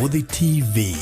Mũrũthi TV,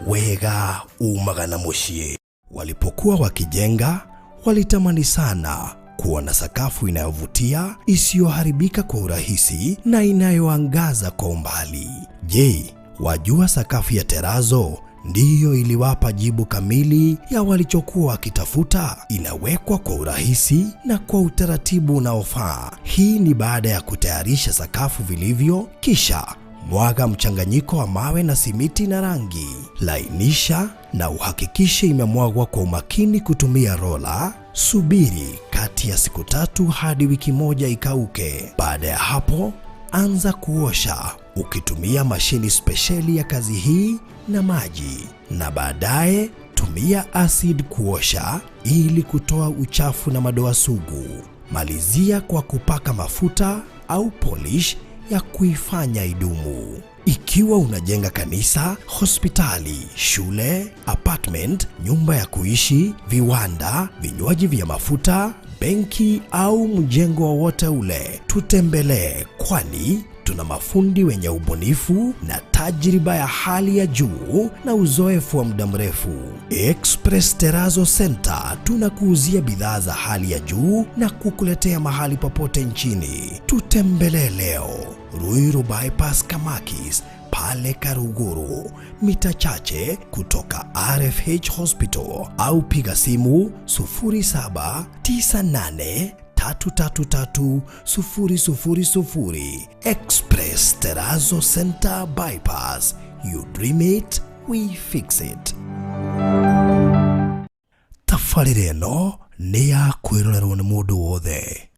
wega umaga na mũciĩ. Walipokuwa wakijenga, walitamani sana kuwa na sakafu inayovutia, isiyoharibika kwa urahisi na inayoangaza kwa umbali. Je, wajua sakafu ya terazo ndiyo iliwapa jibu kamili ya walichokuwa wakitafuta? Inawekwa kwa urahisi na kwa utaratibu unaofaa. Hii ni baada ya kutayarisha sakafu vilivyo, kisha mwaga mchanganyiko wa mawe na simiti na rangi. Lainisha na uhakikishe imemwagwa kwa umakini kutumia rola. Subiri kati ya siku 3 hadi wiki 1 ikauke. Baada ya hapo, anza kuosha ukitumia mashini spesheli ya kazi hii na maji, na baadaye tumia acid kuosha ili kutoa uchafu na madoa sugu. Malizia kwa kupaka mafuta au polish ya kuifanya idumu. Ikiwa unajenga kanisa, hospitali, shule, apartment, nyumba ya kuishi, viwanda, vinywaji vya mafuta, benki au mjengo wowote ule, tutembelee, kwani tuna mafundi wenye ubunifu na tajriba ya hali ya juu na uzoefu wa muda mrefu. Express Terrazzo Center tunakuuzia bidhaa za hali ya juu na kukuletea mahali popote nchini. Tutembelee leo Ruiru Bypass Kamakis pale Karuguru, mita chache kutoka RFH Hospital, au piga simu 0798 333 000. Express Terrazzo Center Bypass. You dream it, we fix it. Tabarĩra ĩno nĩ ya kwĩrorerwo nĩ mũndũ wothe.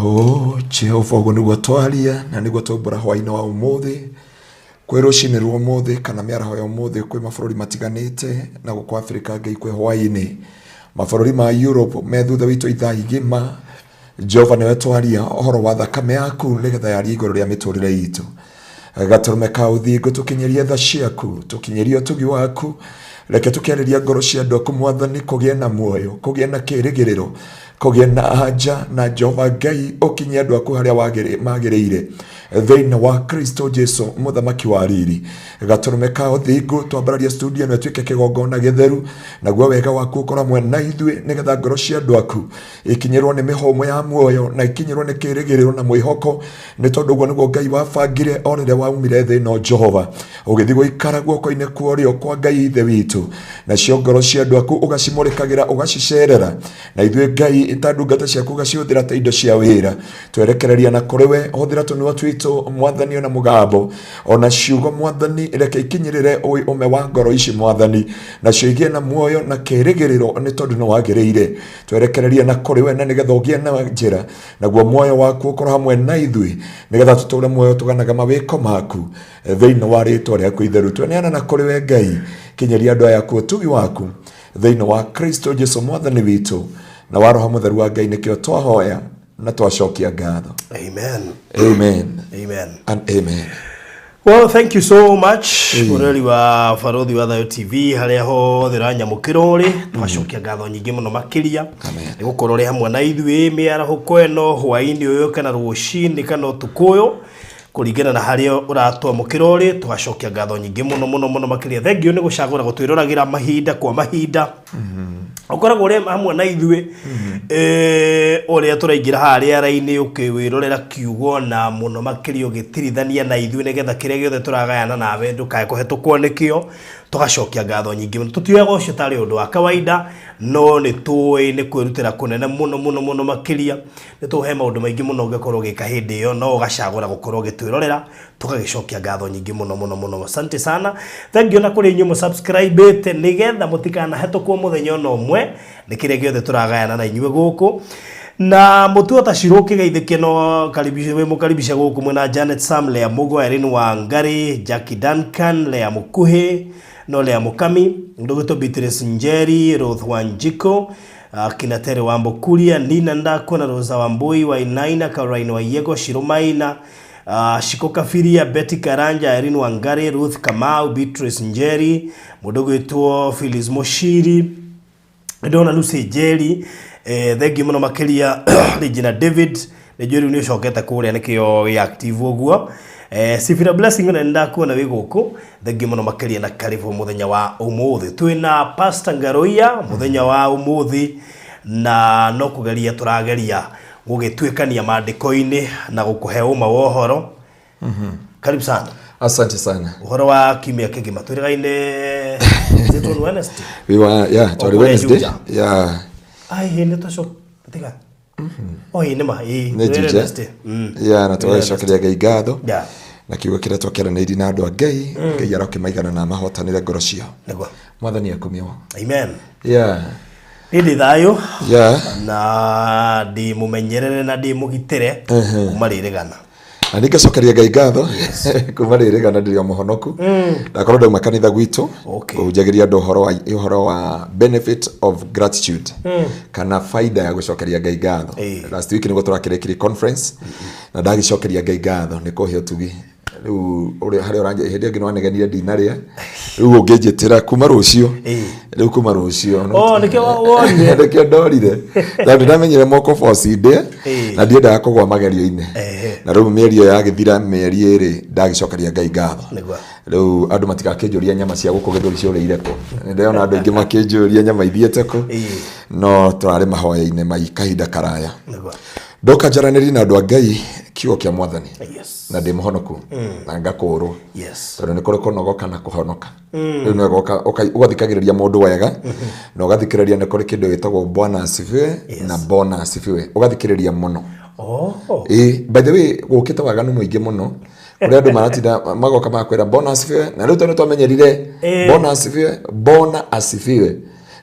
Oh, Jehova ũguo nĩguo twaria na nĩguo twaumbũra hwaĩ-inĩ wa ũmũthĩ kwĩ rũcinĩ rwa ũmũthĩ kana mĩaraho ya ũmũthĩ kwĩ mabũrũri matiganĩte na gũkũ Afrika Ngai kwĩ hwaĩ-inĩ mabũrũri ma Europe me thutha witũ ithaa igima. Jehova nĩwe twaria ũhoro wa thakame yaku nĩgetha yarie igũrũ rĩa mĩtũrĩre itũ. Gatũrũme ka ũthingu tũkinyĩrie tha ciaku, tũkinyĩrie ũtugi waku. Reke tũkĩarĩria ngoro cia andũ aku Mwathani, kũgĩe na muoyo, kũgĩe na kĩrĩgĩrĩro, kũgĩe na anja na Jehova Ngai ũkinyie andũ aku harĩa magĩrĩire thĩinĩ wa Kristo Jesu mũthamaki wa riri. Gatũrũme ka ũthingu twambararia studio ĩno ĩtuĩke kĩgongona gĩtheru, naguo wega waku ũkorwo hamwe na ithuĩ nĩgetha ngoro cia andũ aku ikinyĩrwo nĩ mĩhũmũ ya muoyo na ikinyĩrwo nĩ kĩrĩgĩrĩro na mwĩhoko, nĩ tondũ ũguo nĩguo Ngai wabangire o rĩrĩa waumire thĩ ĩno. Jehova ũgĩthiĩ gũikara guoko-inĩ kwa ũrĩo kwa Ngai Ithe witũ, nacio ngoro cia andũ aku ũgacimũrĩkagĩra, ũgacicerera, na ithuĩ Ngai ta ndungata ciaku ũgacihũthĩra ta indo cia wĩra. Twerekereria na kũrĩ we, hũthĩra tũnua twitũ Mwathani, ona mũgambo ona ciugo Mwathani, reke ikinyĩrĩre ũme wa ngoro ici Mwathani, nacio igĩe na muoyo na kĩrĩgĩrĩro, nĩ tondũ nĩ wagĩrĩire. Twerekereria na kũrĩ we na nĩgetha ũgĩe na njĩra, naguo muoyo waku ũkorwo hamwe na ithuĩ, nĩgetha tũtũre muoyo tũganaga mawĩko maku thĩinĩ wa rĩtwa rĩaku itheru. Tweneana na kũrĩ we Ngai, kinyĩria andũ aya ku ũtugi waku thĩinĩ wa Kristo Jesu mwathani witũ, na wa Roho Mũtheru wa Ngai nĩkĩo twahoya na twacokia ngatho. Amen. Amen. Amen. And amen. Well, thank you so much mũrori wa Barothi wa Thayo TV harĩa hothe ũranyamũkĩra ũrĩ, twacokia ngatho nyingĩ mũno makĩria nĩ gũkorwo ũrĩ hamwe na ithuĩ mĩarahũko ĩno, hwaĩ-inĩ ũyũ kana rũcinĩ kana ũtukũ ũyũ, kũringana na harĩa ũratwamũkĩra ũrĩ. Tũgacokia ngatho nyingĩ mũno mũno mũno makĩria. Thank you nĩ gũcagũra gũtwĩroragĩra mahinda kwa mahinda, ũkoragwo ũrĩ hamwe na ithuĩ ũrĩa tũraingĩra haha rĩera-inĩ ũkĩwĩrorera kiugo, na mũno makĩria ũgĩtirithania na ithuĩ nĩgetha kĩrĩa gĩothe tũragayana nawe ndũkae kũhetũkwo nĩkĩo. Tũgacokia ngatho nyingĩ mũno. Tũtioyaga ũcio tarĩ ũndũ wa kawaida, no nĩ tũĩ nĩ kwĩrutĩra kũnene mũno mũno mũno makĩria. Nĩ tũhe maũndũ maingĩ mũno ũngĩkorwo ũgĩka hĩndĩ ĩyo, no ũgacagũra gũkorwo ũgĩtwĩrorera. Tũgagĩcokia ngatho nyingĩ mũno mũno mũno. Asante sana, thank you na kũrĩ inyuĩ mũsubscribĩte nĩgetha mũtikanahetũkwo mũthenya ona ũmwe nĩ kĩrĩa gĩothe tũragayana na inyuĩ gũkũ. Na mũtuo ta Shiro kĩgeithĩke no karibishe, wĩ mũkaribishe gũkũ mwena Janet Sam, Lea Mugo, Irene Wangari, Jackie Duncan, Lea Mukuhi no Lea Mukami, ndũgĩtwo Beatrice Njeri, Ruth Wanjiko, Kinatere wa Mbukuria, Nina Ndako na Rosa Wambui wa Inaina, Caroline Waiyego, Shiro Maina, Shiko Kabiria, Betty Karanja, Irene Wangari, Ruth Kamau, Beatrice Njeri, mũndũ gwĩtwo Phyllis Mushiri, ndona Lucy Njeri, thengiũ mũno makĩria Regina David, nĩ njũĩ rĩu nĩ ũcokete kũrĩa nĩkĩo wĩ active ũguo. Sifira Blessing na nĩndakuona wĩ gũkũ, thengiũ mũno makĩria na karibu mũthenya wa ũmũthĩ. Twĩna Pastor Ngaruiya mũthenya wa ũmũthĩ, na no kũgeria tũrageria gũgĩtuĩkania maandĩko-inĩ na gũkũhe ũma wa ũhoro. Karibu sana. Asante sana. Ũhoro wa kiumia kĩgima twĩrĩgaine, is it on Wednesday? We were, yeah, twarĩ kũrĩa Wednesday. Juja. Yeah. Ai, nĩ twaco tiga oh ĩ nĩ ma ĩ Nĩ twĩrĩ Juja. Wednesday. Yeah, na tũgagĩcokeria Ngai ngatho Yeah. na kiugo kĩrĩa twakĩaranĩirie na andũ a Ngai, Ngai arokĩmaigana na amahotanĩre ngoro ciao. Nĩguo. Mwathani akumio. Amen. Yeah. Niĩ ndĩ thayũ na ndĩ mũmenyerere na ndĩ mũgitĩre kuma rĩrĩgana. Na nĩ ngacokeria Ngai ngatho kuma rĩrĩgana, ndĩrĩ o mũhonoku, ndakorwo ndauma kanitha gwitũ kũhunjagĩria andũ ũhoro wa benefit of gratitude kana faida ya gũcokeria Ngai ngatho. Last week nĩguo tũrakĩrĩkirie conference na ndagĩcokeria Ngai ngatho nĩ kũhe ũtugi. Rĩu ũrĩa harĩa ũranja hĩndĩ ĩngĩ nĩwanegenire ndinarĩa, rĩu ũngĩnjĩtĩra kuma rũciũ, rĩu kuma rũciũ. Oh, nĩkĩo worire. Nĩkĩo ndorire, tondũ ndamenyire moko boci ndĩ na ndiendaga kũgwa magerio-inĩ. Na rĩu mĩeri ĩyo yagĩthira, mĩeri 2 ndagĩcokeria Ngai ngatho. Rĩu andũ matigakĩnjũria nyama cia gũkũ gĩthũri ciũrĩire kũ. Nĩndĩrona andũ aingĩ makĩnjũria nyama ithiĩte kũ, no tũrarĩ mahoya-inĩ mai kahinda karaya. Ndoka njaranĩrie na andũ a Ngai kiugo kĩa Mwathani. Na ndĩ mũhonoku na ngakũrwo, tondũ nĩ kũrĩ kũnogoka na kũhonoka. Rĩu nĩ ũgoka ũgathikagĩrĩria mũndũ wega na ũgathikĩrĩria, nĩ kũrĩ kĩndũ gĩtagwo bwana asifiwe na bona asifiwe, ũgathikĩrĩria mũno. Ĩ, by the way, gũkĩte waganu mũingĩ mũno kũrĩa andũ maratinda magoka magakwĩra bona asifiwe, na rĩu tondũ twamenyerire bona asifiwe, bona asifiwe,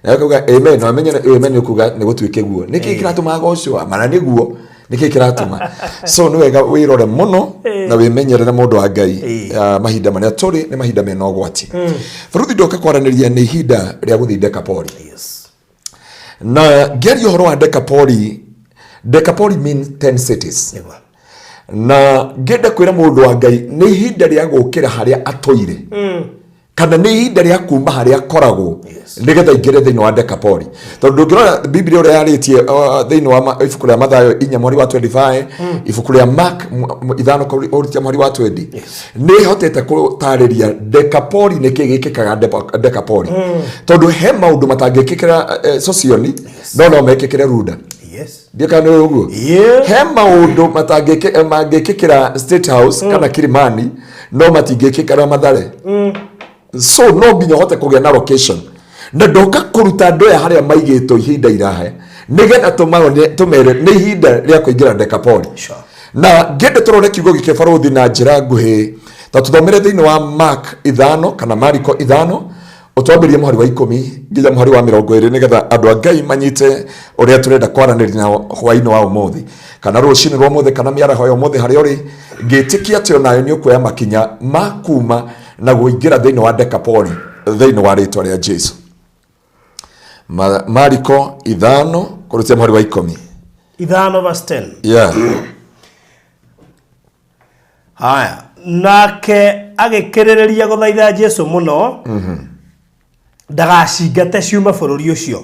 na ũkauga amen, na wamenye amen nĩ kuga nĩ gũtuĩke guo. Nĩkĩ kĩratũma agocwo mana nĩguo Nĩkĩ kĩratũma? So nĩ wega wĩrore mũno na wĩmenyerere, mũndũ wa Ngai. Mahinda marĩa tũrĩ nĩ mahinda mena ũgwati. Baruthi, ndoka kwaranĩria nĩ ihinda rĩa gũthiĩ Dekapoli. Na ngĩaria ũhoro wa Dekapoli, Dekapoli means 10 cities. Na ngĩenda kwĩra mũndũ wa Ngai nĩ ihinda rĩa gũkĩra harĩa atũire, kana nĩ ihinda rĩa kuma harĩa akoragwo, nĩgetha ingĩre thĩinĩ wa Dekapoli. Tondũ ndũngĩrora Biblia ũrĩa yarĩtie thĩinĩ wa ibuku rĩa Mathayo 4 mweri wa 25, ibuku rĩa Mark 5 kũrutia mweri wa 20, nĩ ĩhotete gũtarĩria Dekapoli nĩ kĩ gĩkĩkaga Dekapoli. Tondũ he maũndũ matangĩkĩkĩra Sosioni, no mekĩkĩre Runda. Ndiũ kana nĩ ũguo? He maũndũ mangĩkĩkĩra State House kana Kilimani, no matingĩkĩkĩra Mathare. So no nginya ũhote kũgĩa na location, na ndoka kũruta andũ aya harĩa maigĩtwo ihinda irahe, nĩgetha tũmaonie, tũmere nĩ ihinda rĩa kũingĩra Dekapoli. Na ngĩende tũrore kiugo gĩkĩ, barũthi, na njĩra nguhĩ, ta tũthomere thĩinĩ wa Mark 5 kana Mariko 5, ũtwambĩrie mũhari wa 10 nginya mũhari wa 20, nĩgetha andũ a Ngai manyite ũrĩa tũrenda kwaranĩria na hwainĩ wa ũmũthĩ, kana rũcinĩ rwa ũmũthĩ, kana mĩaraho ya ũmũthĩ, harĩa ũrĩ, ngĩtĩkia atĩ onayo nĩ ũkuoya makinya ma kuma na kũingĩra thĩinĩ wa Dekapoli thĩinĩ wa rĩtwa rĩa Jesu. Mariko 5 kũrutia mũhari wa 10. 5 verse 10. Yeah. Haya, nake agĩkĩrĩrĩria gũthaitha Jesu mũno ndagacingate ciume bũrũri ũcio.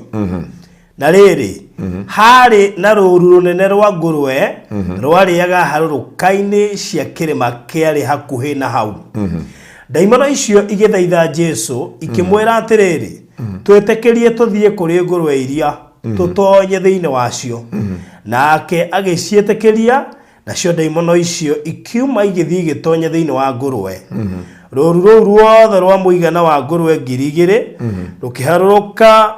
Na rĩrĩ, harĩ na rũũru rũnene rwa ngũrwe rwarĩaga harũrũka-inĩ cia kĩrĩma kĩarĩ hakuhĩ na hau. Ndaimono icio igĩthaitha Jesu ikĩmwĩra atĩrĩrĩ, "Twĩtĩkĩrie tũthiĩ kũrĩ ngũrwe iria, tũtonye thĩinĩ wacio." Nake agĩciĩtĩkĩria. Nacio ndaimono icio ikiuma igĩthiĩ igĩtonya thĩinĩ wa ngũrwe. Rũũru rũu ruothe rwa mũigana wa ngũrwe 2,000 rũkĩharũrũka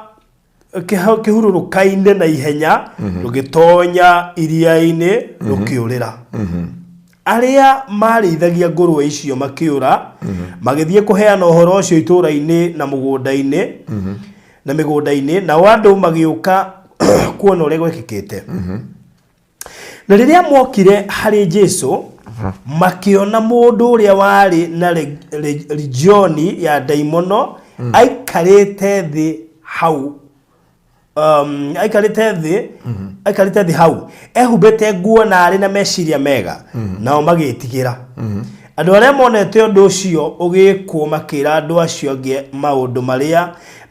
kĩhurũrũka-inĩ na ihenya, rũgĩtonya iria-inĩ, rũkĩũrĩra. Arĩa maarĩithagia ngũrwe icio makĩũra, magĩthiĩ kũheana ũhoro ũcio itũũra-inĩ na mũgũnda-inĩ na mĩgũnda-inĩ, nao andũ magĩũka kuona ũrĩa gwekĩkĩte. Na rĩrĩa mokire harĩ Jesu, makĩona mũndũ ũrĩa warĩ na legioni ya ndaimono aikarĩte thĩ hau, aikarĩte thĩ hau ehumbĩte nguo na arĩ na meciria mega, nao magĩtigĩra. Andũ arĩa monete ũndũ ũcio ũgĩkwo makĩra andũ acio angĩ maũndũ marĩa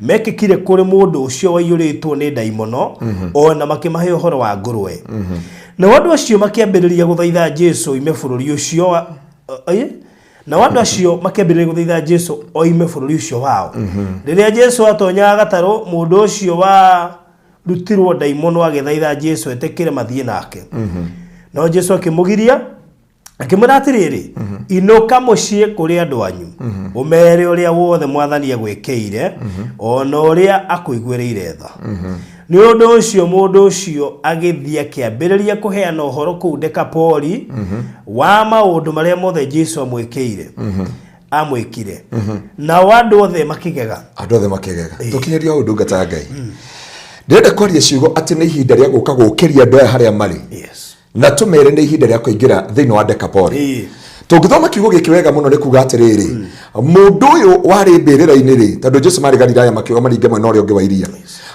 mekĩkire kũrĩ mũndũ ũcio waiyũrĩtwo nĩ ndaimono, o na makĩmahe ũhoro wa ngũrwe. Nao andũ acio makĩambĩrĩria gũthaitha Jesu oime bũrũri ũcio nao andũ acio makĩambĩrĩria gũthaitha Jesu oime bũrũri ũcio wao. Rĩrĩa Jesu atonyaga gatarũ, mũndũ ũcio wa rutirwo ndaimono agĩthaitha Jesu etĩkĩre mathiĩ nake. No Jesu akĩmũgiria, akĩmwĩra atĩrĩrĩ, "Inũka mũciĩ kũrĩ andũ anyu, ũmere ũrĩa wothe Mwathani agwĩkĩire, o na ũrĩa akũiguĩrĩire tha." Nĩ ũndũ ũcio mũndũ ũcio agĩthiĩ akĩambĩrĩria kũheana ũhoro kũu Dekapoli wa maũndũ marĩa mothe Jesu amwĩkire, nao andũ othe makĩgega. Andũ othe makĩgega. Tũkinyĩria ũndũ, ndungata ya Ngai, ndĩrenda kwaria ciugo atĩ nĩ ihinda rĩa gũka gũkĩria andũ aya harĩa marĩ, na tũmere nĩ ihinda rĩa kũingĩra thĩinĩ wa Dekapoli. Tũngĩthoma kiugo gĩkĩ wega mũno, nĩ kuga atĩrĩrĩ, mũndũ ũyũ warĩ mbĩrĩra-inĩ rĩ, tondũ Jesu marĩ Galilaya, makiuga maringe mwena ũrĩa ũngĩ wa iria,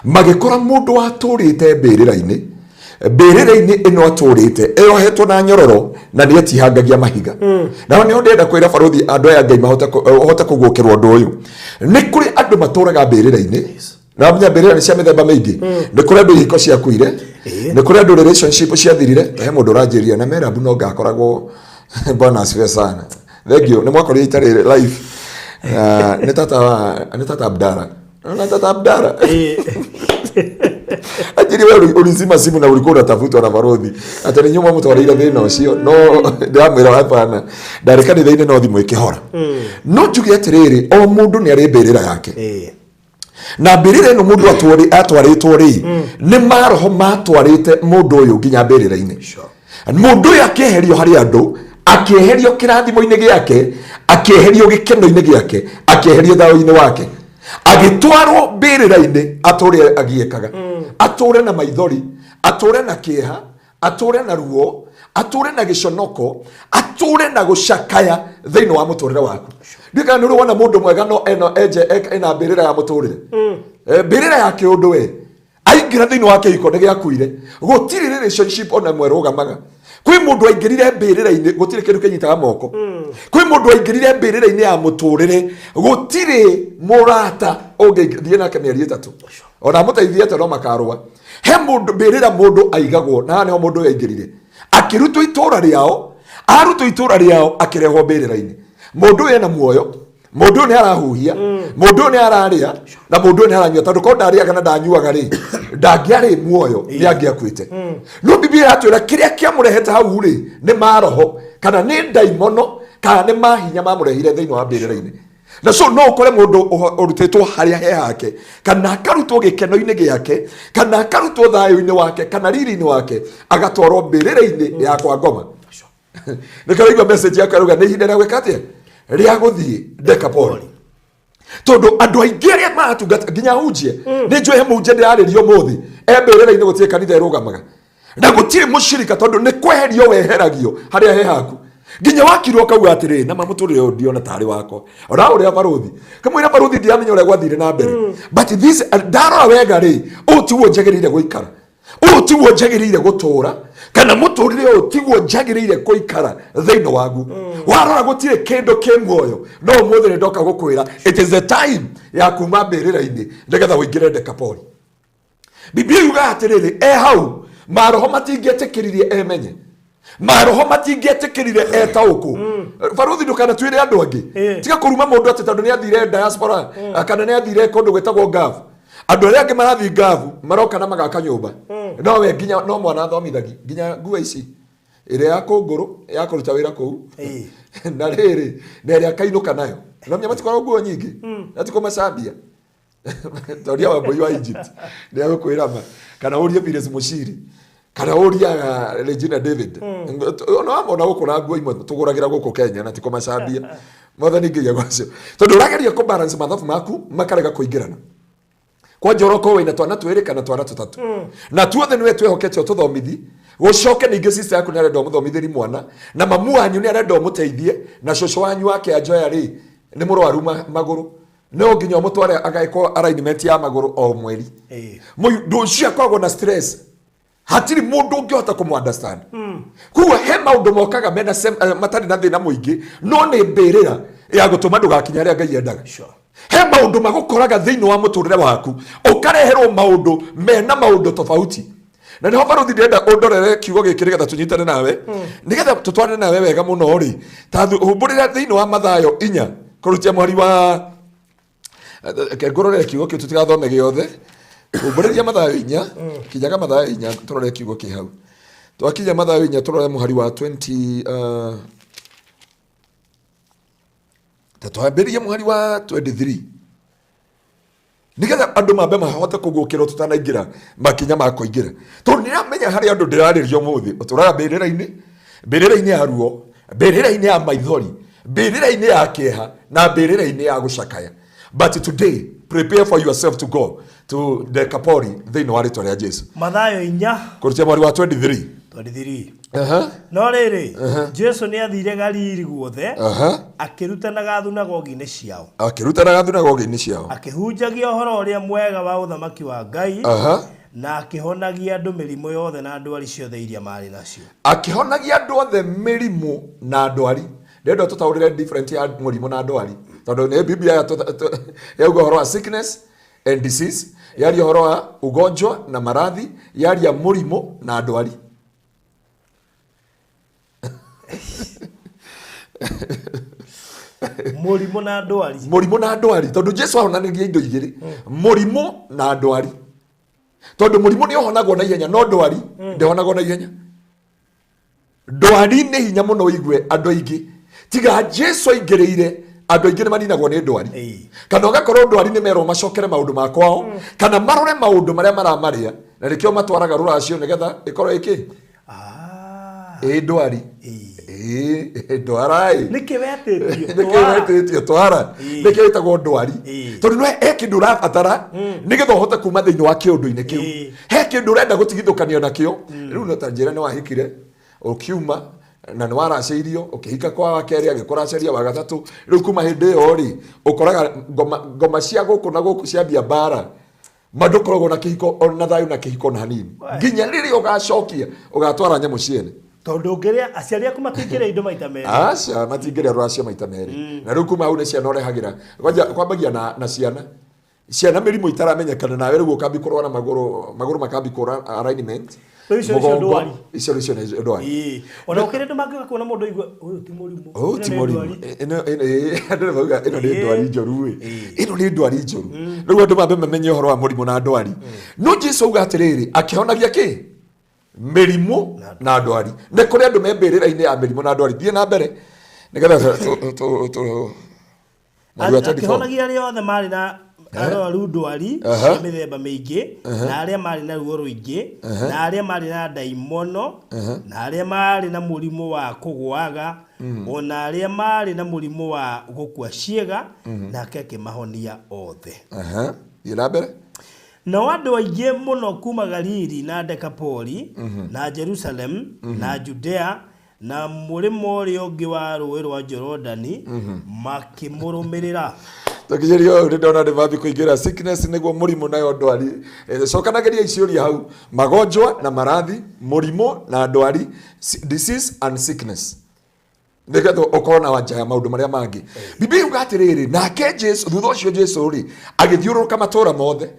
magĩkora mũndũ watũrĩte mbĩrĩra-inĩ. Mbĩrĩra-inĩ ĩno atũrĩte eyohetwo na nyororo na nĩ etihangagia mahiga. Naho nĩho ndĩrenda kwĩra barũthi andũ aya Ngai mahote ũhote kũguũkĩrwo ũndũ ũyũ. Nĩ kũrĩ andũ matũraga mbĩrĩra-inĩ, na menya mbĩrĩra nĩ cia mĩthemba mĩingĩ. Nĩ kũrĩ andũ ihiko ciakuire, nĩ kũrĩ andũ relationship ciathirire. He mũndũ ũranjĩria na merabu no ngakoragwo. Bwana asifiwe sana. Thank you. Nĩ mwakorire itarĩ live. Ah, nĩ tata Abdara na tata Abdara anjiri, we ulizima simu na ulikuwa unatafutwa na barothi atĩ nĩ nyuma mũtwarĩire thĩna ũcio, no ndĩramwĩra hapana, ndarĩ kanitha-inĩ no thimũ ĩkĩhora. No njuge atĩrĩrĩ, o mũndũ nĩ arĩ mbĩrĩra yake, na mbĩrĩra ĩno mũndũ atwarĩtwo rĩ, nĩ maroho matwarĩte mũndũ ũyũ nginya mbĩrĩra-inĩ. Mũndũ ũyũ akĩeherio harĩ andũ, akĩeherio kĩrathimo-inĩ gĩake, akĩeherio gĩkeno-inĩ gĩake, akĩeherio thayũ-inĩ wake, agĩtwarwo mbĩrĩra-inĩ atũre agiĩkaga, atũre na maithori, atũre na kĩeha. Atũre na ruo, atũre na gĩconoko, atũre na gũcakaya thĩinĩ wa mũtũrĩre waku. Ndiũĩ kana nĩ ũrĩ wona mũndũ mwega no eno enje ena mbĩrĩra ya mũtũrĩre. Mbĩrĩra ya kĩũndũ we aingĩra thĩinĩ wa kĩhiko nĩ gĩakuire, gũtirĩ relationship ona ĩmwe ĩrũgamaga. Kwĩ mũndũ aingĩrire mbĩrĩra-inĩ, gũtirĩ kĩndũ kĩnyitaga moko. Kwĩ mũndũ aingĩrire mbĩrĩra-inĩ ya mũtũrĩre, gũtirĩ mũrata ũngĩthiĩ nake mĩeri 3 ona amũteithie atĩa no makarũa. He mũndũ mbĩrĩra mũndũ aigagwo, na haha nĩho mũndũ ũyũ aingĩrire, akĩrutwo itũra rĩao, arutwo itũra rĩao akĩrehwo mbĩrĩra-inĩ. Mũndũ ũyũ ena muoyo, mũndũ ũyũ nĩ arahuhia, mũndũ ũyũ nĩ ararĩa, na mũndũ ũyũ nĩ aranyua, tondũ korwo ndarĩaga na ndanyuaga rĩ, ndangĩarĩ muoyo, nĩ angĩakuĩte. No Biblia yatwĩra kĩrĩa kĩamũrehete hau rĩ nĩ maroho, kana nĩ ndaimono, kana nĩ mahinya mamũrehire thĩinĩ wa mbĩrĩra-inĩ. Na so no ũkore mũndũ ũrutĩtwo harĩa he hake, kana akarutwo gĩkeno-inĩ gĩake, kana akarutwo thayũ-inĩ wake, kana riri-inĩ wake, agatwarwo mbĩrĩra-inĩ ya kwa ngoma. Nĩkĩo ũraigua message yakwa ĩrauga nĩ ihinda rĩa gwĩka atĩa, rĩa gũthiĩ Dekapoli. Tondũ andũ aingĩ arĩa maratungata nginya hunjie, nĩ njũĩ he mũhunjia ndĩrarĩria ũmũthĩ e mbĩrĩra-inĩ, gũtirĩ kanitha ĩrũgamaga na gũtirĩ mũcirika, tondũ nĩ kweherio weheragio harĩa he haku. Nginya wakirwo ũkauga atĩrĩrĩ, na mamũtũrĩre ũyũ ndiona tarĩ wakwa, ona ũrĩa barũthi kamũira barũthi ndiramenya ũrĩa gwathire na mbere, but this ndarora wega rĩ, ũũ tiguo njagĩrĩire gũikara, ũũ tiguo njagĩrĩire gũtũra, kana mũtũrĩre ũyũ tiguo njagĩrĩire gũikara thĩinĩ wagu. Warora gũtirĩ kĩndũ kĩ muoyo, no ũmũthĩ nĩ ndoka gũkwĩra it is the time ya kuma mbĩrĩra-inĩ nĩgetha ũingĩre Dekapoli. Biblia yugaga atĩrĩrĩ, e hau maroho matingĩetĩkĩririe emenye, maroho matingĩetĩkĩrire etaũkũ. Barũthi, ndũkanatuĩre andũ angĩ. Tiga kũruma mũndũ atĩ tondũ nĩ athire diaspora, kana nĩ athire kũndũ gwĩtagwo Gulf. Andũ arĩa angĩ marathiĩ Gulf maroka na magaka nyũmba, no we nginya no mwana athomithagi, nginya nguo ici ĩrĩa ya kũngũrũ ya kũruta wĩra kũu na rĩrĩ na ĩrĩa akainũka nayo, no menya matikoragwo nguo nyingĩ na ti kũmacambia. Toria Wambui wa Egypt nĩ agũkwĩra ma, kana ũrie Phyllis Mushiri, kana ũria Regina David, ona wamona gũkũ na nguo imwe tũgũragĩra gũkũ Kenya na ti kũmacambia. Mwathani Ngai agwacio, tondũ ũrageria kũ balance mathabu maku makarega kũingĩrana. Kwanja ũrokorwo wĩna twana twĩrĩ kana twana tũtatũ, na tuothe nĩwe twĩhokete ũtũthomithi, gũcoke ningĩ sister yaku nĩ arenda ũmũthomithĩri mwana, na mamu wanyu nĩ arenda ũmũteithie, na cũcũ wanyu wake anjoya rĩ nĩ mũrwaru magũrũ, no nginya ũmũtware agekwo alignment ya magũrũ o mweri. Mũndũ ũcio akoragwo na stress, hatirĩ mũndũ ũngĩhota kũmũ understand. Koguo he maũndũ mokaga mena matarĩ na thĩna mũingĩ, no nĩ mbĩrĩra ya gũtũma ndũgakinya harĩa Ngai endaga. He maũndũ magũkoraga thĩinĩ wa mũtũrĩre waku, ũkareherwo maũndũ mena maũndũ tofauti. Na nĩho barũthi ndĩrenda ũndorere kiugo gĩkĩ nĩgetha tũnyitane nawe, nĩgetha tũtwarane nawe wega mũno rĩ. Ta humbũrĩra thĩinĩ wa Mathayo 4 kũrutia mweri wa, reke ngũrorere kiugo kĩu tũtigathome gĩothe. Humbũrĩria Mathayo 4, kinyaga Mathayo 4 tũrore kiugo kĩ hau. Twakinya Mathayo 4 tũrore mũhari wa 20, ta twambĩrĩrie mũhari wa 23 nigetha andũ mambe mahote kũgũkĩrwo tũtanaingĩra makinya ma kũingĩra, tondũ nĩramenya harĩ andũ ndĩrarĩria ũmũthĩ ũtũraga mbĩrĩra-inĩ, mbĩrĩra-inĩ ya ruo, mbĩrĩra-inĩ ya maithori, mbĩrĩra-inĩ ya kĩeha, na mbĩrĩra-inĩ ya gũcakaya. But today, prepare for yourself to go to Dekapoli thĩinĩ wa rĩtwa rĩa Jesu. Mathayo 4 kũrutia mweri wa 23. 23. No rĩrĩ, Jesu nĩ athire Galili guothe, akĩrutanaga thunagogi-inĩ ciao, akĩrutanaga thunagogi-inĩ ciao, akĩhunjagia ũhoro ũrĩa mwega wa ũthamaki wa Ngai, na akĩhonagia andũ mĩrimũ yothe na ndwari ciothe iria marĩ nacio. Akĩhonagia andũ othe mĩrimũ na ndwari. Ndĩrenda tũtaũrĩre different ya mũrimũ na ndwari, tondũ nĩ Biblia yauga ũhoro wa sickness and disease, yaria ũhoro wa ugonjwa na maradhi, yaria mũrimũ na ndwari. Mũrimũ na ndwari. Mũrimũ na ndwari, tondũ Jesu ahonanagia indo igĩrĩ, mũrimũ na ndwari, tondũ mũrimũ nĩ ũhonagwo na ihenya, no ndwari ndĩhonagwo na ihenya. Ndwari nĩ hinya mũno ũigue andũ aingĩ, tiga Jesu aingĩrĩire, andũ aingĩ nĩ maninagwo nĩ ndwari. Kana ũgakorwo ndwari nĩ merwo macokere maũndũ ma kwao, kana marore maũndũ marĩa maramarĩa, na nĩkĩo matwaraga rũracio nĩgetha ĩkorwo ĩkĩ. Ĩ ndwari. Ĩ ndwara ĩ. Nĩkĩ wetĩtio? Nĩkĩ wetĩtio twara? Nĩkĩ wĩtagwo ndwari? Tondũ no he kĩndũ ũrabatara nĩgetha ũhote kuma thĩinĩ wa kĩũndũ-inĩ kĩu. He kĩndũ ũrenda gũtigithũkanio nakĩo. Rĩu no ta njĩra nĩ wahikire ũkiuma na nĩ waracĩirio ũkĩhika kwa wa kerĩ agĩkũracĩria wa gatatũ. Rĩu kuma hĩndĩ ĩyo rĩ ũkoraga ngoma cia gũkũ na gũkũ ciambia mbara. Ma ndũkoragwo na kĩhiko ona thayũ na kĩhiko na hanini nginya rĩrĩa ũgacokia ũgatwara nyamũ ciene. Tondũ ũngĩrĩa aciari aku matingĩrĩa indo maita merĩ. Aca, matingĩrĩa rũracio maita merĩ. Na rĩu kuma hau nĩ ciana ũrehagĩra. Kwanja kwambagia na ciana. Ciana mĩrimũ itaramenyekana nawe rĩu ũkambi kũrwara magũrũ, magũrũ makambi kũra alignment. Rĩu icio nĩcio Mũgongo, ndwari. Icio nĩcio nĩ ndwari. Ĩĩ. Ona gũkĩrĩ andũ mangĩũka kuona mũndũ aigue ũyũ ti mũrimũ. Ũyũ ti Ĩno nĩ mũrimũ. ndwari. Andũ nĩ mauga ĩno nĩ Ĩĩ. ndwari njũru ĩ. Ĩno nĩ ndwari njũru. Rĩu andũ mambe mamenye ũhoro wa mũrimũ na ndwari. No Jesu auga atĩrĩrĩ, akĩhonagia kĩ? Mĩrimũ na ndwari. Nĩ kũrĩ andũ me mbĩrĩra-inĩ ya mĩrimũ na ndwari. Thiĩ na mbere nĩgetha Mweri wa 24. Akĩhonagia arĩa othe marĩ na arwaru ndwari cia mĩthemba mĩingĩ, na arĩa marĩ na ruo rũingĩ, na arĩa marĩ na ndaimono, na arĩa marĩ na mũrimũ wa kũgũaga, ona arĩa marĩ na mũrimũ wa gũkua ciĩga, nake akĩmahonia othe. Thiĩ na mbere. Nao andũ aingĩ mũno kuma Galili na Dekapoli, na Jerusalem, na Judea, na mũrĩmo ũrĩa ũngĩ wa rũũĩ rwa Jorodani, makĩmũrũmĩrĩra. Tũkinyĩrio hau nĩ ndona nĩ mambi kũingĩra sickness nĩguo mũrimũ nayo ndwari. Cokanagĩria ciũria hau, magonjwa na maradhi, mũrimũ na ndwari, disease and sickness, nĩgetha ũkorwo na wanja ya maũndũ marĩa mangĩ. Biblia yuga atĩrĩrĩ, nake Jesu, thutha ũcio Jesu rĩ agĩthiũrũrũka matũũra mothe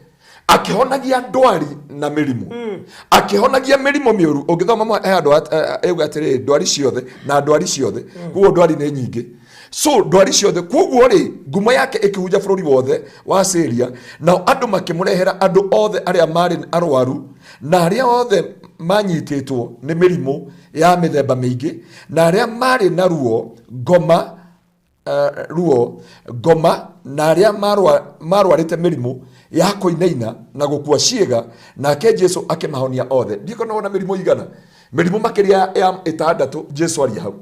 akĩhonagia ndwari na mĩrimũ, akĩhonagia mĩrimũ mĩũru. Ũngĩthoma he handũ yuga atĩrĩrĩ, ndwari ciothe na ndwari ciothe, koguo ndwari nĩ nyingĩ, so ndwari ciothe. Koguo rĩ ngumo yake ĩkĩhunja bũrũri wothe wa Syria, nao andũ makĩmũrehera andũ othe arĩa marĩ arwaru na arĩa othe manyitĩtwo nĩ mĩrimũ ya mĩthemba mĩingĩ, na arĩa marĩ na ruo ngoma, ruo ngoma, na arĩa marwarĩte mĩrimũ ya kũinaina na gũkua ciĩga, nake Jesu akĩmahonia othe. Ndiũĩ kana wona mĩrimũ igana, mĩrimũ makĩria ya 6 Jesu aria hau.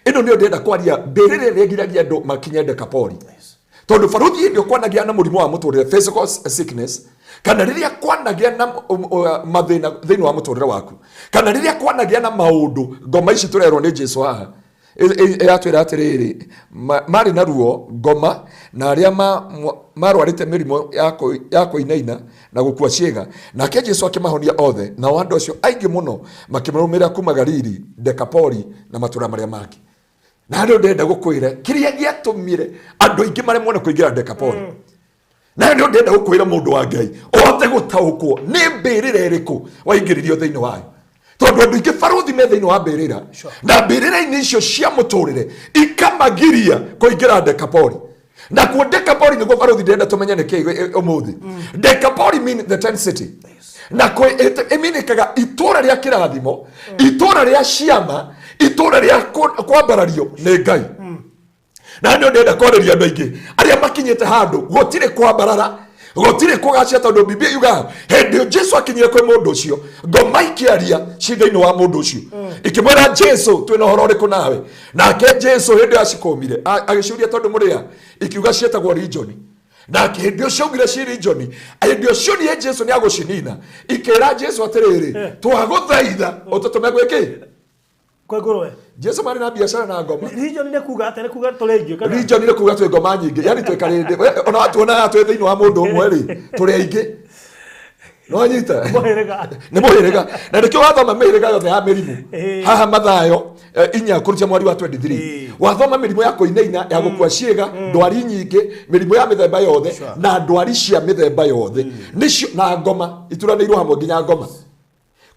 Ĩno nĩyo ndĩrenda kwaria, mbĩrĩra ĩrĩa ĩgiragia andũ makinye Dekapoli. Tondũ barũthi hĩndĩ ĩyo kwanagĩa na mũrimũ wa mũtũrĩre, physical sickness, kana rĩrĩa kwanagĩa na mathĩna thĩinĩ wa mũtũrĩre waku, kana rĩrĩa kwanagĩa na maũndũ, ngoma ici tũrerwo nĩ Jesu haha. Ĩratwĩra atĩrĩrĩ, marĩ na ruo ngoma na arĩa marwarĩte mĩrimũ ya kũinaina na gũkua ciĩga, nake Jesu akĩmahonia othe. Nao andũ acio aingĩ mũno makĩmũrũmĩrĩra kuma Galili, Dekapoli na matũũra marĩa mangĩ. Na rĩu ndĩrenda gũkwĩra kĩrĩa gĩatũmire andũ aingĩ maremwo nĩ kũingĩra Dekapoli. Na rĩu ndĩrenda gũkwĩra mũndũ wa Ngai ũhote gũtaũkwo nĩ mbĩrĩra ĩrĩkũ waingĩririo thĩinĩ wayo, tondũ andũ aingĩ barũthi me thĩinĩ wa mbĩrĩra, na mbĩrĩra-inĩ icio cia mũtũrĩre ikamagiria kũingĩra Dekapoli. Na kuo Dekapoli nĩguo barũthi ndĩrenda tũmenye nĩ kĩĩ ũmũthĩ. Dekapoli mean the tent city, na ĩminĩkaga itũra rĩa kĩrathimo, itũra rĩa ciama, itũra rĩa kwambarario nĩ Ngai. Na nĩ ndĩrenda kwarĩria andũ aingĩ arĩa makinyĩte handũ gũtirĩ kwambarara, gũtirĩ kũgacĩra, tondũ Biblia yugaga hĩndĩ ĩyo Jesu akinyire kwĩ mũndũ ũcio, ngoma ikĩaria ci thĩinĩ wa mũndũ ũcio ikĩmwĩra, Jesu twĩna ũhoro ũrĩkũ nawe? Nake Jesu hĩndĩ ĩyo acikũmire, agĩciũria tondũ mũrĩa, ikiuga ciĩtagwo region. Nake hĩndĩ ĩyo ciaugire ci region, hĩndĩ ĩyo cionire Jesu nĩ agũcinina, ikĩra Jesu atĩrĩrĩ, twagũthaitha ũtũtũme gwĩ kĩ? Kwĩ ngũrwe. Jesu marĩ na biacara na ngoma. Region nĩ kuga atĩa? Nĩ kuga tũrĩ aingĩ kana? Region nĩ kuga twĩ ngoma nyingĩ, yani twĩ karĩndĩ. We, ona watuona haha twĩ thĩinĩ wa mũndũ ũmwe rĩ, tũrĩ aingĩ. No anyita? Mũhĩrĩga. Nĩ mũhĩrĩga. Na nĩkĩo wathoma mĩhĩrĩga yothe ya mĩrimũ. Haha Mathayo, 4 kũruta mweri wa 23. Wathoma mĩrimũ ya kũinaina, ya gũkua ciĩga, ndwari nyingĩ, mĩrimũ ya mĩthemba yothe, na ndwari cia mĩthemba yothe. Nĩcio, na ngoma, ituranĩirwo hamwe nginya ngoma.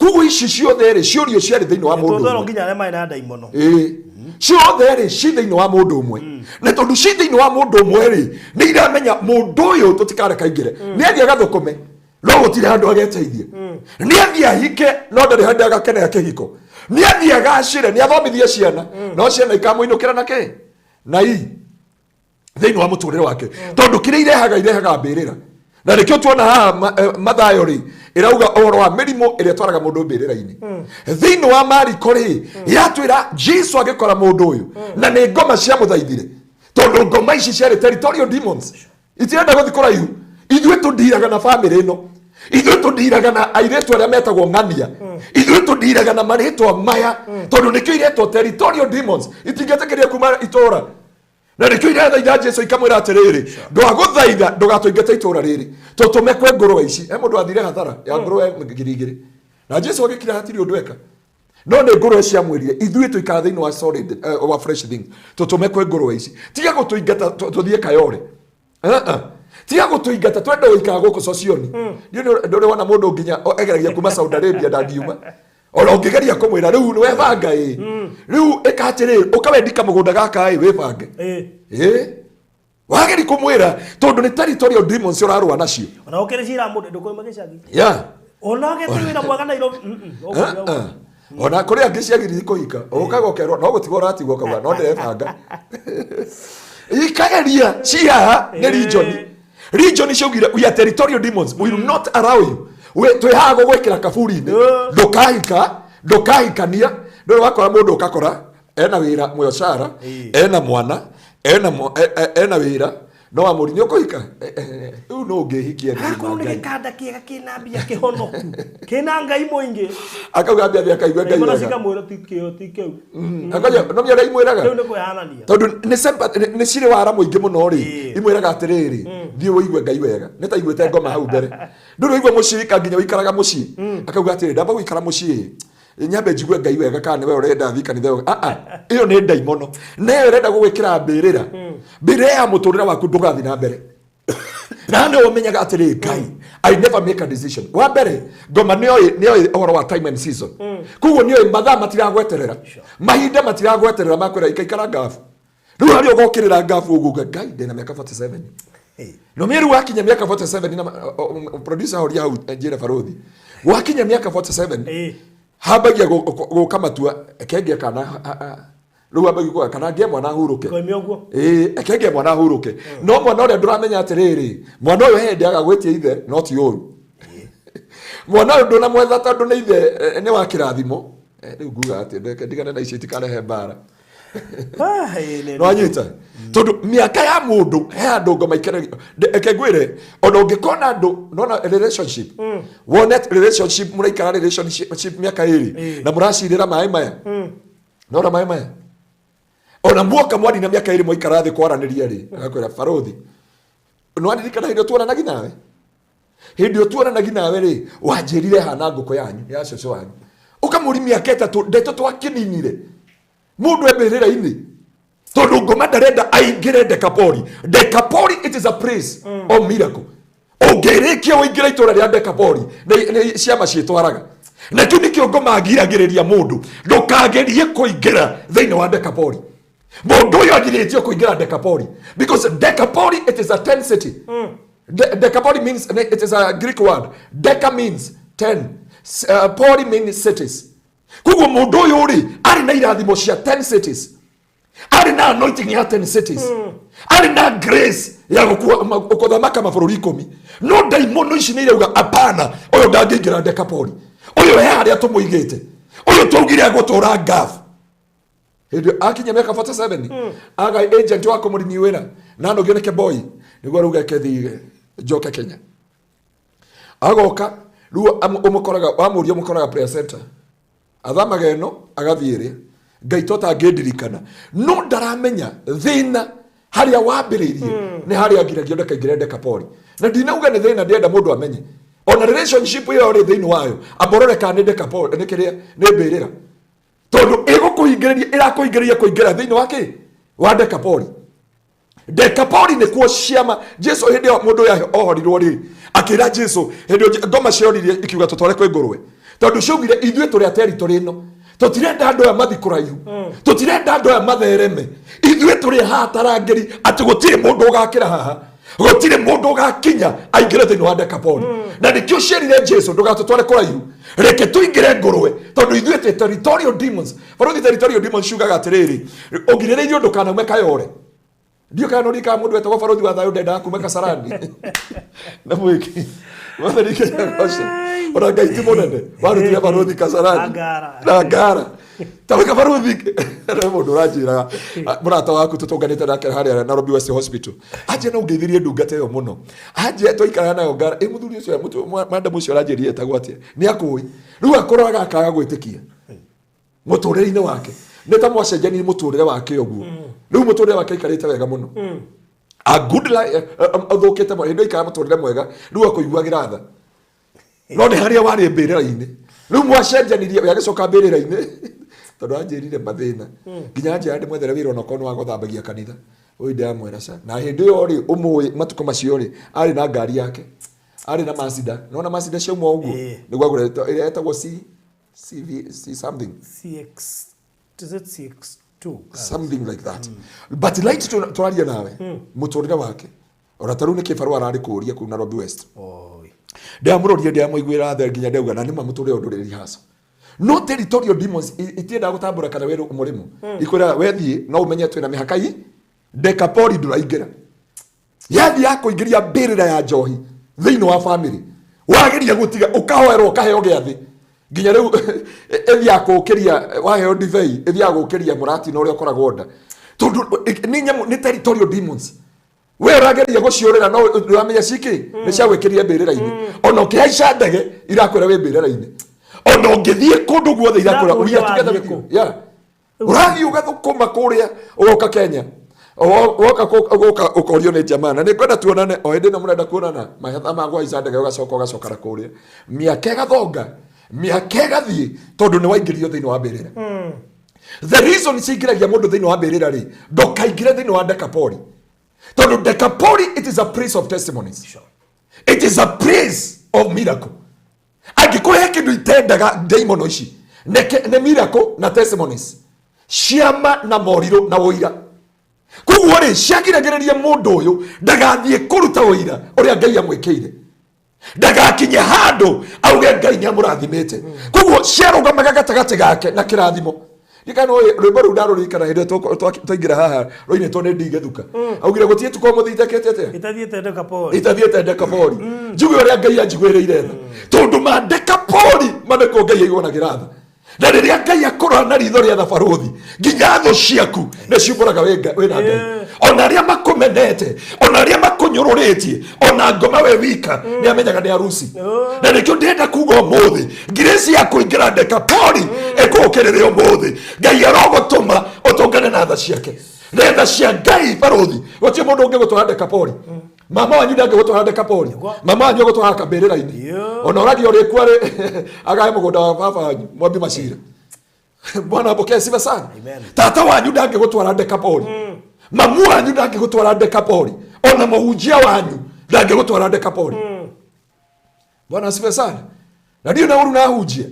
Koguo ici ciothe rĩ, ciũrio ciarĩ thĩinĩ wa mũndũ Tondũ ũmwe. nginya arĩa marĩ na ndaimono. Ĩĩ. Ciothe rĩ, ci thĩinĩ wa mũndũ ũmwe. Na tondũ ci thĩinĩ wa mũndũ ũmwe rĩ, nĩ iramenya mũndũ ũyũ tũtikareka aingĩre. Nĩ athiĩ agathũkũme, no gũtirĩ handũ ageteithie. Nĩ athiĩ ahike, no ndarĩ handũ agakenera kĩhiko. Nĩ athiĩ agacĩre, nĩ athomithie ciana, no ciana ikamũinũkĩra na kĩ? Na i. Thĩinĩ wa mũtũrĩre wake. Tondũ kĩrĩa irehaga, irehaga mbĩrĩra. Na nĩkĩo tuona haha Mathayo rĩ, ĩrauga ũhoro wa mĩrimũ ĩrĩa ĩtwaraga mũndũ mbĩrĩra-inĩ. Thĩinĩ wa Mariko rĩ, yatwĩra Jesu agĩkora mũndũ ũyũ na nĩ ngoma ciamũthaithire, tondũ ngoma ici ciarĩ territorial demons, itirenda gũthiĩ kũraihu. Ithuĩ tũndiraga na bamĩrĩ ĩno, ithuĩ tũndiraga na airĩtu arĩa metagwo ng'ania, ithuĩ tũndiraga na marĩtwa maya, tondũ nĩkĩo iretwo territorial demons, itingĩtĩkĩria kuma itũra. Na nĩkĩo irathaitha Jesu ikamwĩra atĩrĩrĩ, ndwagũthaitha ndũgatũingate itũra rĩrĩ, tũtũme kwĩ ngũrwe ici. He mũndũ athire hathara ya ngũrwe 2,000, na Jesu agĩkira, hatirĩ ũndũ eka, no nĩ ngũrwe ciamwĩrire, ithuĩ tũikara thĩinĩ wa solid, wa fresh things, tũtũme kwĩ ngũrwe ici, tiga gũtũingata tũthiĩ Kayore. Uh-uh. Tiga gũtũingata, twenda gũikara gũkũ Sosioni. Ndũrĩ wona mũndũ nginya egeragia kuma Saudi Arabia, ndangiuma ona ũngĩgeria kũmwĩra rĩu nĩ webanga ĩ, rĩu ĩka atĩrĩrĩ, ũkawendika mũgũnda gaka ĩ, wĩbange. Ĩ wageri kũmwĩra, tondũ nĩ territorial demons ũrarũa nacio. Ona ũkĩrĩ cira mũndũ ndũkoima gĩcagi. Ona ũgete wĩra mwega Nairobi. Ũkũria ũguo. Ona kũrĩ angĩ ciagiririe kũhika, ũkaga ũkerwo no gũtigwo ũratigwo, ũkauga no ndĩrebanga. Ikageria cihaha nĩ region. Region ciaugire, we are territorial demons, we will not allow you. We twĩ haha gũgwĩkĩra kaburi-inĩ. Ndũkahika, ndũkahikania. Ndũrĩ wakora mũndũ ũkakora ena wĩra mũcara, ena mwana, ena wĩra, no wamũri nĩ ũkũhika. Rĩu no ũngĩhikia nĩ Akorwo nĩ Ngai. Gĩkanda kĩega kĩna mbia, kĩhonoku, kĩna Ngai mũingĩ. Akauga ambia athiĩ akaigue Ngai Imwana wega. cikamwĩra ti kĩo, ti kĩu. Akaja no mĩaria imwĩraga. Rĩu nĩ kwĩhanania. Tondũ nĩ nĩ cirĩ wara mũingĩ mũno rĩ, imwĩraga atĩrĩrĩ, thiĩ ũigue Ngai wega. Nĩ ta iguĩte ngoma hau mbere, ndũrĩ ũigua mũcirika nginya ũikaraga mũciĩ, akauga atĩrĩ, ndamba gũikara mũciĩ nyambe njigue Ngai wega kana nĩwe ũrenda thiĩ kanitha ĩyo. Ah, ah, ĩyo nĩ ndaimono, na ĩyo ĩrenda gũgwĩkĩra mbĩrĩra, mbĩrĩra ya mũtũrĩre waku, ndũgathiĩ na mbere. Na nĩ ũmenyaga atĩrĩ, Ngai, I never make a decision. Wa mbere, ngoma nĩoĩ ũhoro wa time and season, koguo nĩoĩ mathaa matiragweterera, mahinda matiragweterera, makwĩra ikaikara ngabu. Rĩu harĩa ũgokĩrĩra ngabu ũguo, Ngai, ndĩna mĩaka 47. No mĩeri wakinya mĩaka 47 na producer horia hau, njĩre barothi, wakinya mĩaka 47, hambagia gũka matua kengia kana rĩu hambagia kuga kana ngĩe mwana ahurũke. Koime ũguo. Ĩĩ, ekenge mwana ahurũke, no mwana ũrĩa ndũramenya atĩrĩrĩ, mwana ũyũ he hĩndĩ aga gwĩtia ithe, no ti ũru mwana ũyũ ndũnamwetha tondũ nĩ ithe, nĩ wa kĩrathimo. Rĩu nguga atĩ ndeke ndigane na icio itikarehe mbara. Ah, ĩĩ, Nĩwanyita, tondũ mĩaka ya mũndũ he andũ ngoma ikeragio. Reke ngwĩre, ona ũngĩkona andũ nona relationship, wone relationship mũraikara relationship mĩaka 2 na mũracirĩra maĩ maya, nona maĩ maya, ona muoka mwarina mĩaka 2 mwaikara thĩ kwaranĩria rĩ, agakwĩra, barothi, nĩwaririkana hĩndĩ ĩyo tuonanagi nawe, hĩndĩ ĩyo tuonanagi nawe rĩ, wanjĩrire hana ngũkũ yanyu ya cũcũ wanyu, ũkamũri mĩaka 3 ndeto twakĩninire mũndũ e mbĩrĩra-inĩ, tondũ ngoma ndarenda aingĩre Dekapoli. Dekapoli, it is a place of miracle. Ũngĩrĩkia ũingĩre itũra rĩa Dekapoli, nĩ ciama ciĩtwaraga, na kĩu nĩkĩo ngoma agiragĩrĩria mũndũ, ndũkagerie kũingĩra thĩinĩ wa Dekapoli. Mũndũ ũyũ agirĩtio kũingĩra Dekapoli because Dekapoli, it is a 10 city. Decapoli means, it is a Greek word. Deca means 10. Poli means cities. Koguo mũndũ ũyũ rĩ, arĩ na irathimo cia 10 cities, arĩ na anointing ya 10 cities, arĩ na grace ya gũthamaka mabũrũri 10, no ndaimono ici nĩ irauga, apana, ũyũ ndangĩingĩra Dekapoli, ũyũ he harĩa tũmũigĩte, ũyũ twaugire egũtũra ngabu. Hĩndĩ akinya mĩaka 47, aga agent wa kũmũrini wĩra na nogio nĩ keboi, nĩguo arauga eke thiĩ njoke Kenya. Agoka rĩu ũmũkoraga, wamũria ũmũkoraga prayer center, athamaga ĩno agathiĩ ĩrĩa Ngai to tangĩndirikana, no ndaramenya thĩna harĩa wambĩrĩirie nĩ harĩa ngiragio ndakaingĩre Dekapoli. Na ndinauga nĩ thĩna, ndĩrenda mũndũ amenye ona relationship ĩyo rĩ, thĩinĩ wayo amborore kana nĩ Dekapoli, nĩ kĩrĩa, nĩ mbĩrĩra, tondũ ĩgũkũhingĩrĩria, ĩrakũhingĩrĩria kũingĩra thĩinĩ wa kĩ wa Dekapoli. Dekapoli nĩkuo ciama. Jesu hĩndĩ ĩyo mũndũ ũyũ ohorirwo rĩ, akĩra Jesu, hĩndĩ ĩyo ngoma cioririe ikiuga, tũtware kwĩ ngũrwe, tondũ ciaugire, ithuĩ tũrĩ a territory ĩno, tũtirenda andũ aya mathi kũraihu, tũtirenda andũ aya mathereme, ithuĩ tũrĩ haha tarangĩri atĩ gũtirĩ mũndũ ũgakĩra haha, gũtirĩ mũndũ ũgakinya aingĩre thĩinĩ wa Dekapoli. Na nĩkĩo ciĩrire Jesu, ndũgatũtware kũraihu, reke tũingĩre ngũrwe, tondũ ithuĩ twĩ territorial demons. Barothi, territorial demons ciugaga atĩrĩrĩ, ũgirĩrĩirio ndũkanaume Kayore. Ndiũ kana nũrikaga mũndũ wetagwo barothi wa thayũ ndendaga kuma Kasarani na mwĩki Mwathani Kenya goce. Ona Ngai ti mũnene warutire barothi Kasarani Na ngara. Na ngara tawĩka barothi nĩ mũndũ ũranjĩraga mũrata waku tũtũnganĩte nake harĩa Nairobi West Hospital anjia no ngeithirie ndungata ĩyo mũno anjia twaikaraga nayo ngara ĩ mũthuri ũcio madam ũcio ũranjĩrire etagwo atĩa nĩ akũĩ rĩu akũroraga akaga gwĩtĩkia mũtũrĩre-inĩ wake nĩ ta mwacenjanirie mũtũrĩre wake ũguo rĩu mũtũrĩre wake aikarĩte wega mũno a good life athũkĩte mũno hĩndĩ aikara mũtũrĩre mwega rĩu akũiguagĩra tha no nĩ harĩa warĩ mbĩrĩra-inĩ rĩu mwacenjanirie we agĩcoka mbĩrĩra-inĩ tondũ anjĩrire mathĩna nginya anjĩra ndĩmwethere wĩra onakorwo nĩ wa gũthambagia kanitha ũyũ ndĩramwĩra ca na hĩndĩ ĩyo rĩ ũmũĩ matukũ macio rĩ arĩ na ngari yake arĩ na Mazda nona Mazda ciauma ũguo nĩguo agũrĩte ĩrĩa ĩtagwo C CV C something CX is it CX2 something like that but light tũraria nawe mũtũrĩre wake ona ta rĩu nĩ kĩbarũa ararĩ kũũria kũu Nairobi West. Oi. Ndamũrorire ndamũiguĩra tha nginya ndauga na nĩma mũtũrĩre ũyũ ndũrĩ rehearsal no territorial demons itiendaga gũtambũra kana wĩ mũrĩmo ikwĩraga wethiĩ no ũmenye twĩna mĩhaka i Dekapoli ndũraingĩra yathi ya kũingĩria mbĩrĩra ya njohi thĩinĩ wa family wageria gũtiga ũkahoerwo ũkaheo gĩathĩ nginya rĩu ĩthiaga kũũkĩria waheo ndibei ĩthiaga gũũkĩria mũratina ũrĩa ũkoragwo nda tondũ nĩ nyamũ nĩ territorial demons we ũrageria gũciũrĩra no ndũramenya cikĩ nĩ ciagwĩkĩria mbĩrĩra-inĩ ona ũkĩhaica ndege irakwĩra wĩ mbĩrĩra-inĩ ona ũngĩthiĩ kũndũ guothe irakwĩra Irakũria we are together wathiĩ with you. kũ? Yeah. Ũrathiĩ ũgathũkũma kũrĩa ũgoka Kenya woka ũgoka ũkorio nĩ jamaa na nĩngwenda tuonane o hĩndĩ ĩno mũrenda kuonana mahetha ma kũhaica ndege ũgacoka ũgacokera kũrĩa mĩaka ĩgathonga mĩaka ĩgathiĩ tondũ nĩ waingĩrio thĩinĩ wa mbĩrĩra the reason cingĩragia mũndũ thĩinĩ wa mbĩrĩra rĩ ndũkaingĩre thĩinĩ wa Dekapoli tondũ Dekapoli it is a place of testimonies. It is a place of miracle angĩkorwo he kĩndũ itendaga ndaimono ici nĩ miracle na testimonies ciama na morirũ na ũira koguo rĩ ciagiragĩrĩria mũndũ ũyũ ndagathiĩ kũruta ũira ũrĩa Ngai amwĩkĩire ndagakinye handũ auge Ngai nĩ amũrathimĩte koguo ciarũgamaga gatagatĩ gake na kĩrathimo ndikana rwĩmbo rũu ndarũririkana hĩndĩ ĩrĩa twaingĩra haha rũinĩtwo nĩ Ndigĩthuka augire gũtirĩ tukũ mũthiitekĩte atĩa Itathiĩte Dekapoli. Itathiĩte Dekapoli njigue ũrĩa Ngai anjiguĩrĩire tha tondũ ma Dekapoli manĩkwo Ngai aiguanagĩra tha na rĩrĩa Ngai akũrora na ritho rĩa tha barũthi nginya thũ ciaku nĩ ciumbũraga wĩna Ngai ona arĩa makũmenete ona arĩa makũnyũrũrĩtie ona ngoma we wika nĩ amenyaga nĩ arusi na nĩkĩo ndĩrenda kuga ũmũthĩ ngirĩci ya kũingĩra Dekapoli ĩkũũkĩrĩre ũmũthĩ Ngai arogũtũma ũtũngane na tha ciake na tha cia Ngai barũthi gũtirĩ mũndũ ũngĩgũtwara Dekapoli mama wanyu ndangĩgũtwara Dekapoli mama wanyu agũtwara kambĩrĩra-inĩ ona ũragia ũrĩkua rĩ agae mũgũnda wa baba wanyu mwambi macira Bwana apokee sifa sana. Amen. Tata wanyu ndangĩgũtwara Dekapoli mamu wanyu ndangĩgũtwara Dekapoli ona mũhunjia wanyu ndangĩgũtwara Dekapoli Bwana asifiwe sana na ndio na ũru nahunjia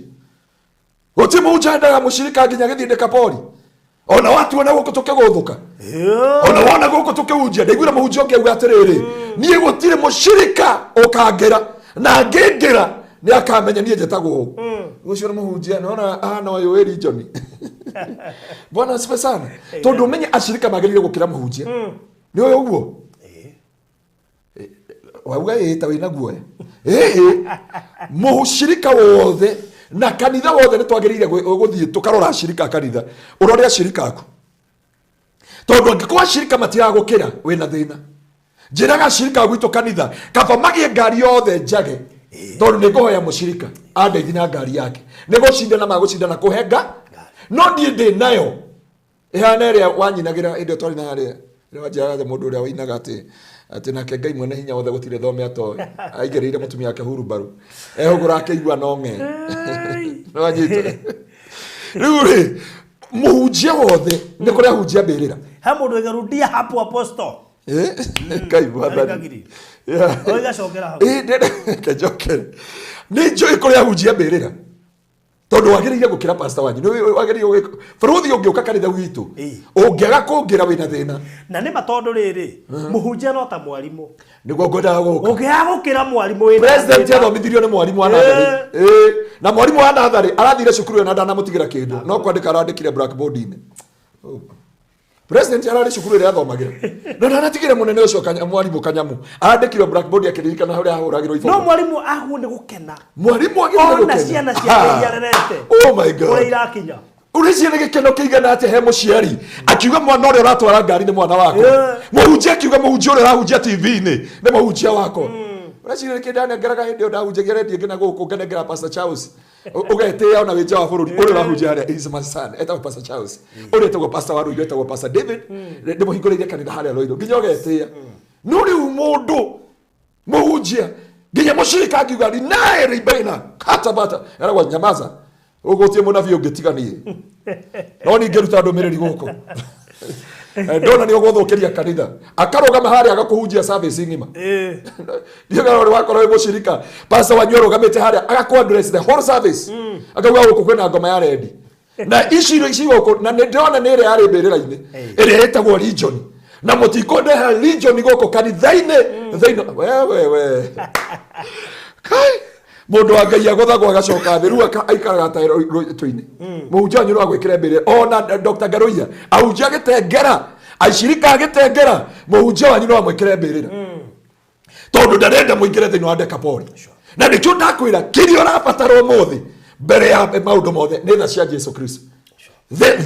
gũtirĩ mũhunjia endaga mũcirika nginya gĩthiĩ Dekapoli ona watuona gũkũ tũkĩgũthũka ona wona gũkũ tũkĩhunjia ndaiguire mũhunjia ũngĩ auga atĩrĩrĩ niĩ gũtirĩ mũcirika ũkangĩra na ngĩngĩra nĩ akamenya niĩ njĩtagwo ũũ ũcio nĩ mũhunjia nona ahana ũyũ wĩ region Bwana asifiwe sana tondũ ũmenye acirika magĩrĩire gũkĩra mũhunjia nĩ ũyũ ũguo wauga ĩĩ ta wĩna guoya ĩĩ mũcirika wothe na kanitha wothe nĩ twagĩrĩire gũthiĩ tũkarora acirika a kanitha ũrore acirika aku tondũ angĩkorwo acirika matiragũkĩra wĩna thĩna njĩraga acirika gwitũ kanitha kaba magĩe ngari yothe njage tondũ nĩ ngũhoya mũcirika andeithi na ngari yake nĩ gũcindana magũcindana kũhenga no niĩ ndĩ nayo ĩhana ĩrĩa wanyinagĩra hĩndĩ ĩyo twarĩ na harĩa ĩrĩa wanjĩraga mũndũ ũrĩa wainaga atĩ atĩ nake Ngai mwene hinya wothe gũtirĩ thome atoĩ aigĩrĩire mũtumia wake hurumbarũ ehũgũra akĩigua no ng'e nĩwanyita rĩu rĩ mũhunjia wothe nĩ kũrĩ ahunjia mbĩrĩra He mũndũ ĩgarudia hapo apostle. Ngai mwathani Arĩkagiri. Ũgacokera hau. Ĩ, nĩ njũĩ kũrĩ ahunjia mbĩrĩra tondũ wagĩrĩire gũkĩra pastor wanyu nĩ wagĩrĩire bũrũthi ũngĩũka kanitha witũ ũngĩaga kũngĩra wĩna thĩna Na nĩ ma tondũ rĩrĩ mũhunjia no ta mwarimũ nĩguo ngwendaga gũka ũngĩaga gũkĩra mwarimũ wĩna president thĩna. athomithirio nĩ mwarimũ wa natharĩ Ĩ, na mwarimũ wa natharĩ arathire cukuru ĩyo na ndanamũtigĩra kĩndũ no kwandĩka arandĩkire blackboard-inĩ. President ararĩ cukuru ĩrĩa athomagĩra na ndanatigire mũnene ũcio mwarimũ kanyamu andĩkirwo blackboard akĩririkana harĩa ahũragĩrwo No iboko. mwarimu agwo nĩ gũkena. Mwarimũ agĩrĩire Ona gũkena. ciana ciake iria arerete. Oh my God. Ũrĩa irakinya. Ũreciria nĩ gĩkeno kĩigana atĩa he mũciari akiuga mwana ũrĩa ũratwara ngari nĩ mwana wakwa? Mũhunjia akiuga mũhunjia ũrĩa ũrahunjia TV-inĩ nĩ mũhunjia wakwa. Ũreciria nĩkĩ ndanengeraga hĩndĩ ĩyo ndahunjagia redio nginya gũkũ nganengera Pastor Charles? Ũgetĩĩa ona wĩ nja wa bũrũri, ũrĩa ũrahunjia harĩa is my son etagwo Pastor Charles, ũrĩa etagwo Pastor wa Ruiru etagwo Pastor David, ndĩmũhingũrĩire kanitha harĩa Ruiru nginya ũgetĩĩa. No rĩu mũndũ mũhunjia nginya mũcirika angiuga rinae ribaina katabata eragwo nyamaza, ũgũtie mũnabii ũngĩ tiga niĩ, no ningĩruta ndũmĩrĩri gũkũ. Ndona nĩ ũgũthũkĩria kanitha. Akarũgama harĩa agakũhunjia service ng'ima. Ndiũĩ ũrĩa wakorwo wĩ mũcirika, pastor wanyu arũgamĩte harĩa agakũ address the whole service, akauga gũkũ kwĩna ngoma ya rendi na ici irio ici gũkũ, na nĩ ndĩrona nĩ ĩrĩa yarĩ mbĩrĩra-inĩ ĩrĩa ĩtagwo region, na mũtikũndeha region gũkũ kanitha-inĩ thĩinĩ. Wewe we kai, mũndũ wa Ngai agũthagwo agacoka thĩ rĩu aikaraga ta rũtũ-inĩ. Mũhunjia wanyu no agwĩkĩre mbĩrĩra. Ona Dr. Ngaruiya ahunjia agĩtengera, acirika agĩtengera, mũhunjia wanyu no amwĩkĩre mbĩrĩra tondũ ndarenda mũingĩre thĩinĩ wa Dekapoli. Na nĩkĩo ndakwĩra kĩrĩa ũrabatara ũmũthĩ mbere ya maũndũ mothe nĩ tha cia Jesu Kristo.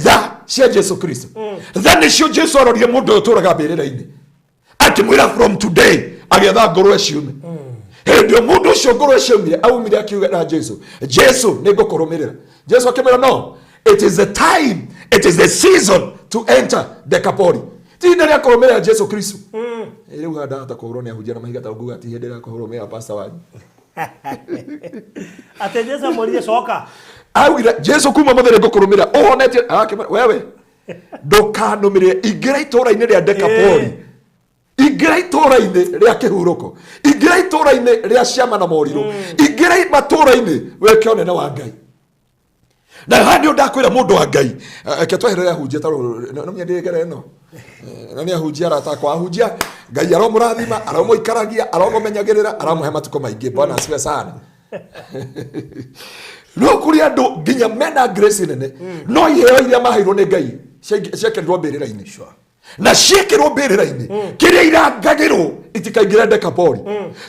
Tha cia Jesu Kristo, tha nĩcio Jesu arorire mũndũ ũyũ ũtũraga mbĩrĩra-inĩ akĩmwĩra from today, agĩetha ngũrwe ciume. Hĩndĩ ĩyo mũndũ ũcio ngũrwe ciaumire aumire akiuga na Jesu, "Jesu, nĩ ngũkũrũmĩrĩra." Jesu akĩmwĩra, "No, it is the time, it is the season to enter Dekapoli." Ti ihinda rĩa kũrũmĩrĩra Jesu Kristo. Rĩu haha ndahota kũhũrwo nĩ ahunjia na mahiga ta nguga ti hĩndĩ rĩa kũrũmĩrĩra pastor wanyu. Atĩ Jesu amwĩrire coka. Augire, "Jesu, kuma mũthenya ngũkũrũmĩrĩra ũhonetie." Akĩmwĩra, "Wewe ndũkanũmĩrĩre, ingĩra itũũra-inĩ rĩa Dekapoli, ingĩra itũũra-inĩ rĩa kĩhurũko, ingĩra itũũra-inĩ rĩa ciama na morirũ, ingĩra matũũra-inĩ wĩke ũnene wa Ngai." Na haha nĩ ndakwĩra mũndũ wa Ngai, reke tweherere ahunjia ta no nyendire ĩno. Na nĩ ahunjia arata akwa, ahunjia Ngai aromũrathima, aromũikaragia, aromũmenyagĩrĩra, aramũhe matukũ maingĩ. Bwana asifiwe sana. No kũrĩ andũ nginya mena grace nene, no iheo iria maheirwo nĩ Ngai ciekĩrirwo mbĩrĩra-inĩ, na ciekĩrwo mbĩrĩra-inĩ kĩrĩa irangagĩrwo itikaingĩre Dekapoli,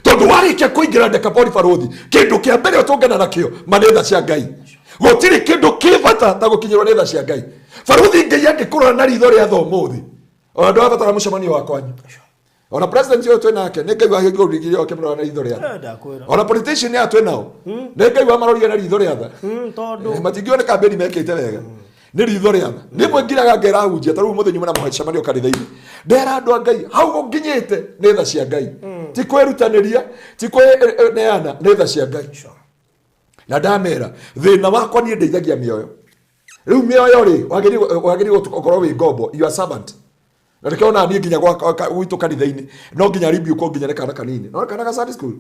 tondũ warĩkia kũingĩra Dekapoli, barũthi, kĩndũ kĩa mbere ũtũngana nakĩo ma nĩ tha cia Ngai. Gũtirĩ kĩndũ kĩ bata ta gũkinyĩrwo nĩ tha cia Ngai. Barũthi, Ngai angĩkũrora na ritho rĩa tha ũmũthĩ, ona ndũrabatara mũcemanio wa kwanyu. Ona president ũyũ twĩ nake nĩ Ngai wahingũrire akĩmũrora na ritho rĩa tha. Ndakwĩra. Ona politician aya twĩ nao nĩ Ngai wamarorire na ritho rĩa tha. Tondũ Matingĩona kambĩni mekĩte wega nĩ ritho rĩa tha. Rĩmwe ngiraga ngera ahunjia ta rĩu mũthenya nyuma na mũcemanio kanitha-inĩ, ndera andũ a Ngai hau gũnginyĩte nĩ tha cia Ngai, ti kwĩrutanĩria, ti kwĩneana, nĩ tha cia Ngai. Na ndamera thĩna wakwa niĩ ndeithagia mĩoyo. Rĩu mĩoyo rĩ, wagĩrĩirwo gũkorwo wĩ ngombo, you are servant. Na nĩkĩo ona niĩ nginya gwitũ kanitha-inĩ no nginya rebuke nginya nĩ kana kanini, no kana ga Sunday school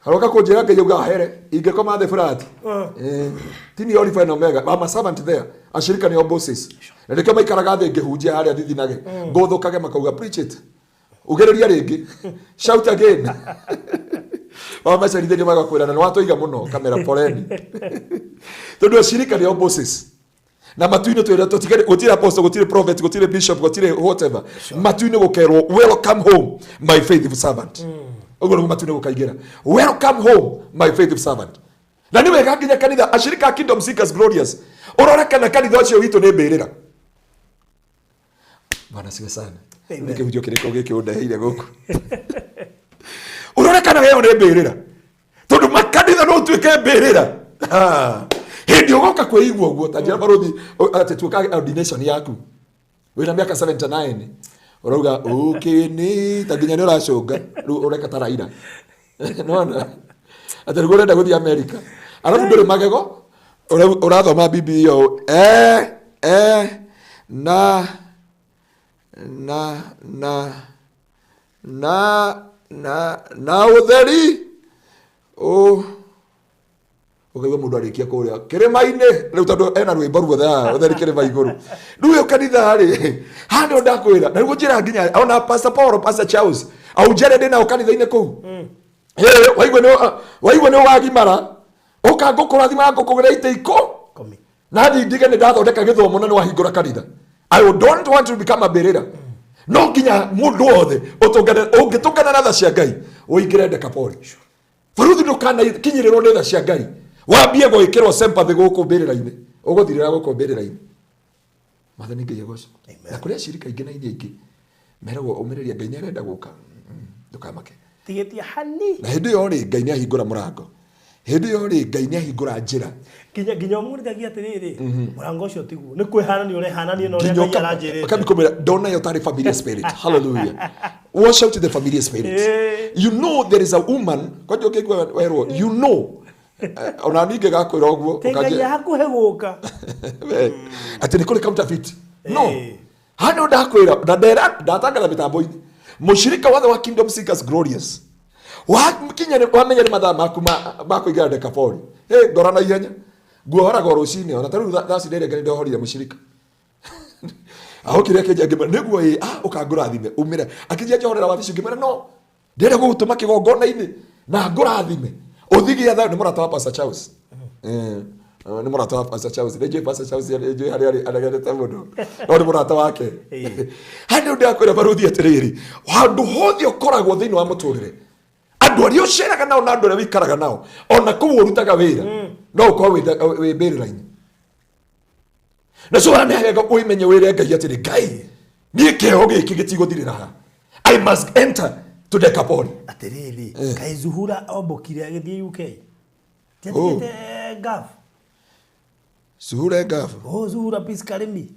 haroka kũnjĩra Ngai auga here ingĩkoma thĩ flat. Ti ni Alpha and Omega. I'm a servant there. Ashirika nĩo bosses, na nĩkĩo maikaraga thĩ ngĩhunjia harĩa thithinage ngũthũkage, makauga, "Preach it, ugĩrĩria rĩngĩ, shout again." Wamacerithĩria magakwĩra na nĩwatũiga mũno kamera, poleni, tondũ ashirika nĩo bosses. Na matu-inĩ twĩra tũtigere gũtirĩ apostle, gũtirĩ prophet, gũtirĩ bishop, gũtirĩ whatever. Matu-inĩ gũkerwo, "Welcome home, my faithful servant." Ũguo nĩguo matu-inĩ gũkaingĩra, "Welcome home, my faithful servant." Na nĩ wega nginya kanitha ashirika a Kingdom Seekers Glorious ũrore kana kanitha ũcio witũ nĩ mbĩrĩra. Bwana siwe sana. Amen. Nĩ kĩhunjio kĩrĩkũ gĩkĩ ũndeheire gũkũ? Ũrore kana weyo nĩ mbĩrĩra, tondũ makanitha no ũtuĩke mbĩrĩra. Ah, hĩndĩ ũgoka kwĩigua ũguo ta njĩra barũthi atĩ tuĩka ordination yaku wĩna mĩaka 79, ũrauga ũkĩni ta nginya nĩ ũracũnga rĩu ũreka ta Raila nona atĩ nĩguo ũrenda gũthiĩ Amerika, arabu ndũrĩ magego, ũrathoma Bibilia ũũ na na na na na na ũtheri ũ ũkaigua mũndũ arĩkia kũrĩa kĩrĩma-inĩ rĩu tondũ ena rwĩmbo ruothe haha, ũtheri kĩrĩma igũrũ. Rĩu ĩyo kanitha rĩ haha nĩho ndakwĩra na nĩguo njĩra nginya ona Pastor Paul, Pastor Charles, ahunjia arĩa ndĩ nao kanitha-inĩ kũu. Waigua nĩ ũgagimara ũka ngũkũrathima, ngũkũgĩra itĩ Kũmi. Na thiĩ ndige nĩ ndathondeka gĩthomo na nĩ wahingũra kanitha. I don't want to become a mbĩrĩra. No nginya mũndũ wothe ũngĩtũngana na tha cia Ngai ũingĩre Dekapoli. Baruthi, ndũkanakinyĩrĩrwo nĩ tha cia Ngai wambie gwĩkĩrwo sympathy gũkũ mbĩrĩra-inĩ, ũgũthirĩra gũkũ mbĩrĩra-inĩ. Mwathani Ngai agocwo. Na kũrĩ acirika aingĩ na iria ingĩ meragwo ũmĩrĩria, Ngai nĩ arenda gũka. Ndũkamake. Tigĩtie hani. Na hĩndĩ ĩyo rĩ, Ngai nĩ ahingũra mũrango. Hĩndĩ ĩyo rĩ, Ngai nĩ ahingũra njĩra. Nginya ũmũrĩthagia atĩrĩrĩ, mũrango ũcio tiguo nĩ kwĩhanania ũrehanania na ũrĩa Ngai aranjĩrĩte. Ũkamĩkũmĩra ndona ĩyo tarĩ familiar spirit. Hallelujah, wash out the familiar spirit. You know there is a woman kwanja ũkĩigua werwo, you know, ona niĩ ngĩgakwĩra ũguo. Tĩ Ngai hakuhĩ gũka. Atĩ nĩ kũrĩ counterfeit no. Hano ndakwĩra na ndera ndatangatha mĩtambo-inĩ, mũshirika wothe wa Kingdom Seekers Glorious wakinya wamenya nĩ mathaa maku ma kũingĩra Dekapoli, hey, ngora na ihenya nguohoraga o rũcinĩ. Ona ta rĩu thaa cinĩ rĩngĩ nĩ ndohorire mũshirika. Ahokire akĩnjia, ngĩmwĩra nĩguo ĩ, ah, ũkangũrathime umĩre. Akĩnjia njohorera wabici, ngĩmwĩra no ndĩrenda gũgũtũma kĩgongona-inĩ na ngũrathime ũthigie thayũ. Nĩ mũrata wa Pastor Charles. Nĩ mũrata wa Pastor Charles. Nĩ njũĩ Pastor Charles, nĩ njũĩ harĩa arĩ aregerete mũno, no nĩ mũrata wake. Handũ ndakwĩra baruthi atĩrĩrĩ, handũ hothe ũkoragwo thĩinĩ wa mũtũrĩre, andũ arĩa ũceraga nao na andũ arĩa ũikaraga nao, ona kũu ũrutaga wĩra, no ũkorwo wĩ mbĩrĩra-inĩ. Na so nĩ wega ũimenye, wĩre Ngai atĩrĩ, Ngai, niĩ kĩheo gĩkĩ gĩtigũthirĩra haha. I must enter to Decapoli. Atĩrĩrĩ, kaĩ Zuhura ombũkire agĩthiĩ UK? Tiatigĩte Gulf? Zuhura Gulf? Oh, Zuhura Peace Karimi.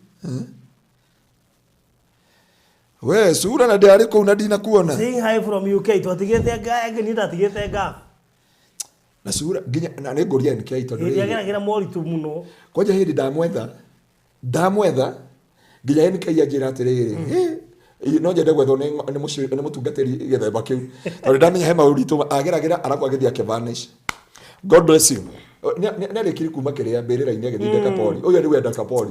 We Zuhura, na ndĩarĩ kũu na ndinakuona. Saying hi from UK. Twatigĩte Gulf, niĩ ndatigĩte Gulf. Na Zuhura nginya na nĩ ngũria NK tondũ hĩndĩ rĩrĩ, ageragĩra moritũ mũno. Kwanja hĩndĩ ndamwetha nginya NK anjĩra atĩrĩrĩ, "Hĩ, no nyende gwethwo nĩ mũtungatĩri gĩthemba kĩu, tondũ ndamenya he maũritũ ageragĩra arabu agĩthiĩ akĩvanish." God bless you. Nĩ arĩkiri kuma kĩrĩa mbĩrĩra-inĩ agĩthiĩ Dekapoli. Ũyũ nĩwe Dekapoli.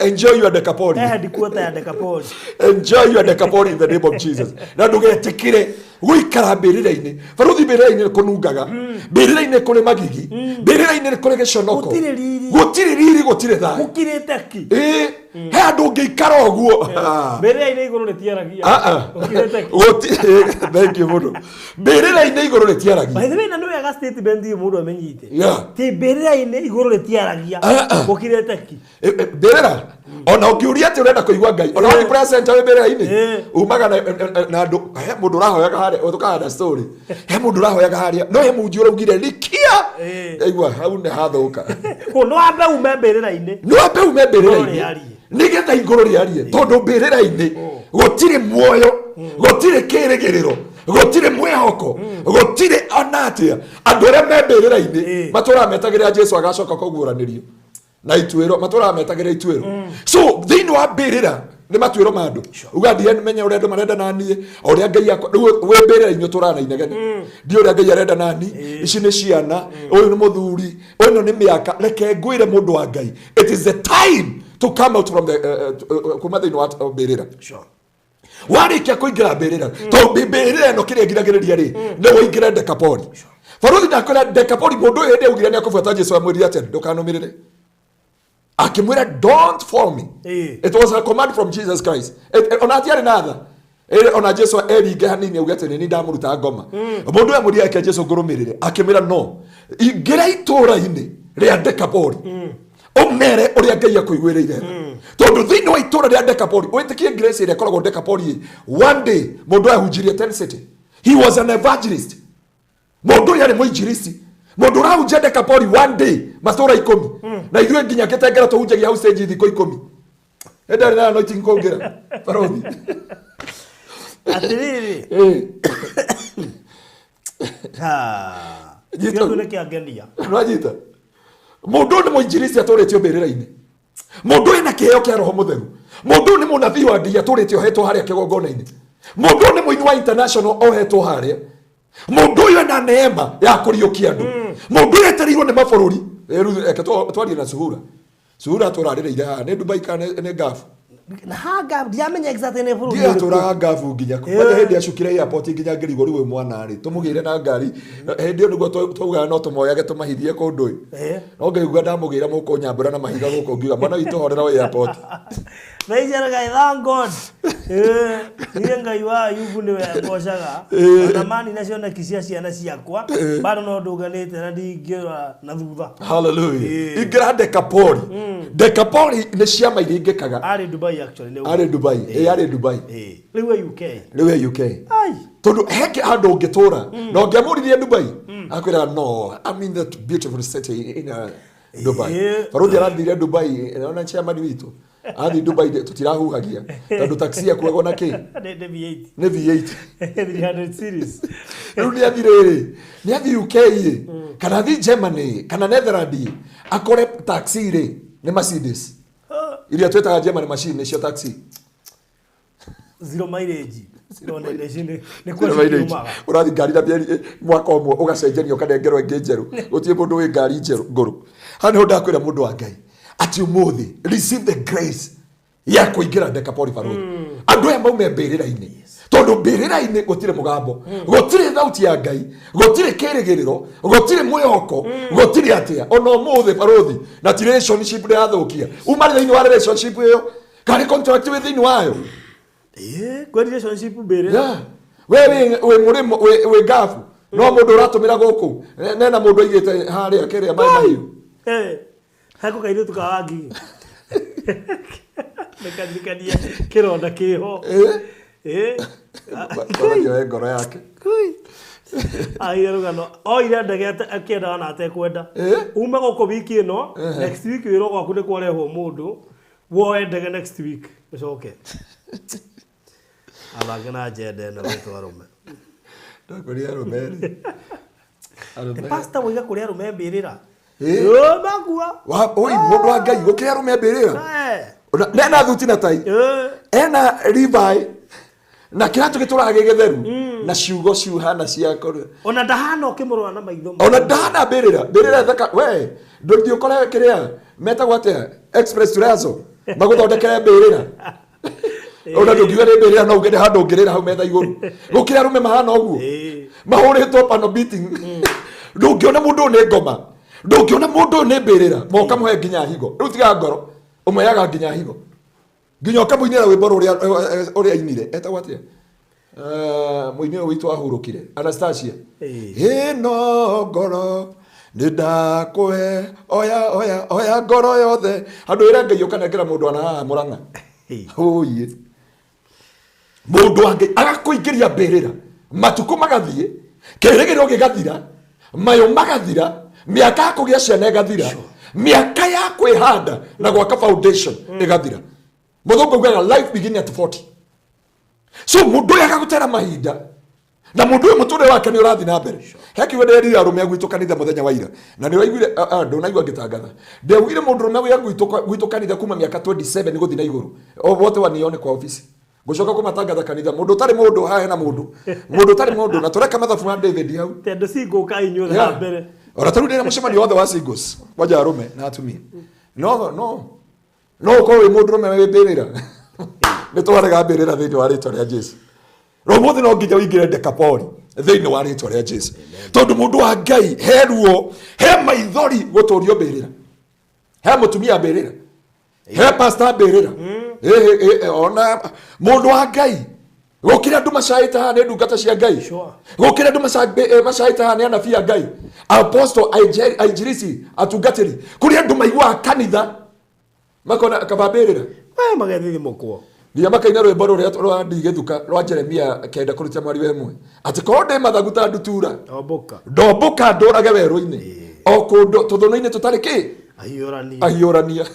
Enjoy your Dekapoli. He headquarter ya Dekapoli. Enjoy your Decapoli in the name of Jesus. Na ndũgetĩkĩre gũikara mbĩrĩra-inĩ. Baruthi, mbĩrĩra-inĩ nĩ kũnungaga, mbĩrĩra-inĩ kũrĩ magigi, mbĩrĩra-inĩ nĩ kũrĩ gĩconoko. Gũtirĩ riri. Gũtirĩ riri, gũtirĩ thayũ. Gũkirĩte ki. Ĩĩ, he handũ ũngĩikara ũguo. Mbĩrĩra-inĩ igũrũ rĩtiaragia. Ah, ah. Gũkirĩte ki. Thank you mũno. Mbĩrĩra-inĩ igũrũ rĩtiaragia. By the way, na nĩ wega statement ĩyo mũndũ amenyite. Ti mbĩrĩra-inĩ igũrũ rĩtiaragia. Ah, ah. Gũkirĩte ki. Mbĩrĩra ona ũngĩũria atĩ ũrenda kũigua Ngai, ona wathiĩ prayer center wĩ mbĩrĩra-inĩ, umaga na andũ. He mũndũ ũrahoyaga harĩa, tũkahanda story, he mũndũ ũrahoyaga harĩa, no he mũnji ũraugire rikia. Ndaigua hau nĩ hathũka. Kũ no ambe ume mbĩrĩra-inĩ. No ambe ume Igũrũ mbĩrĩra-inĩ rĩarie. Nĩgetha igũrũ rĩarie, tondũ mbĩrĩra-inĩ gũtirĩ muoyo, gũtirĩ kĩrĩgĩrĩro, gũtirĩ mwĩhoko, gũtirĩ ona atĩa. Andũ arĩa me mbĩrĩra-inĩ matũraga metagĩrĩra Jesu agacoka kũguũranĩrio na ituĩro, matũraga metagĩrĩra ituĩro. So thĩinĩ wa mbĩrĩra nĩ matuĩro ma andũ. Uga ndiamenya ũrĩa andũ marenda naniĩ, o ũrĩa Ngai akwa rĩu wĩ mbĩrĩra-inĩ ũtũraga na inegene, ndi ũrĩa Ngai arenda nani, ici nĩ ciana, ũyũ nĩ mũthuri, ĩno nĩ mĩaka. Reke ngwĩre, mũndũ wa Ngai, it is the time to come out from the kuma thĩinĩ wa mbĩrĩra. Warĩkia kũingĩra mbĩrĩra, tondũ mbĩrĩra ĩno kĩrĩa ĩgiragĩrĩria rĩ, nĩ ũingĩre Dekapoli. Baruthi, ndakwĩra Dekapoli, mũndũ ũyũ hĩndĩ augire nĩ akũbuata Jesu, amwĩrire atĩa? Ndũkanũmĩrĩre. Akĩmwĩra, "Don't follow me." It was a command from Jesus Christ. Ona atiarĩ na tha. Ona Jesu eringe hanini auge atĩ nĩ ndamũruta ngoma. Mũndũ ũyũ amwĩrire, "Reke Jesu ngũrũmĩrĩre." Akĩmwĩra, "No ingĩra itũũra-inĩ rĩa Dekapoli ũmere ũrĩa Ngai akũiguĩrĩire tha." Tondũ thĩinĩ wa itũũra rĩa Dekapoli, wĩtĩkie grace ĩrĩa ĩkoragwo Dekapoli, one day mũndũ ũyũ ahunjirie ten city. He was an evangelist. Mũndũ ũyũ arĩ mũinjilisti, mũndũ ũrahunjia Dekapoli one day matũũra 10. Na ithuĩ nginya Kĩtengera tũhunjagia hau stage thikũ 10, ĩndarĩ na anointing kũngĩra barothi. Atĩrĩrĩ. Nyita. Kĩndũ nĩ kĩangenia. Ũranyita? Mũndũ ũyũ nĩ mũinjilisti atũrĩtio mbĩrĩra-inĩ. Mũndũ ũyũ na kĩheo kĩa Roho Mũtheru. Mũndũ ũyũ nĩ mũnabii wa Ngai atũrĩte ohetwo harĩa kĩgongona-inĩ. Mũndũ ũyũ nĩ mũini wa international ohetwo harĩa. Mũndũ ũyũ ena neema ya kũriũkia andũ. Mũndũ ũyũ etereirwo nĩ mabũrũri. Rĩu reke twarie na Zuhura. Zuhura atũrarĩrĩire haha nĩ Dubai kana nĩ Gulf? Na hanga ndiamenya exactly nĩ bũrũri Ndiĩ ũrĩkũ. atũraga Gulf nginya kũ. Kwanja hĩndĩ acukire airport nginya ngĩrigwo rĩu ũyũ mwana rĩ tũmũgĩre na ngari. Hĩndĩ ĩyo nĩguo twaugaga no tũmoyage tũmahithie kũndũ ĩ. No ngaigua ndamũgĩra mũkũnyambũra na mahiga gũkũ, ngiuga mwana witũ horera o airport. Thaa ici arauga, "Thank God." Niĩ Ngai wa Ayubu nĩwe ngocaga, ona manina cioneki cia ciana ciakwa, bado no ndũnganĩte na ndingĩrora na thutha. Hallelujah. Ĩĩ. Ingĩra Dekapoli. Dekapoli nĩ ciama iria ingĩkaga. Arĩ Dubai actually nĩ Arĩ Dubai. Ĩ, arĩ Dubai. Ĩĩ. Rĩu e UK. Rĩu e UK. Ai. Tondũ he handũ ũngĩtũra na ũngĩamũririe Dubai, akwĩraga, "No, I'm in that beautiful city in Dubai." Baruthi arathire Dubai, ona chairman witũ athiĩ Dubai tũtirahuhagia tondũ taxi yakuagwo na kĩ? Nĩ V8. Nĩ V8. 300 series. Rĩu nĩ athi rĩrĩ, nĩ athi UK ĩ, kana athi Germany kana Netherland ĩ, akore taxi rĩ nĩ Mercedes iria twĩtaga German machine, nĩcio taxi. Zero mileage. No nĩ Zero kwa mileage. ciumaga. Ũrathiĩ ngari na mĩeri mwaka ũmwe ũgacenjeria ũkanengerwo ĩngĩ njerũ. Gũtirĩ mũndũ wĩ ngari njerũ ngũrũ. Haha nĩho ndakwĩra mũndũ wa Ngai atĩ ũmũthĩ receive the grace ya kũingĩra Dekapoli. Barũthi, andũ aya maume mbĩrĩra-inĩ, tondũ mbĩrĩra-inĩ gũtirĩ mũgambo, gũtirĩ thauti ya Ngai, gũtirĩ kĩrĩgĩrĩro, gũtirĩ mwĩhoko, gũtirĩ atĩa. Ona ũmũthĩ, barũthi, na ti relationship ndĩrathũkia, uma thĩinĩ wa relationship ĩyo kana nĩ contract wĩ thĩinĩ wayo. Ĩĩ, kwĩ relationship mbĩrĩra. Yeah. We wĩ mũrĩmo, wĩ ngabu, no mũndũ ũratũmĩra gũkũ nena mũndũ aigĩte harĩa kĩrĩa maĩ mahiũ. Eh, hako kairĩtu ka Wangigĩ nĩkaririkanie kĩronda kĩho. Eh? Ĩĩ. Barathi ngoro yake. Aire rũgano oire ndege akĩendaga na atekwenda. Eh? Ume gũkũ wiki ĩno, next week wĩrwo gwaku nĩ kwarehwo mũndũ, woe ndege next week ũcoke athake na njenda ĩno gwĩtwo arũme. Ndakwĩrire arũme rĩ, arũme. Pastor, woiga kũrĩ arũme mbĩrĩra. Eh? Ĩ, makua. Oi, mũndũ wa Ngai, gũkĩrĩ arũme mbĩrĩra. Eh, Nena thuti na tai, ena Levi na kĩratũ gĩtũraga gĩ gĩtheru na ciugo ciuhana cia Ona ndahana ũkĩmũrora na maitho. Ona ndahana mbĩrĩra, mbĩrĩra thaka. We ndũthiĩ ũkore kĩrĩa metagwo atĩa, Express Turazo, magũthondekere mbĩrĩra. Ona ndũngiuga nĩ mbĩrĩra, no uge nĩ handũ ũngĩrĩra hau metha igũrũ. Gũkĩrĩ arũme mahana ũguo, mahũrĩtwo pano beating. Ndũngĩona mũndũ ũyũ nĩ ngoma, ndũngĩona mũndũ ũyũ nĩ mbĩrĩra. Moka mũhe nginya higo. Rĩu tiga ngoro, ũmũheaga nginya higo, nginya ũkamũinĩra rwĩmbo rũrĩa ũrĩa ainire etagwo atĩa? Mũini ũyũ witũ ahurũkire, Anastasia. Ĩno ngoro nĩ ndakũhe, oya, oya, oya ngoro yothe. Handũ ĩra Ngai ũkanengera mũndũ ana haha Mũrang'a. Ũiĩ, mũndũ wa Ngai agakũingĩria mbĩrĩra, matukũ magathiĩ, kĩrĩgĩrĩro gĩgathira, mayũ magathira, mĩaka ya kũgĩa ciana ĩgathira, mĩaka ya kwĩhanda na gwaka foundation ĩgathira. Mũthũngũ augaga life begin at 40. So mũndũ ũyũ agagũtera mahinda na mũndũ ũyũ mũtũrĩre wake nĩ ũrathiĩ na mbere. He kiugo ndĩrerire arũme a gwitũ kanitha mũthenya wa ira, na nĩ ũraiguire ndũnaigua ngĩtangatha. Ndĩaugire mũndũ ũrũme wĩ gwitũ kanitha kuma mĩaka 27 gũthiĩ na igũrũ, o wote wanione kwa ofisi ngũcoka kũmatangatha kanitha. Mũndũ ũtarĩ mũndũ haha, hena mũndũ ũtarĩ mũndũ na tũreka mathabu ma David hau. Tondũ cingũka inyuothe ha mbere. Ona tarĩu ndĩna mũcemanio wothe wa singles, kwanja arũme na atumia. No ũkorwo wĩ mũndũ ũrũme wĩ mbĩrĩra, nĩ twarega mbĩrĩra thĩinĩ wa rĩtwa rĩa Jesu. Ũmũthĩ no nginya ũingĩre Dekapoli thĩinĩ wa rĩtwa rĩa Jesu, tondũ mũndũ wa Ngai, he ruo, he maithori gũtũrio mbĩrĩra, he mũtumia mbĩrĩra, he pastor mbĩrĩra. Ona mũndũ wa Ngai, gũkĩrĩ andũ macaĩte haha nĩ ndungata cia Ngai. Gũkĩrĩ andũ macaĩte haha nĩ anabii a Ngai, apostle, ainjirisi, atungatĩri. Kũrĩ andũ maiguaga kanitha makona kaba mbĩrĩra. We magethithimũkwo. Nginya makaina rwĩmbo rũrĩa rwa ndigĩthuka rwa Jeremia 9 kũruta mwari wa 1, atĩ korwo ndĩ mathagu ta ndutura, Ombũka. Ndombũka ndũrage werũ-inĩ o kũndũ tũthũnũ-inĩ tũtarĩ kĩ. Ahiũrania. Ahiũrania.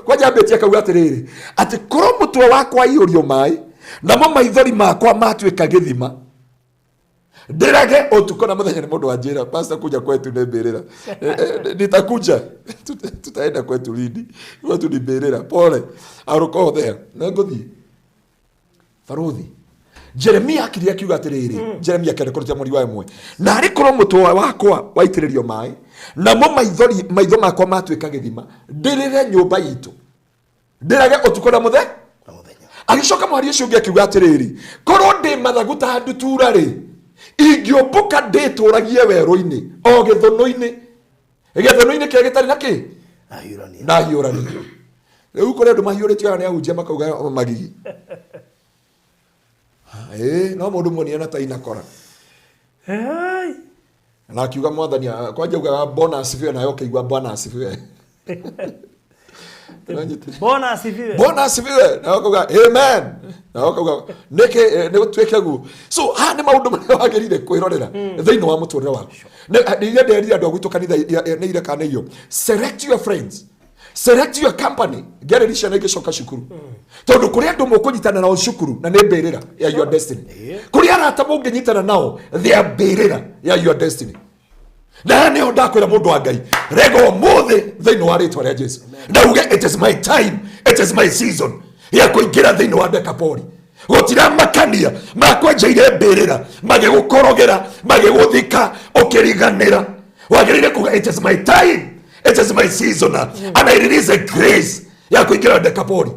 Kwanja ambĩtie akauga atĩrĩrĩ, atĩ korwo mũtwe wakwa aiyũrio maĩ namo maithori makwa matuĩka gĩthima, ndĩrage ũtukũ na mũthenya. Nĩ mũndũ wanjĩra, "Pastor, kuja kwetu nĩ mbĩrĩra." Nitakuja. Tutaenda kwetu lini? Kwetu ni mbĩrĩra. Pole, arũko there na ngũthiĩ. Baruthi Jeremia akiria akiuga atĩrĩrĩ, Jeremia 9 kũruta mweri wa 1, na arĩ korwo mũtwe wakwa waitĩrĩrio maĩ namo maithori maitho makwa matuĩka gĩthima, ndĩrĩre nyũmba itũ, ndĩrage ũtukũ na mũthe Na mũthenya. Agĩcoka mwari ũcio ũngĩ akiuga atĩrĩrĩ, korwo ndĩ mathagu ta ndutura rĩ, ingĩũmbũka ndĩtũragie werũ-inĩ o gĩthũnũ-inĩ, gĩthũnũ-inĩ kĩrĩa gĩtarĩ na kĩ. Ahiũrania. Na hiũrania. Rĩu kũrĩ andũ mahiũrĩtio aya nĩ ahunjia makauga o magigi. Ĩĩ, no mũndũ muonia na tai na kora. Hey. Na akiuga mwathani kwanja ugaga Bwana asifiwe nayo ũkĩigua Bwana asifiwe. Nĩwanyita? Bwana asifiwe. Bwana asifiwe nawe ũkauga amen nawe ũkauga nĩkĩ nĩ gũtuĩke guo. So haha nĩ maũndũ marĩa wagĩrĩire kwĩrorera thĩinĩ wa mũtũrĩre waku. Iria nderire andũ a gwitũ kanitha nĩ ire kana irio, select your friends, select your company. Ngĩarĩria ciana igĩcoka cukuru, tondũ kũrĩ andũ mũkũnyitana nao cukuru na nĩ mbĩrĩra ya your destiny. Kũrĩ arata mũngĩnyitana nao, they are mbĩrĩra ya your destiny. Na haha nĩho ndakwĩra mũndũ wa Ngai, rega ũmũthĩ thĩinĩ wa rĩtwa rĩa Jesu na uge it is my time, it is my season ya kũingĩra thĩinĩ wa Dekapoli. Gũtiramakania makwenjeire mbĩrĩra, magĩgũkorogera, magĩgũthika, ũkĩriganĩra. Wagĩrĩire kuga it is my time, it is my season, and I release a grace ya kũingĩra Dekapoli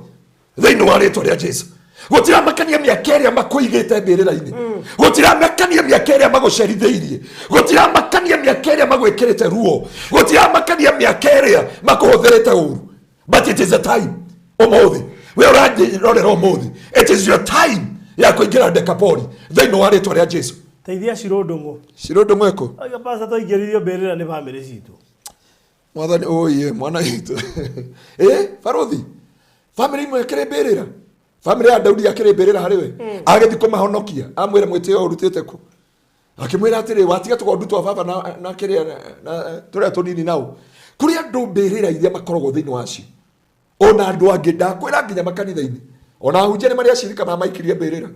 thĩinĩ wa rĩtwa rĩa Jesu. Gũtiramakania mĩaka ĩrĩa makũigĩte mbĩrĩra-inĩ, gũtiramakania mĩaka ĩrĩa magũcerithĩirie, gũtiramakania mĩaka ĩrĩa magwĩkĩrĩte ruo, gũtiramakania mĩaka ĩrĩa makũhũthĩrĩte ũru, but it is a time. Ũmũthĩ we ũranjĩrorera ũmũthĩ, it is your time ya kũingĩra Dekapoli thĩinĩ wa rĩtwa rĩa Jesu. Teithia Cirũndũng'ũ. Cirũndũng'ũ ĩkũ? Oiga pasta twaingĩririo mbĩrĩra nĩ bamĩrĩ citũ. Mwathani ũyĩ mwana witũ ĩ barũthi, bamĩrĩ imwe ĩkĩrĩ mbĩrĩra. Bamĩrĩ ya Daudi akĩrĩ mbĩrĩra harĩ we, agĩthiĩ kũmahonokia, amwĩra mwĩtĩo ũrutĩte kũ, akĩmwĩra atĩrĩ, watiga tũgondu twa baba na kĩrĩa na tũrĩa tũnini nao. Kũrĩ andũ mbĩrĩra iria makoragwo thĩinĩ wacio, ona andũ angĩ ndakwĩra nginya makanitha-inĩ, ona ahunjia nĩ marĩ acirika mamaikirie mbĩrĩra.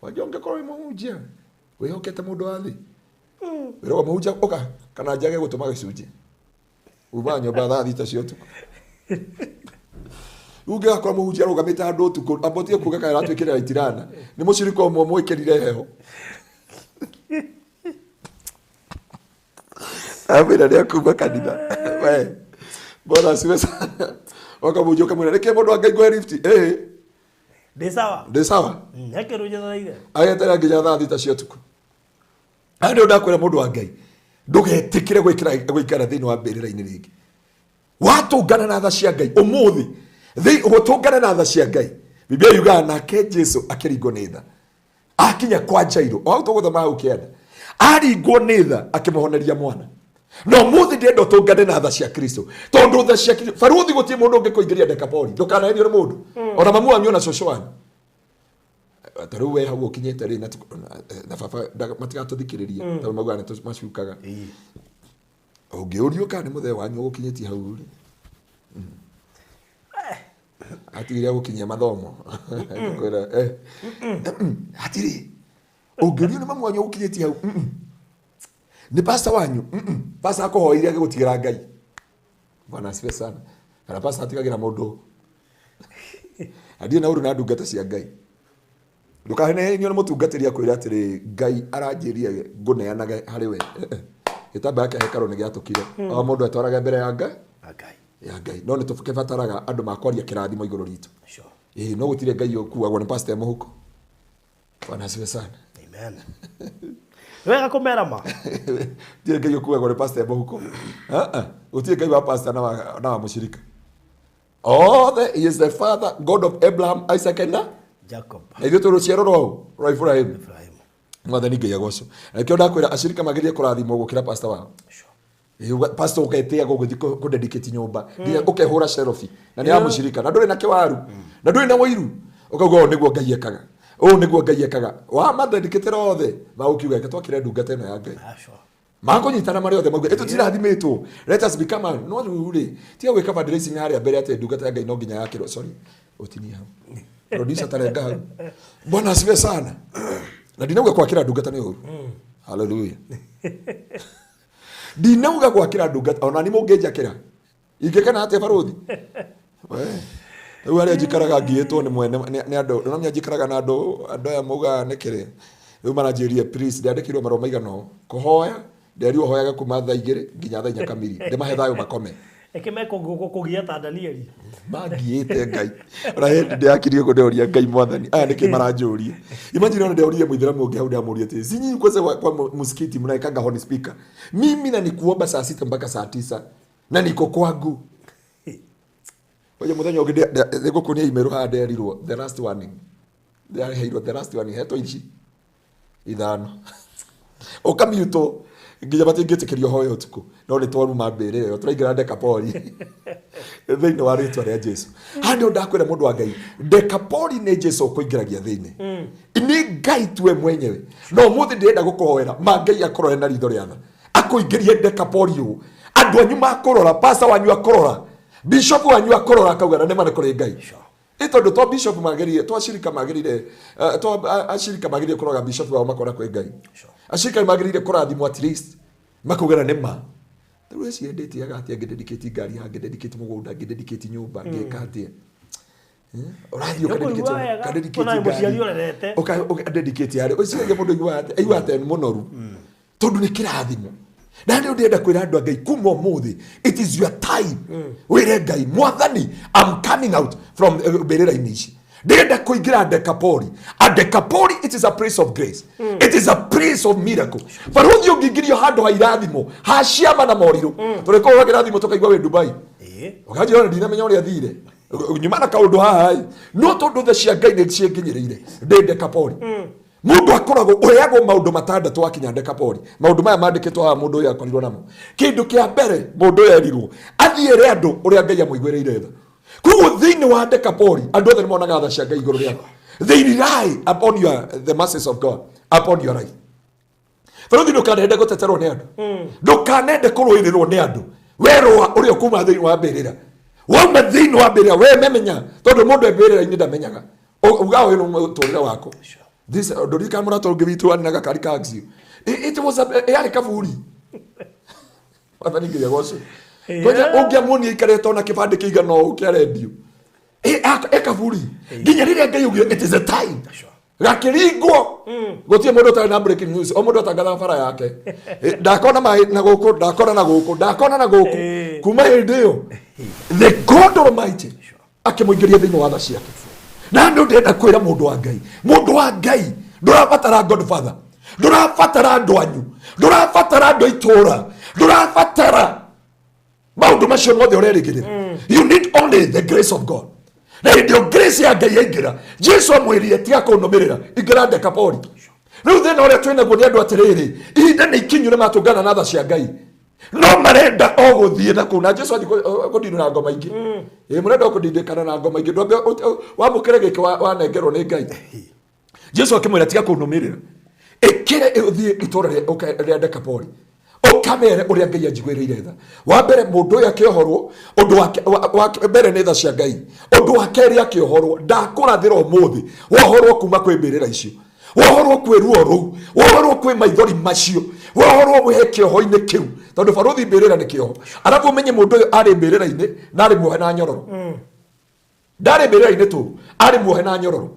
Wajua ũngĩkorwo wĩ mũhunjia wĩhokete mũndũ wa thĩ, wĩragwo mũhunjia ũka kana njage gũtũma gĩcunjĩ, umaga nyũmba thaa 6 cia ũtukũ. Rĩu ũngĩgakora mũhunjia arũgamĩte handũ ũtukũ, amba ũtige kuga kana aratwĩkĩrĩra itirana, nĩ mũcirika ũmwe mwĩkĩrire heho. Amwĩra nĩ akuma kanitha. We Bwana asifiwe sana. Wakamũhunjia ũkamwĩra nĩkĩ mũndũ wa Ngai ngũhe lift ĩĩ. Ndĩ sawa. Ndĩ sawa. He kĩndũ njetereire. Ageterera nginya thaa 6 cia ũtukũ. Haha nĩho ndakwĩra mũndũ wa Ngai, ndũgetĩkĩre gũikara thĩinĩ wa mbĩrĩra-inĩ rĩngĩ. Watũngana na tha cia Ngai ũmũthĩ, gũtũngana na tha cia Ngai, Biblia yugaga nake Jesu akĩringwo nĩ tha akinya kwa Jairo, o hau tũgũthoma hau kĩanda, aringwo nĩ tha akĩmũhoneria mwana. Na ũmũthĩ ndĩrenda ũtũngane na tha cia Kristo, tondũ tha cia Kristo, barũthi, gũtirĩ mũndũ ũngĩkũingĩria Dekapoli. Ndũkanaherio nĩ mũndũ, ona mamu wanyu ona cũcũ wanyu. Ta rĩu we hau ũkinyĩte rĩ, na baba matigatũthikĩrĩrie, tondũ maugaga nĩ macukaga. Ũngĩũrio kana nĩ mũthee wanyu ũgũkinyĩtie hau rĩ, atigire gũkinyia mathomo, ngũkwĩra hatirĩ. Ũngĩũrio nĩ mamu wanyu ũgũkinyĩtie hau, nĩ pastor wanyu, pastor akũhoire agĩgũtigĩra Ngai. Bwana asifiwe sana. Kana pastor atigagĩra mũndũ andiĩ na ũru na ndungata cia Ngai. Ndũkahenehenio nĩ mũtungatĩri akwĩra atĩrĩ, Ngai aranjĩrire ngũneanage harĩ we. Gĩtambaya kĩa hekarũ nĩ gĩatũkire, o mũndũ etwarage mbere ya Ngai. Ngai. Ya Ngai. No nĩ tũkĩbataraga andũ makwaria kĩrathimo igũrũ ritũ. Sure. Ĩĩ, no gũtirĩ Ngai ũkuagwo nĩ pastor e mũhuko. Bwana asifiwe sana. Amen. Wega kũmera ma. Gũtirĩ Ngai ũkuagwo nĩ pastor e mũhuko. Ah, ah. Gũtirĩ Ngai wa pastor na wa mũcirika othe. He is the father, God of Abraham, Isaac and Jacob. Na ithuĩ twĩ rũciaro rwao rwa Ibrahim. Ibrahim. Mwathani Ngai agocwo. Na nĩkĩo ndakwĩra acirika magĩrĩire kũrathimwo gũkĩra pastor wao. Sure. Ĩĩ, pastor ũgetĩaga ũgĩthiĩ kũ-dedicate nyũmba nginya ũkehũra selfie na nĩ ya mũcirika, na ndũrĩ na kĩwaru na ndũrĩ na wũiru, ũkauga ũũ nĩguo Ngai ekaga, ũũ nĩguo Ngai ekaga. Wamadedicatĩra othe magũkiuga reke twakĩre ndungata ĩno ya Ngai. Ah, sure. Makũnyitana marĩ othe mauge ĩtũtirathimĩtwo, let us become a no. Rĩu rĩ, tiga gwĩka fundraising harĩa mbere atĩ ndungata ya Ngai no nginya yakĩrwo. Sorry, ũtinie hau, producer, tarenga hau. Bwana asifiwe sana. Na ndinauga kwakĩra ndungata nĩ ũru. Haleluya. Ndinauga gwakĩra ndungata, ona ni mũngĩnjakĩra ingĩkena atĩa barũthi. We, rĩu harĩa njikaraga ngiĩtwo nĩ mwene nĩ andũ, no njikaraga na andũ aya maugaga nĩ kĩrĩa rĩu maranjĩrie please. Ndĩandĩkĩirwo marũa maigana ũũ kũhoya, nderirwo hoyaga kuma thaa 2 nginya thaa 4 kamiri, ndĩmahe thayũ makome. Eke mekũgia ta Danieli. Mangiĩte Ngai, ona hĩndĩ ndĩrakirie ũguo ndĩroria Ngai, mwathani aya nĩkĩ maranjũria? Imagine ona ndĩraũririe mũithĩramu ũngĩ hau, ndĩramũria atĩrĩ, si nyinyi kwanza kwa msikiti mnaekanga horn speaker, mimi na nikuomba saa 6 mpaka saa 9 na niko kwangu. Oye muthenya ũngĩ nĩngũkuonia email haha nderirwo the last warning. Ndĩraheirwo the last warning hetwo ici ithano. Ũkamiutwo nginya matingĩtĩkĩrio hoya ũtukũ no nĩ twaruma mbĩrĩra ĩyo tũraingĩra Dekapoli thĩinĩ wa rĩtwa rĩa Jesu. Haha nĩho ndakwĩra mũndũ wa Ngai, Dekapoli nĩ Jesu ũkũingĩragia thĩinĩ. Nĩ Ngai tuwe mwenyewe. No ũmũthĩ ndĩrenda gũkũhoera ma Ngai akũrore na ritho rĩa tha. Akũingĩrie Dekapoli ũũ. Andũ anyu makũrora, pastor wanyu akũrora, bishop wanyu akũrora akauga na nĩma nĩ kũrĩ Ngai. Ĩ tondũ to bishop magĩrĩire, to acirika magĩrĩire, to acirika magĩrĩire kũrora bishop wao makona kwĩ Ngai. Acirika nĩ magĩrĩire kũrathimwo at least makauga na nĩma. Rĩu eciria ndĩtĩaga atĩa ngĩdedicate ngari haha, ngĩdedicate mũgũnda, ngĩdedicate nyũmba, ngĩka atĩa? Ũrathiĩ Nĩũkũigua wega, ũkadedicate ona wĩ mũciari ngari. ũrerete. Ũkadedicate harĩa. Ũciragia mũndũ aiguaga atĩa? Aiguaga atĩa nĩ mũnoru. Tondũ nĩ kĩrathimo. Na nĩ ndĩrenda kwĩra andũ a Ngai kuma ũmũthĩ, it is your time. Wĩre Ngai, Mwathani, I'm coming out from mbĩrĩra-inĩ ici. Ndĩrenda kũingĩra Dekapoli. A Dekapoli, it is a place of grace. It is a place of miracle. Barũthi ũngĩingĩrio handũ ha irathimo, ha ciama na morirũ. Tũrĩkũhũra kĩrathimo tũkaigua wĩ Dubai. Ũkanjĩra ona ndinamenya ũrĩa thire. Nyuma na kaũndũ haha ĩ. No tondũ tha cia Ngai nĩ ciĩnginyĩrĩire. Ndĩ Dekapoli. Mũndũ akoragwo ũheagwo maũndũ matandatũ wakinya Dekapoli. Maũndũ maya mandĩkĩtwo haha mũndũ ũyũ akorirwo namo. Kĩndũ kĩa mbere mũndũ ũyũ erirwo athiĩ ere andũ ũrĩa Ngai amũiguĩrĩire tha. Koguo thĩinĩ wa Dekapoli andũ othe nĩmonaga tha cia Ngai igũrũ rĩaku. They rely upon your, the mercies of God upon your life. Barũthi ndũkanende gũteterwo nĩ andũ. Ndũkanende kũrũĩrĩrwo nĩ andũ. Werũa ũrĩa ũkuma thĩinĩ wa mbĩrĩra. Wauma thĩinĩ wa mbĩrĩra we memenya tondũ mũndũ e mbĩrĩra-inĩ ndamenyaga. Uga ũyũ nĩ mũtũrĩre waku. This ndũririkana mũrata ũngĩ witũ arĩ na gakari ka Axio. It was a yarĩ kaburi. Wathani nginya gocwo. Kwanja ũngĩamuonia aikarĩte ona kĩbandĩ kĩigana ũũ kĩa rendio. E kaburi. Nginya rĩrĩa Ngai augire it is a time. Gakĩringwo. Gũtirĩ mũndũ ũtarĩ na breaking news. O mũndũ atangathaga bara yake. Ndakona maĩ na gũkũ, ndakona na gũkũ, ndakona na gũkũ. Kuma hĩndĩ ĩyo the God Almighty akĩmũingĩria thĩinĩ wa tha ciake. Na nĩ ndĩrenda kwĩra mũndũ wa Ngai, mũndũ wa Ngai ndũrabatara godfather, ndũrabatara andũ anyu, ndũrabatara andũ a itũũra, ndũrabatara maũndũ macio mothe ũrerĩgĩrĩra. You need only the grace of God. Na hĩndĩ ĩyo grace ya Ngai yaingĩra, Jesu amwĩrire tiga kũnũmĩrĩra, ingĩra Dekapoli. Rĩu thĩna ũrĩa twĩ naguo nĩ andũ atĩrĩrĩ, ihinda nĩ ikinyu nĩ matũngana na tha cia Ngai, no marenda o gũthiĩ na kũu na Jesu athiĩ kũndindũra ngoma ingĩ. Ĩ mũrenda o kũndindĩkana na ngoma ingĩ, ndwambe wamũkĩre gĩkĩ wanengerwo nĩ Ngai. Jesu akĩmwĩra tiga kũnũmĩrĩra, ĩkĩre ũthiĩ itũũra rĩa Dekapoli ũkamere ũrĩa Ngai anjiguĩrĩire tha. Wa mbere mũndũ ũyũ akĩohorwo, ũndũ wa mbere nĩ tha cia Ngai. Ũndũ wa kerĩ akĩohorwo, ndakũrathĩra ũmũthĩ wohorwo kuma kwĩ mbĩrĩra icio, wohorwo kwĩ ruo rũu, wohorwo kwĩ maithori macio, wohorwo wĩhe kĩoho-inĩ kĩu, tondũ barũthi mbĩrĩra nĩ kĩoho. Arabu ũmenye mũndũ ũyũ arĩ mbĩrĩra-inĩ na arĩ muohe na nyororo. Ndarĩ mbĩrĩra-inĩ tu, arĩ muohe na nyororo.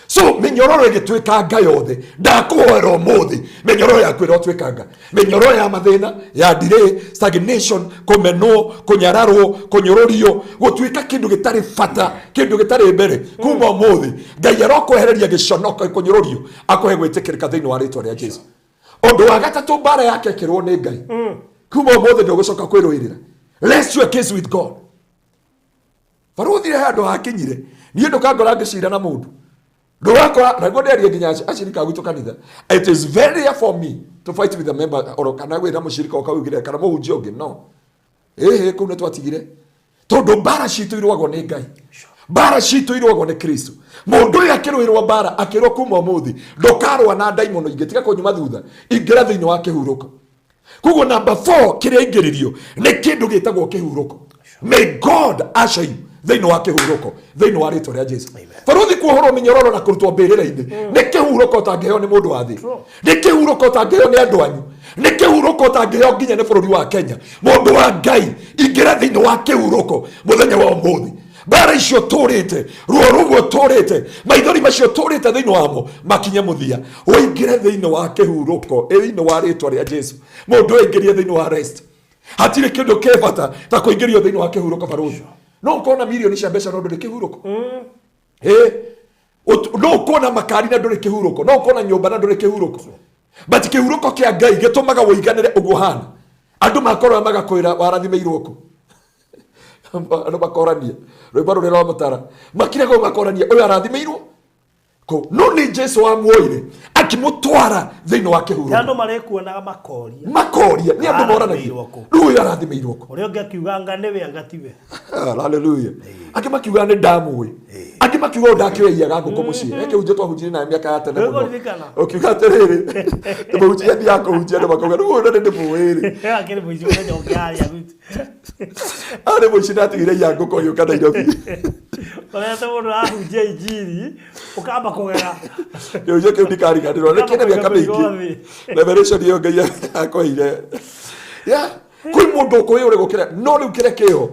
So mĩnyororo ĩgĩtuĩkanga yothe, ndakũhoera ũmũthĩ mĩnyororo yaku ĩrotuĩkanga, mĩnyororo ya mathĩna, ya delay, stagnation, kũmenwo, kũnyararwo, kũnyũrũrio, gũtuĩka kĩndũ gĩtarĩ bata, kĩndũ gĩtarĩ mbere. Kuma ũmũthĩ Ngai arokwehereria gĩconoko, kũnyũrũrio, akũhe gwĩtĩkĩrĩka thĩinĩ wa rĩtwa rĩa Jesu. Ũndũ wa gatatũ, mbara yake ĩkĩrwo nĩ Ngai. Kuma ũmũthĩ ndũgũcoka kwĩrũĩrĩra. Rest your case with God. Barũthi he handũ hakinyire niĩ ndũkangora ngĩcira na mũndũ, ndũgakora naguo ndĩarie nginya acirika gwitũ kanitha. It is very rare for me to fight with a member oro kana wĩra mũcirika ũkaugire kana mũhunjia ũngĩ, no ĩhĩ kũu nĩ twatigire, tondũ mbara citũ irũagwo nĩ Ngai, mbara citũ irũagwo nĩ Kristo. Mũndũ ũyũ akĩrũĩrwo mbara akĩrwo kuma ũmũthĩ ndũkarũa na ndaimono ingĩ, tiga kũnyuma thutha, ingĩra thĩinĩ wa kĩhurũko. Koguo number 4 kĩrĩa ingĩrĩrio nĩ kĩndũ gĩtagwo kĩhurũko. May God usher you thĩinĩ wa kĩhurũko thĩinĩ wa rĩtwa rĩa Jesu. Barũthi kuohorwo mĩnyororo na kũrutwo mbĩrĩra-inĩ nĩ kĩhurũko ũtangĩheo nĩ mũndũ wa thĩ, nĩ kĩhurũko ũtangĩheo nĩ andũ anyu, nĩ kĩhurũko ũtangĩheo nginya nĩ bũrũri wa Kenya. Mũndũ wa Ngai, ingĩra thĩinĩ wa kĩhurũko mũthenya wa ũmũthĩ. Mbara icio tũrĩte, ruo rũguo tũrĩte, maithori macio tũrĩte thĩinĩ wamo makinye mũthia, ũingĩre thĩinĩ wa kĩhurũko thĩinĩ wa rĩtwa rĩa Jesu. Mũndũ aingĩrie thĩinĩ wa rest. Hatirĩ kĩndũ kĩ bata ta kũingĩrio thĩinĩ wa kĩhurũko. Barũthi, no ũkorwo na mirioni cia mbeca no ndũrĩ kĩhurũko. No ũkorwo na makari na ndũrĩ kĩhurũko, no ũkorwo na nyũmba na ndũrĩ kĩhurũko. But kĩhurũko kĩa Ngai gĩtũmaga ũiganĩre ũguo hana. Andũ makorwo magakwĩra warathimĩirwo kũ. Andũ makorania rwĩmbo rũrĩa rwa mũtara makiraga makorania ũyũ arathimĩirwo kũ no nĩ Jesu wamuoire akĩmũtwara thĩinĩ wa Nĩ kĩhurũko. Andũ marĩkuonaga makoria. Makoria nĩ andũ moranagia. Arathimĩirwo kũ? Rĩu ũyũ arathimĩirwo kũ? Ũrĩa ũngĩ akiuga anga nĩwe anga tiwe. Haleluya. Angĩ makiuga nĩ ndamũĩ, angĩ makiuga ũyũ ndakĩoiyaga ngũkũ mũciĩ eke hunjia twahunjirie naye mĩaka ya tene mũno. Nĩũkũririkana? Ũkiuga atĩrĩrĩ, mũhunjia athiaga kũhunjia andũ makauga rĩu ũyũ nĩ ndĩmũĩ rĩ. Akĩrĩ mũici mũthenya ũngĩ harĩa gwitũ. Arĩ mũici ndatigire iya ngũkũ agĩũka Nairobi. Ũrĩa mũndũ arahunjia injiri ũkamba kũgega. Kĩhunjio kĩu ndikariganĩrwo nĩ kĩna mĩaka mĩingĩ. Revelation ĩyo Ngai akũheire ya kwĩ mũndũ ũkũĩ ũrĩ gũkĩra no rĩu kĩrĩa kĩho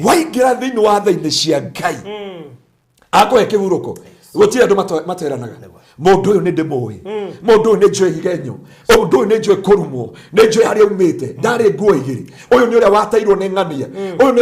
waingĩra thĩinĩ wa tha-inĩ cia Ngai akũhe kĩhurũko gũtirĩ andũ materanaga mũndũ ũyũ nĩ ndĩmũĩ, mũndũ ũyũ nĩ njũĩ higenyo, mũndũ ũyũ nĩ njũĩ kũrumwo, nĩ njũĩ harĩa aumĩte ndarĩ nguo igĩrĩ, ũyũ nĩ ũrĩa wateirwo nĩ ng'ania, ũyũ nĩ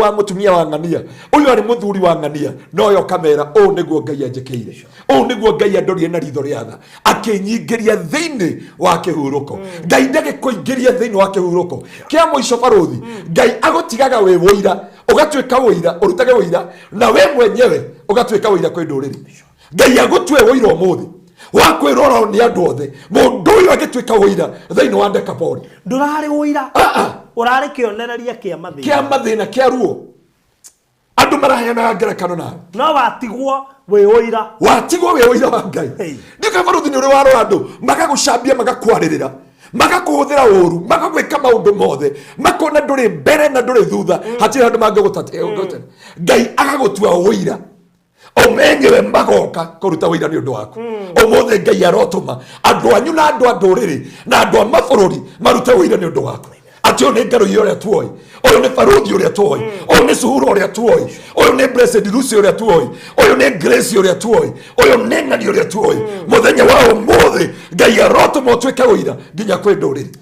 wa mũtumia wa ng'ania, ũyũ arĩ mũthuri wa ng'ania, no yo kamera ũũ nĩguo Ngai anjĩkĩire, ũũ nĩguo Ngai andorire na ritho rĩa tha akĩnyingĩria thĩinĩ wa kĩhurũko. Ngai ndagĩkũingĩria thĩinĩ wa kĩhurũko kĩa mũico barũthi. Ngai agũtigaga wĩ wũira, ũgatuĩka wũira, ũrutage wũira na we mwenyewe ũgatuĩka wũira kwĩ ndũrĩrĩ. Ngai agũtue wũira ũmũthĩ wa kwĩrorwo nĩ andũ othe, mũndũ ũyũ agĩtuĩka wũira thĩinĩ wa Dekapoli. Ndũrarĩ ũira. Ah, ah. Ũrarĩ kĩonereria kĩa mathĩna. Kĩa mathĩna, kĩa ruo, andũ maraheanaga ngerekano nawe. No watigwo wĩ ũira. Watigwo wĩ ũira wa Ngai. Hey. Ndika barũthi nĩ ũrĩ warora andũ magagũcambia, magakwarĩrĩra, magakũhũthĩra ũru, magagwĩka maũndũ mothe, makona ndũrĩ mbere na ndũrĩ thutha, hatirĩ handũ mangĩgũtatĩra. Ngai agagũtua ũira, o menyewe magoka kũruta ũira nĩ ũndũ waku. Ũmũthĩ Ngai arotũma andũ anyu na andũ a ndũrĩrĩ na andũ a mabũrũri marute ũira nĩ ũndũ waku atĩ ũyũ nĩ Ngarũiya ũrĩa tuoĩ, ũyũ nĩ barũthi ũrĩa tuoĩ, ũyũ nĩ Cuhura ũrĩa tuoĩ, ũyũ nĩ Blessed Lucy ũrĩa tuoĩ, ũyũ nĩ Grace ũrĩa tuoĩ, ũyũ nĩ ng'ani ũrĩa tuoĩ. Mũthenya wa ũmũthĩ Ngai arotũma ũtuĩke ũira nginya kwĩ ndũrĩrĩ.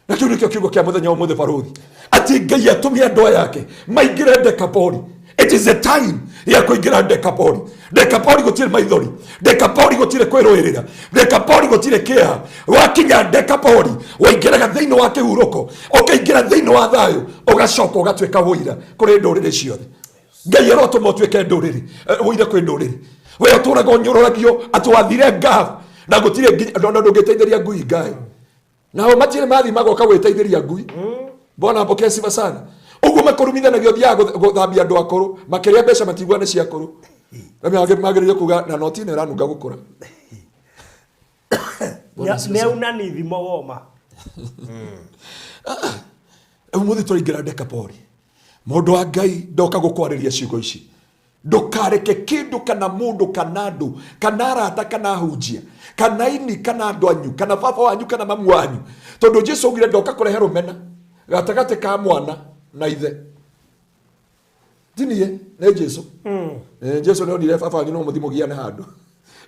Na kĩu nĩkĩo kiugo kĩa mũthenya wa ũmũthĩ barũthi, atĩ Ngai atũmie andũ aya ake maingĩre Dekapoli. It is a time ya kũingĩra Dekapoli. Dekapoli gũtirĩ maithori, Dekapoli gũtirĩ kwĩrũĩrĩra, Dekapoli gũtirĩ kĩeha. Wakinya Dekapoli waingĩraga thĩinĩ wa kĩhurũko, ũkaingĩra thĩinĩ wa thayũ, ũgacoka ũgatuĩka wũira kũrĩ ndũrĩrĩ ciothe. Ngai arotũma ũtuĩke ndũrĩrĩ, wũira kwĩ ndũrĩrĩ. We ũtũraga ũnyũrũragio atĩ wathire ngaf na gũtirĩ nginya ona ndũngĩteithĩria ngui ngai nao matirĩ mathiĩ magoka gwĩteithĩria ngui. Mbona mbokee sifa sana ũguo makũrumithanagia ũthiaga gũthambia andũ akũrũ makĩrĩa mbeca matigua nĩ cia akũrũ na magĩrĩire kuga na noti ĩno ĩranunga gũkũra. Bwana asifiwe Nĩ sana. aunani thimo woma. Ũmũthĩ tũraingĩra Dekapoli. Mũndũ wa Ngai, ndoka gũkwarĩria ciugo ici: ndũkareke kĩndũ kana mũndũ kana andũ kana arata kana ahunjia kana ini kana andũ anyu kana baba wanyu kana mamu wanyu, tondũ Jesu augire ndoka kũrehe rũmena gatagatĩ ka mwana na ithe. Ti niĩ, nĩ Jesu. Jesu nĩ onire baba wanyu no mũthi mũgiane handũ,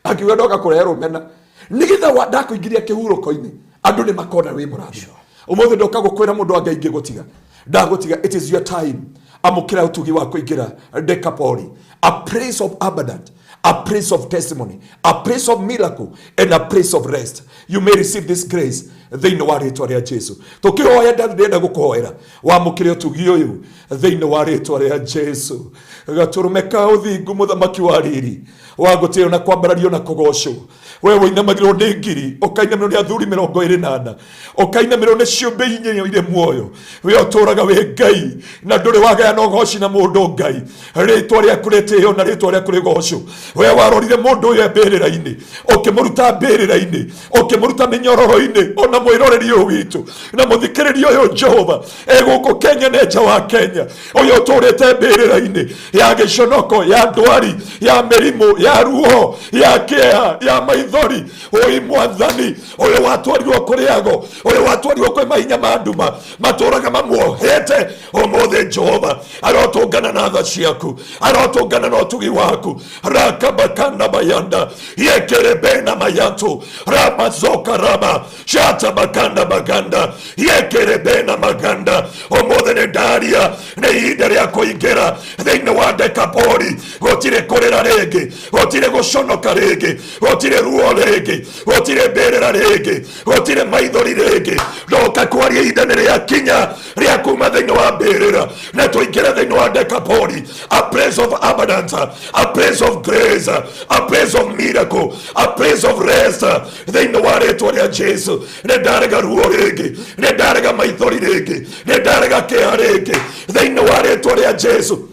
akiuga ndoka kũrehe rũmena nĩgetha ndakũingĩria kĩhurũko-inĩ andũ nĩ makona wĩ mũrathime. Ũmũthĩ ndoka gũkwĩra mũndũ wa Ngai ngĩgũtiga ndagũtiga, it is your time. Amũkĩra ũtugi wa kũingĩra Dekapoli, a place of abundant, a place of testimony, a place of miracle and a place of rest. You may receive this grace thĩinĩ wa rĩtwa rĩa Jesu. Tũkĩhoya ndĩrenda gũkũhoera wamũkĩre ũtugi ũyũ thĩinĩ wa rĩtwa rĩa Jesu. Gatũrũme ka ũthingu, mũthamaki wa riri wa gũtĩo na kwambarario na kũgocwo, we ũinamagĩrwo nĩ ngiri, ũkainamĩrwo nĩ athuri 24, ũkainamĩrwo nĩ ciũmbe inya irĩ muoyo, we ũtũraga wĩ Ngai na ndũrĩ wagayana ũgoci na mũndũ. Ngai, rĩtwa rĩaku rĩtĩo na rĩtwa rĩaku rĩgocwo. We warorire mũndũ ũyũ e mbĩrĩra-inĩ, ũkĩmũruta mbĩrĩra-inĩ, ũkĩmũruta mĩnyororo-inĩ, ona mwĩroreri ũyũ witũ na mũthikĩrĩria ũyũ Jehova egũkũ Kenya na nja wa Kenya, ũyũ ũtũrĩte mbĩrĩra-inĩ ya gĩconoko, ya ndwari, ya mĩrimũ, ya ruo, ya kĩeha, ya maithori. Ũi Mwathani, ũyũ watwarirwo kũrĩ ago, ũyũ watwarirwo kwĩ mahinya ma nduma matũraga mamuohete, ũmũthĩ Jehova arotũngana na tha ciaku, arotũngana na ũtugi waku. Rakabakana mayanda yekerebena mayantu ramazoka rama shatabakanda maganda yekerebena maganda. Ũmũthĩ nĩ ndaria, nĩ ihinda rĩa kũingĩra thĩinĩ wa Dekapoli. Gũtirĩ kũrĩra rĩngĩ, gũtirĩ gũconoka rĩngĩ, gũtirĩ ruo rĩngĩ, gũtirĩ mbĩrĩra rĩngĩ, gũtirĩ maithori rĩngĩ. Ndoka kwaria, ihinda nĩ rĩakinya rĩa kuma. Thĩinĩ wa mbĩrĩra na tũingĩre thĩinĩ wa Dekapoli, a place of abundance, a place of grace, a place of miracle, a place of rest, thĩinĩ wa rĩtwa rĩa Jesu. Nĩ ndarega ruo rĩngĩ, nĩ ndarega maithori rĩngĩ, nĩ ndarega kĩeha rĩngĩ, thĩinĩ wa rĩtwa rĩa Jesu.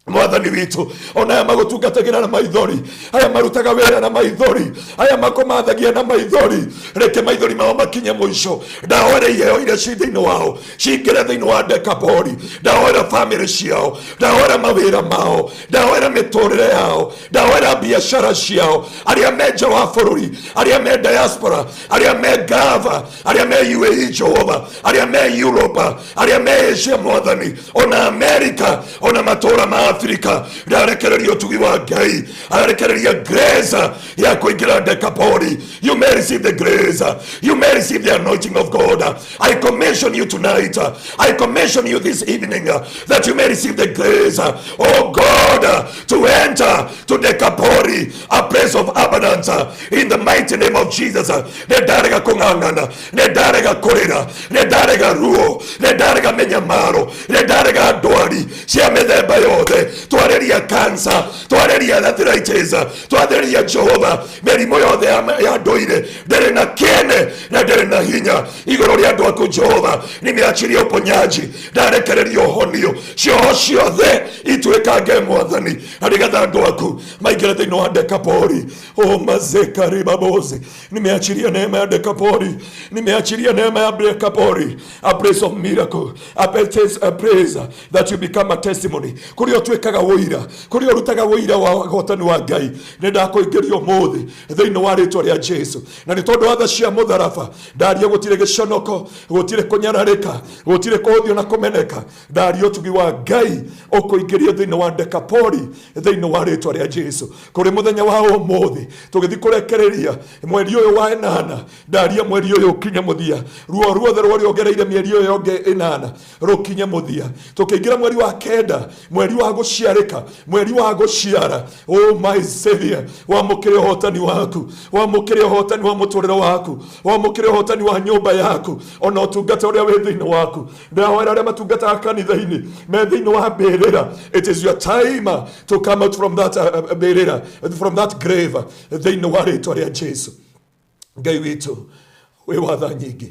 Mwathani witũ, ona aya magũtungatagĩra na maithori, aya marutaga wĩra na maithori, aya makũmathagia na maithori, reke maithori mao makinye mũico. Ndahoera iheo iria ci thĩinĩ wao cingĩre thĩinĩ wa Dekapoli. Ndahoera bamĩrĩ ciao, ndahoera mawĩra mao, ndahoera mĩtũrĩre yao, ndahoera biacara ciao, arĩa me nja wa bũrũri, arĩa me diaspora, arĩa me Gava, arĩa me UAE, Jehova, arĩa me Europe, arĩa me Asia, Mwathani, ona Amerika, ona matũra ma Afrika. Ndarekereria ũtugi wa Ngai, arekereria grace ya kũingĩra Dekapoli. You may receive the grace, you may receive the anointing of God. I commission you tonight, I commission you this evening, that you may receive the grace, oh God, to enter to Dekapori, a place of abundance, in the mighty name of Jesus. Nĩ ndarega kũng'ang'ana, nĩ ndarega kũrĩra, nĩ ndarega ruo, nĩ ndarega mĩnyamaro, nĩ ndarega ndwari cia mĩthemba yothe. Twarĩria cancer, twarĩria arthritis, twarĩria, Jehova, mĩrimũ yothe ya ndũire ndĩrĩ na kĩene na ndĩrĩ na hinya igũrũ rĩa andũ aku. Jehova, nimeachilia uponyaji, ndarekereria ũhonio, cioho ciothe ituĩkange, Mwathani, na nĩgetha andũ aku maingĩre thĩinĩ wa Dekapori. O mazekaribabozi, nimeachilia neema ya Dekapori, nimeachilia neema ya Dekapori, a place of miracle, a place that you become a testimony, kũrĩa ũtuĩkaga ũira, kũrĩa ũrutaga ũira wa ũhotani wa Ngai. Nĩ ndakũingĩria ũmũthĩ thĩinĩ wa rĩtwa rĩa Jesu, na nĩ tondũ wa tha cia mũtharaba, ndaria gũtirĩ gĩconoko, gũtirĩ kũnyararĩka, gũtirĩ kũhũthio na kũmeneka. Ndaria ũtugi wa Ngai ũkũingĩria thĩinĩ wa Dekapori, thĩinĩ wa rĩtwa rĩa Jesu. Kũrĩ mũthenya wa ũmũthĩ tũgĩthiĩ kũrekereria mweri ũyũ wa ĩnana, ndaria mweri ũyũ ũkinye mũthia, ruo ruothe rũrĩa ũgereire mĩeri ĩyo yongĩ ĩnana rũkinye mũthia, tũkĩingĩra mweri wa kenda, mweri wa gũciarĩka, mweri wa gũciara. Oh my Savior, wamũkĩre ũhotani waku, wamũkĩre ũhotani wa mũtũrĩre waku, wamũkĩre ũhotani wa nyũmba yaku, ona ũtungata ũrĩa wĩ thĩinĩ waku. Ndĩrahoera arĩa matungataga kanitha-inĩ me thĩinĩ wa mbĩrĩra. It is your time to come out from that mbĩrĩra, from that grave, thĩinĩ wa rĩtwa rĩa Jesu. Ngai witũ wĩ watha nyingĩ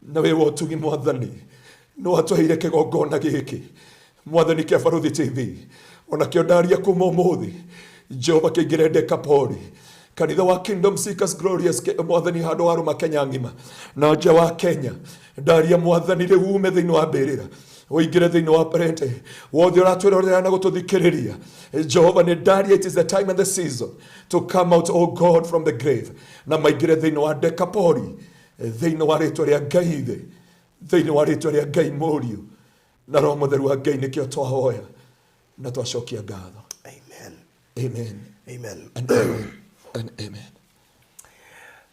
na wĩ wa ũtugi, Mwathani, nĩ watũheire kĩgongona gĩkĩ, Mwathani, kĩa Barũthi TV. Onakĩo ndaria kuma ũmũthĩ, Jehova, kĩingĩre Dekapoli, kanitha wa Kingdom Seekers Glorious, Mwathani, handũ warũma Kenya ng'ima na nja wa Kenya. Ndaria, Mwathani, rĩu ume thĩinĩ wa mbĩrĩra ũingĩre thĩinĩ wa parente wothe ũratwĩrorera na gũtũthikĩrĩria. Jehova, nĩ ndaria, it is the time and the season to come out, oh God, from the grave, na maingĩre thĩinĩ wa Dekapori, thĩinĩ wa rĩtwa rĩa Ngai Ithe, thĩinĩ wa rĩtwa rĩa Ngai Mũriũ na Roho Mũtheru wa Ngai. Nĩkĩo twahoya na twacokia ngatho. Amen. Amen. Amen. And amen and amen.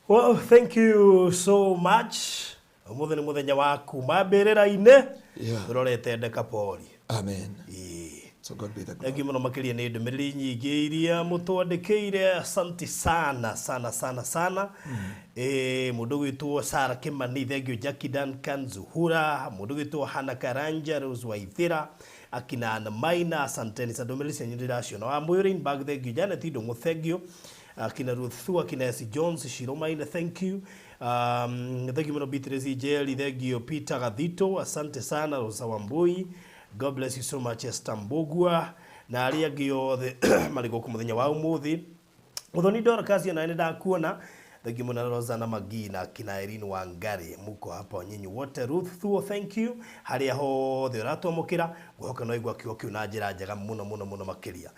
Well, thank you so much. Ũmũthĩ nĩ mũthenya wa kuma mbĩrĩra-inĩ. Tũrorete Dekapori. Amen. Ĩĩ. So God be the glory. Thank you mũno makĩria nĩ ndũmĩrĩri nyingĩ iria mũtwandĩkĩire. Asante sana sana sana sana. Mũndũ gwĩtwo Sara Kimani, thank you. Jackie Duncan Zuhura, mũndũ gwĩtwo Hana Karanja, Rose Waithira, akina Anna Maina, asanteni sana, ndũmĩrĩri cianyu ndĩraciona. Wa Mũyũ thank you. Janet Ndũng'ũ, thank you. Akina Ruth Thu, akina Esi Jones Shiromaine, thank you. Thank you mũno. Beatrice Njeri, thank you. Peter Gathito, asante sana. Rosa Wambui, God bless you so much. Esther Mbugua na arĩa angĩ othe marĩ gũkũ mũthenya wa ũmũthĩ. Muthoni Dorcas, ona nĩ ndakuona, thank you mũno. Rosanna Magina, kina Irene Wangari, muko hapo nyinyi wote. Ruth Thuo, thank you. Harĩa hothe ũratwamũkĩra, ngũhoka no igua kiugo kĩu na njĩra njega mũno mũno mũno makĩria.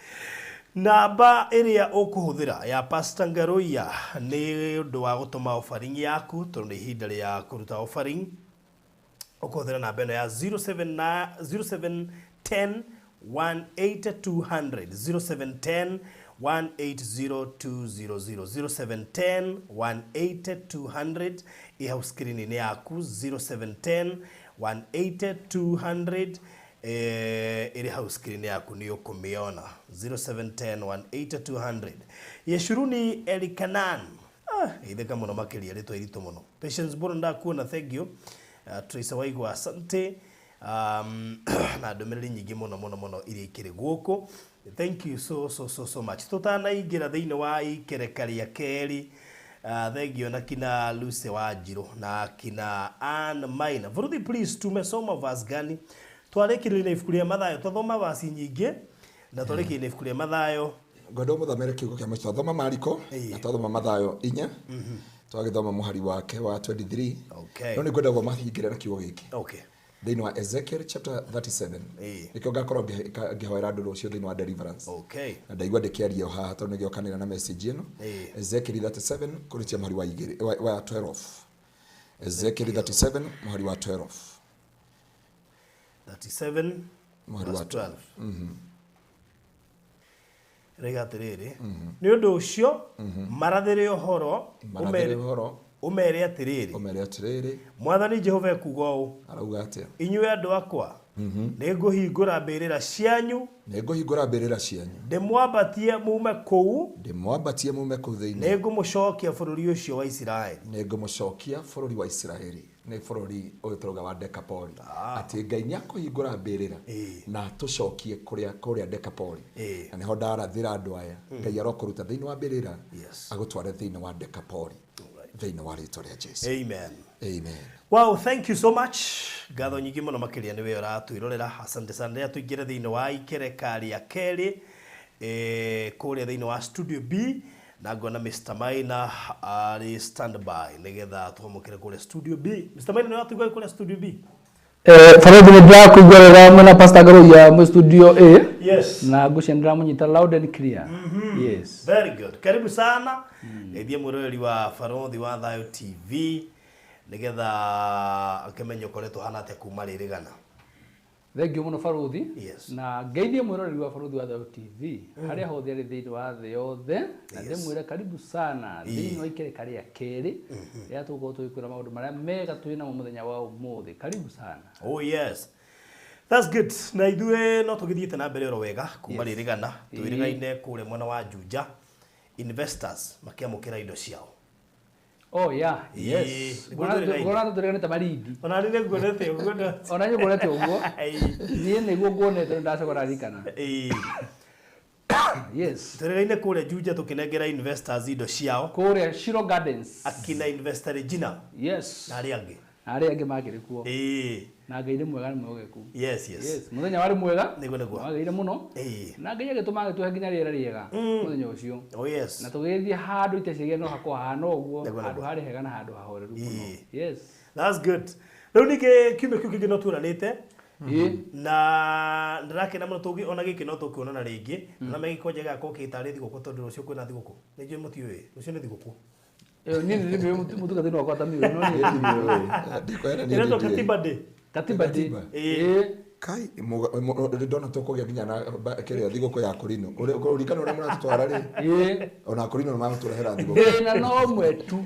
Namba ĩrĩa ũkũhũthĩra ya Pastor Ngaruiya nĩ ũndũ wa gũtũma offering yaku, tondũ nĩ ihinda rĩa kũruta offering, ũkũhũthĩra namba ĩno ya 07 0710 18200, 0710 180200, 0710 18200, ĩ hau screen-inĩ yaku, 0710 18200, ĩrĩ hau screen yaku, nĩ ũkũmĩona, 0710 18200. Yeshuruni Elikanan, itheka mũno makĩria, rĩtwa iritũ mũno. Patience Boro, ndakuona, thank you. Tracer Waigwa, asante. Na ndũmĩrĩri nyingĩ mũno mũno mũno iria ikĩrĩ gũkũ. Thank you so so so so much. Tũtanaingĩra thĩinĩ wa ikereka rĩa kerĩ, thengio na kina Lucy Wanjiru na kina Ann Maina. Vuruthi, please, tumesoma verse gani? Twarĩkĩrĩria na ibuku rĩa Mathayo, twathoma verse nyingĩ na twarĩkĩrĩria na ibuku rĩa Mathayo. Ngwenda ũmũthomere kiugo kĩa mũico. Twathoma Mariko na twathoma Mathayo 4, twagĩthoma mũhari wake wa 23. No nĩ ngwenda mahingĩre na kiugo gĩkĩ thĩinĩ wa Ezekiel chapter 37. Nĩkĩo ngakorwo ngĩhoera andũ rũciũ thĩinĩ wa deliverance. Na ndaigua ndĩkĩaria o haha tondũ nĩgĩokanĩra na message ĩno. Ezekiel 37 kũrĩtia mũhari wa igĩrĩ, wa 12. Ezekiel 37 mũhari wa 12. 37 mũhari wa verse 12 rĩga atĩrĩrĩ, nĩ ũndũ ũcio marathĩre ũhoro, marathĩre ũhoro, ũmere atĩrĩrĩ, ũmere atĩrĩrĩ, Mwathani Jehova ekuuga ũũ, arauga atĩa? Inyuĩ andũ akwa, nĩ ngũhingũra mbĩrĩra cianyu, nĩ ngũhingũra mbĩrĩra cianyu, ndĩmwambatie mume kũu, ndĩmwambatie mume kũu thĩinĩ, nĩ ngũmũcokia bũrũri ũcio wa Isiraeli. Nĩ ngũmũcokia bũrũri wa Isiraeli. Nĩ bũrũri ũyũ tũrauga wa Dekapoli, atĩ Ngai nĩ akũhingũra mbĩrĩra na atũcokie kũrĩa Dekapoli. Na nĩho ndarathĩra andũ aya, Ngai arokũruta thĩinĩ wa mbĩrĩra, agũtware thĩinĩ wa Dekapoli, thĩinĩ wa rĩtwa rĩa Jesu. Amen. Amen. Wow, thank you so much. Ngatho nyingĩ mũno makĩria nĩ we ũratwĩrorera. Asante sana. Rĩrĩa tũingĩre thĩinĩ wa ikereka rĩa kerĩ, kũrĩa thĩinĩ wa studio B, na ngona Mr. Maina arĩ standby nĩgetha tũamũkĩre kũrĩa studio B. Mr. Maina, nĩ watũigua kũrĩa studio B? Farothi, nĩ ndĩrakũigua wega mwena Pastor Ngaruiya mwĩ studio A. Yes. Na ngwĩciria nĩ ndĩramũnyita loud and clear. Yes. Very good. Karibu sana. Geithie mwĩroreri wa Barothi wa Thayo TV nĩgetha akĩmenye ũkoretwo hana atĩa kuma rĩrĩgana. Thank you mũno Barothi. Yes. Na ngeithie mwĩroreri wa Barothi wa Thayo TV harĩa hothe arĩ thĩinĩ wa thĩ yothe, na ndĩmwĩre karibu sana thĩinĩ wa ikereka rĩa kerĩ rĩrĩa tũgũkorwo tũgĩkwĩra maũndũ marĩa mega twĩ namo mũthenya wa ũmũthĩ. Karibu sana. Oh yes. That's good. Na ithuĩ no tũgĩthiĩte na mbere oro wega kuma rĩrĩgana. Twĩrĩgaine kũrĩa mwena wa Juja, investors makĩamũkĩra indo ciao. Oh yeah, yes. Ngona tũtũrĩganĩte Malindi. Ona nĩ nguonete ũguo. Ona nĩ nguonete ũguo. Niĩ nĩguo nguonete nĩ ndacoka ndarikana. Yes. Tũrĩgaine kũrĩa Juja tũkĩnengera investors indo ciao. Kũrĩa Shiro Gardens. Akina investor Regina. Yes. Na arĩa angĩ. Na arĩa angĩ makĩrĩ kuo. Na Ngai nĩ mwega, nĩ mwĩhokeku. Yes, yes. Yes, mũthenya warĩ mwega. Nĩguo, nĩguo. Wagĩrĩire mũno. Na Ngai agĩtũma agĩtũhe nginya rĩera rĩega mũthenya ũcio. Oh yes. Na tũgĩthiĩ handũ iteciria no hakorwo hahana ũguo, handũ harĩ hega na handũ hahoreru mũno. Yes. That's good. Rĩu ningĩ kiumia kĩu kĩngĩ no tuonanĩte. Na ndĩrakena mũno tũngĩ ona gĩkĩ no tũkuonana rĩngĩ. Na megĩkonja gĩgakorwo kĩtarĩ thigũkũ tondũ rũciũ kwĩna thigũkũ. Nĩ njũĩ mũtiũĩ, rũciũ nĩ thigũkũ. Niĩ nĩ ndĩmĩũĩ mũtungatĩri wakwa ta mĩũĩ, no niĩ ndimĩũĩ. Ndikwenda niĩ Ĩretwo ndĩũĩ. Katiba Day. Katiba Day. Katiba. Kai, ndona tũkũgĩa nginya na kĩrĩa thigũkũ ya Korino. Ũririkana ũrĩa mũratũtwara rĩ? Ona Korino nĩ magũtũrehera thigũkũ. Thĩna no ũmwe tu.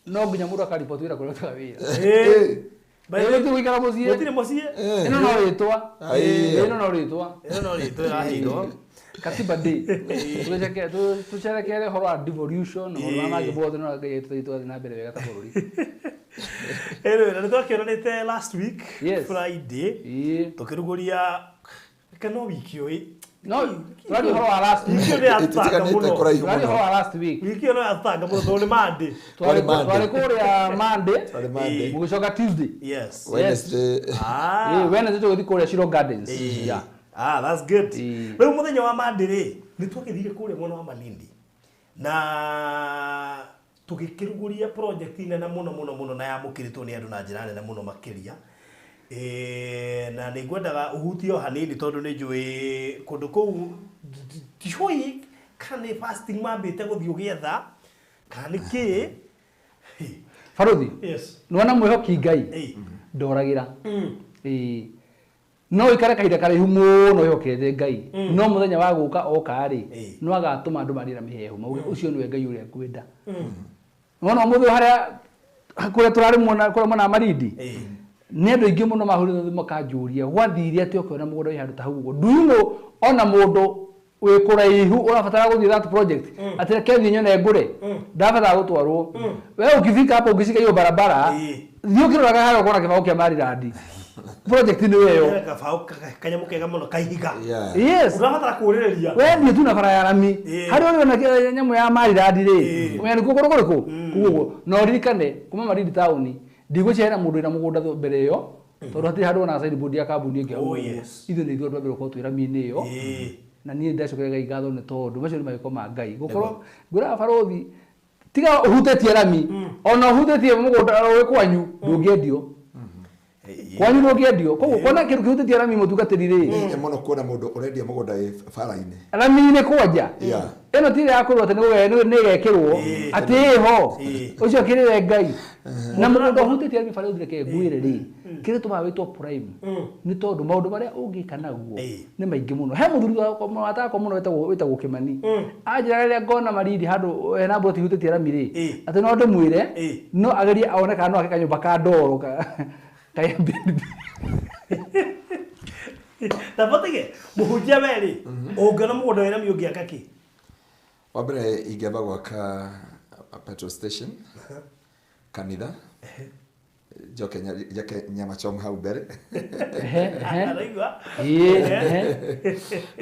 No nginya mũndũ akariboti wĩra kũrĩa arutaga wĩra. Ĩĩ, gũikara mũciĩ. Gũtirĩ mũciĩ. Ĩno no rĩtwa. Ĩno no rĩtwa. Ĩno no rĩtwa ĩraheirwo. Katiba Day. Tũcerekere ũhoro wa devolution, ũhoro wa mangĩ mothe, no Ngai agĩtũteithie tũgathiĩ na mbere wega ta bũrũri. Anyway, na nĩtwakĩonanĩte last week, Friday. Tũkĩrugũria kana wiki ũyũ. No, tũraria ũhoro wa last week. Wiki ĩyo nĩ yatũtanga mũno. Tũraria ũhoro wa last week. Wiki ĩyo no yatũtanga mũno tondũ nĩ Monday. Twarĩ kũrĩa Monday. Twarĩ Monday. Mũgĩcoka Tuesday. Yes. Wednesday. Wednesday tũgĩthiĩ kũrĩa Shiro Gardens. Yeah. That's good. Rĩu mũthenya wa Monday rĩ, nĩ twagĩthire kũrĩa mwena wa Malindi. Na tũgĩkĩrugũria project nene mũno mũno mũno na yamũkĩrĩtwo nĩ andũ na njĩra nene mũno makĩria. Na nĩ ngwendaga ũhutie o hanini tondũ nĩ njũĩ kũndũ kũu ndiũĩ kana nĩ fasting mambĩte gũthiĩ ũgĩetha kana nĩ kĩĩ. Barothi. Yes. Nĩwona mwĩhoki Ngai ndoragĩra. No ikare kahinda karaihu mũno wĩhokete Ngai. No mũthenya wa gũka oka rĩ, no agatũma andũ marĩe na mĩhehu mauge ũcio nĩwe Ngai ũrĩa ngwenda. Nĩwona ũmũthĩ harĩa kũrĩa tũrarĩ mwena, kũrĩa mwena wa Malindi, nĩ andũ aingĩ mũno mahũrĩte thimũ makanjũria gwathire atĩa ũkĩona mũgũnda wĩ handũ ta hau ũguo. Do you know ona mũndũ wĩ kũraihu ũrabatara gũthiĩ that project, atĩ reke thiĩ nyone ngũre, ndabatara gũtwarwo. We ũkifika hapo ũngĩcika hiyo barabara, thiĩ ũkĩroraga harĩa ũkona kĩbaũ kĩa Maryland. Project nĩ ĩyo. Gabaũ kanyamũ kega mũno kaihiga. Yeah. Yes. Ũrabatara kũũrĩrĩria. We thiĩ tu na bara ya rami. Ĩĩ. Harĩa ũrĩ ona nyamũ ya marirandi rĩ. Ĩĩ. Ũmenya nĩ kuo kũrĩ kũrĩkũ? Kuo ũguo. Na ũririkane kuma Malindi taũni ndigwĩciria hena mũndũ wĩna mũgũnda mbere ĩyo tondũ hatirĩ handũ ona signboard ya kambuni ĩngĩ hau Oh, ũguo. yes. Ithuĩ nĩ ithuĩ andũ a mbere gũkorwo twĩ rami-inĩ ĩyo. Ĩĩ. Na niĩ ndacokeria Ngai ngatho nĩ tondũ macio nĩ magĩko ma Ngai. Gũkorwo ngwĩraga barũthi tiga ũhutĩtie rami ona ũhutĩtie mũgũnda wĩ kwanyu ndũngĩendio. Kwanyu ndũngĩendio. Koguo kuona kĩndũ kĩhutĩtie rami mũtungatĩri rĩ. Nĩ hinya mũno kuona mũndũ ũrendia mũgũnda wĩ bara-inĩ. Rami-inĩ kwanja. Yeah. Ĩno ti ĩrĩa ya kwĩrwo atĩ nĩ ĩgekĩrwo atĩ ĩho ũcio akĩrĩre Ngai. Na mũgũnda ũhutĩtie rami barũthi reke ngwĩre rĩ kĩrĩa tũmaga wĩtwo prime nĩ tondũ maũndũ marĩa ũngĩka naguo Ĩĩ. nĩ maingĩ mũno. He mũthuri watakwa mũno wĩtagwo Kĩmani. Anjĩraga rĩrĩa ngona Malindi handũ hena mbũti ihutĩtie rami rĩ Ĩĩ. atĩ no ndĩmwĩre Ĩĩ. no agerie one kana no ake kanyũmba ka ndoro ka ka Airbnb. Ta botige mũhunjia we rĩ ũngĩona mũgũnda wĩna rami ũngĩaka kĩ? Wa mbere ingĩamba gwaka a petrol station, kanitha, njoke njake nyama choma hau mbere. Ehe, ehe. Araigua? Ĩĩ, ehe.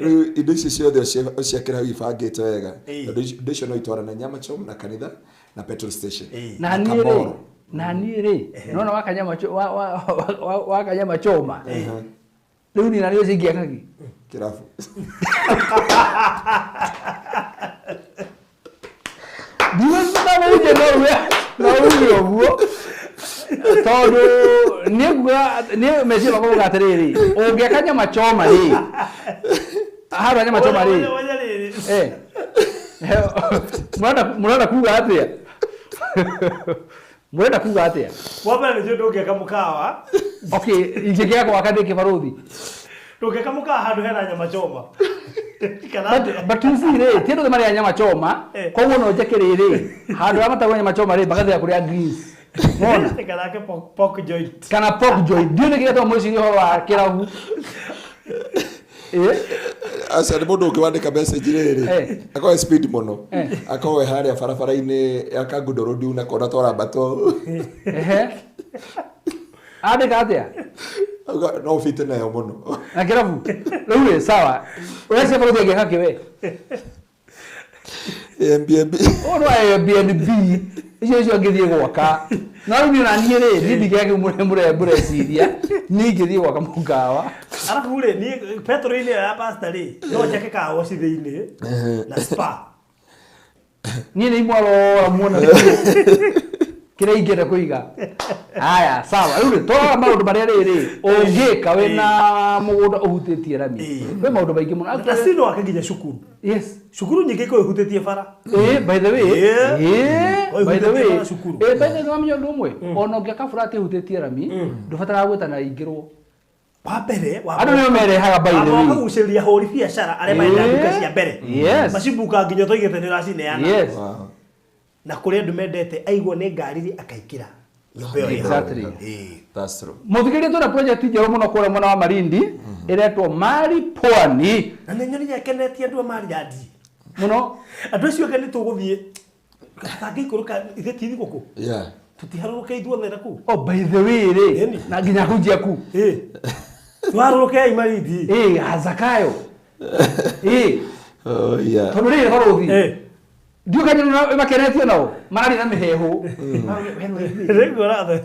Rĩu indo icio ciothe ũciakĩre hau ibangĩte wega. Ĩĩ. Tondũ indo icio no itwarane nyama choma na kanitha na petrol station. Ĩĩ. Na niĩ rĩ kamoro. na niĩ rĩ nona wakanyama choma rĩu niĩ na niĩ ũcio ingĩaka kĩ? Kĩrabu. Ndigũcitana no uge ũguo tondũ niĩ nguga niĩ meciria makwa mauga atĩrĩrĩ ũngĩaka nyama choma rĩ handũ ha nyama choma rĩ Oya, oya rĩrĩ. eh mũrenda kuga atĩa mũrenda kuga atĩa? Wa mbere nĩ njũĩ ndũngĩaka mũkawa. Okay, ingĩkĩaga gwaka ndĩ kĩbarũthi. Ndũngĩaka mũkawa handũ hena nyama choma. Kana But you see rĩ ti andũ othe marĩaga nyama choma Eh. koguo no njake rĩrĩ handũ harĩa matagwo nyama choma rĩ magathira kũrĩa greens. Mona? Kana ake pork joint. Kana pork joint. Ndiũĩ nĩkĩ gĩatũma mwĩcirie ũhoro wa kĩrabu. Eh? Aca nĩ mũndũ ũngĩ wandĩka message rĩrĩ. Eh. Akorwo e speed mũno. Eh. Akorwo e harĩa barabara-inĩ ya Kangundo Road na kona twarambatwo. Ehe. Andĩka atĩa? Auga no ũbite nayo mũno. Na kĩrabu. Rĩu rĩ sawa. Ũreciria barũthi angĩaka kĩ we? Airbnb. Ũyũ nĩ wa Airbnb. Icio icio angĩthiĩ gwaka. No rĩu niĩ ona niĩ rĩ, niĩ ndingĩaka kĩu mũreciria. Niĩ ingĩthiĩ gwaka mũkawa. Arabu rĩ niĩ petrol-inĩ ĩyo ya pastor rĩ no njake car wash thĩinĩ na spa. Niĩ nĩ imwarora muona kĩrĩa ingĩenda kũiga. Haya, sawa. Rĩu rĩ, twarora maũndũ marĩa rĩrĩ ũngĩka wĩna mũgũnda ũhutĩtie rami. Ĩĩ. Kwĩ maũndũ maingĩ mũno. Na si no ake nginya cukuru. Yes. Cukuru nyingĩ ikoragwo ihutĩtie bara. Eh, by the way, Yeah. eh, by the way, Ũhutĩtie bara cukuru. eh, by the way, nĩwamenya ũndũ ũmwe ona ũngĩaka burati ĩhutĩtie rami ndũbataraga gwĩtana ingĩrwo. Wa mbere Andũ nĩo merehaga by the way. Wakagucĩrĩria ahũri biacara arĩa marenda Yeah. nduka cia mbere. Yes. Macibuka nginya tũigĩte nĩ ũracineana. Yes. Wow. Na kũrĩ andũ mendete aigua nĩ ngari rĩ akaingĩra nyũmba ĩyo ĩho. Exactly. Ĩĩ. That's true. Mũthikĩrĩria twĩna project njerũ mũno kũrĩa mwena wa Malindi ĩretwo Mali Pwani Na nĩ nyonire akenetie andũ a Marirandi. mũno. Andũ acio ake nĩ tũgũthiĩ tangĩikũrũka ithe ti thigũkũ. Yeah. Tũtiharũrũke ithuothe na kũu. Oh, by the way rĩ Ĩni. na nginya hunjia ku Ĩĩ. Tũharũrũkei Malindi. ĩ Zakayo ĩ Oh yeah. tondũ rĩrĩ barũthi Ĩĩ. ndiũ kanyona makenetio nao mararia na mĩheehũ. Maroria, we nĩ Rĩu ũrathe.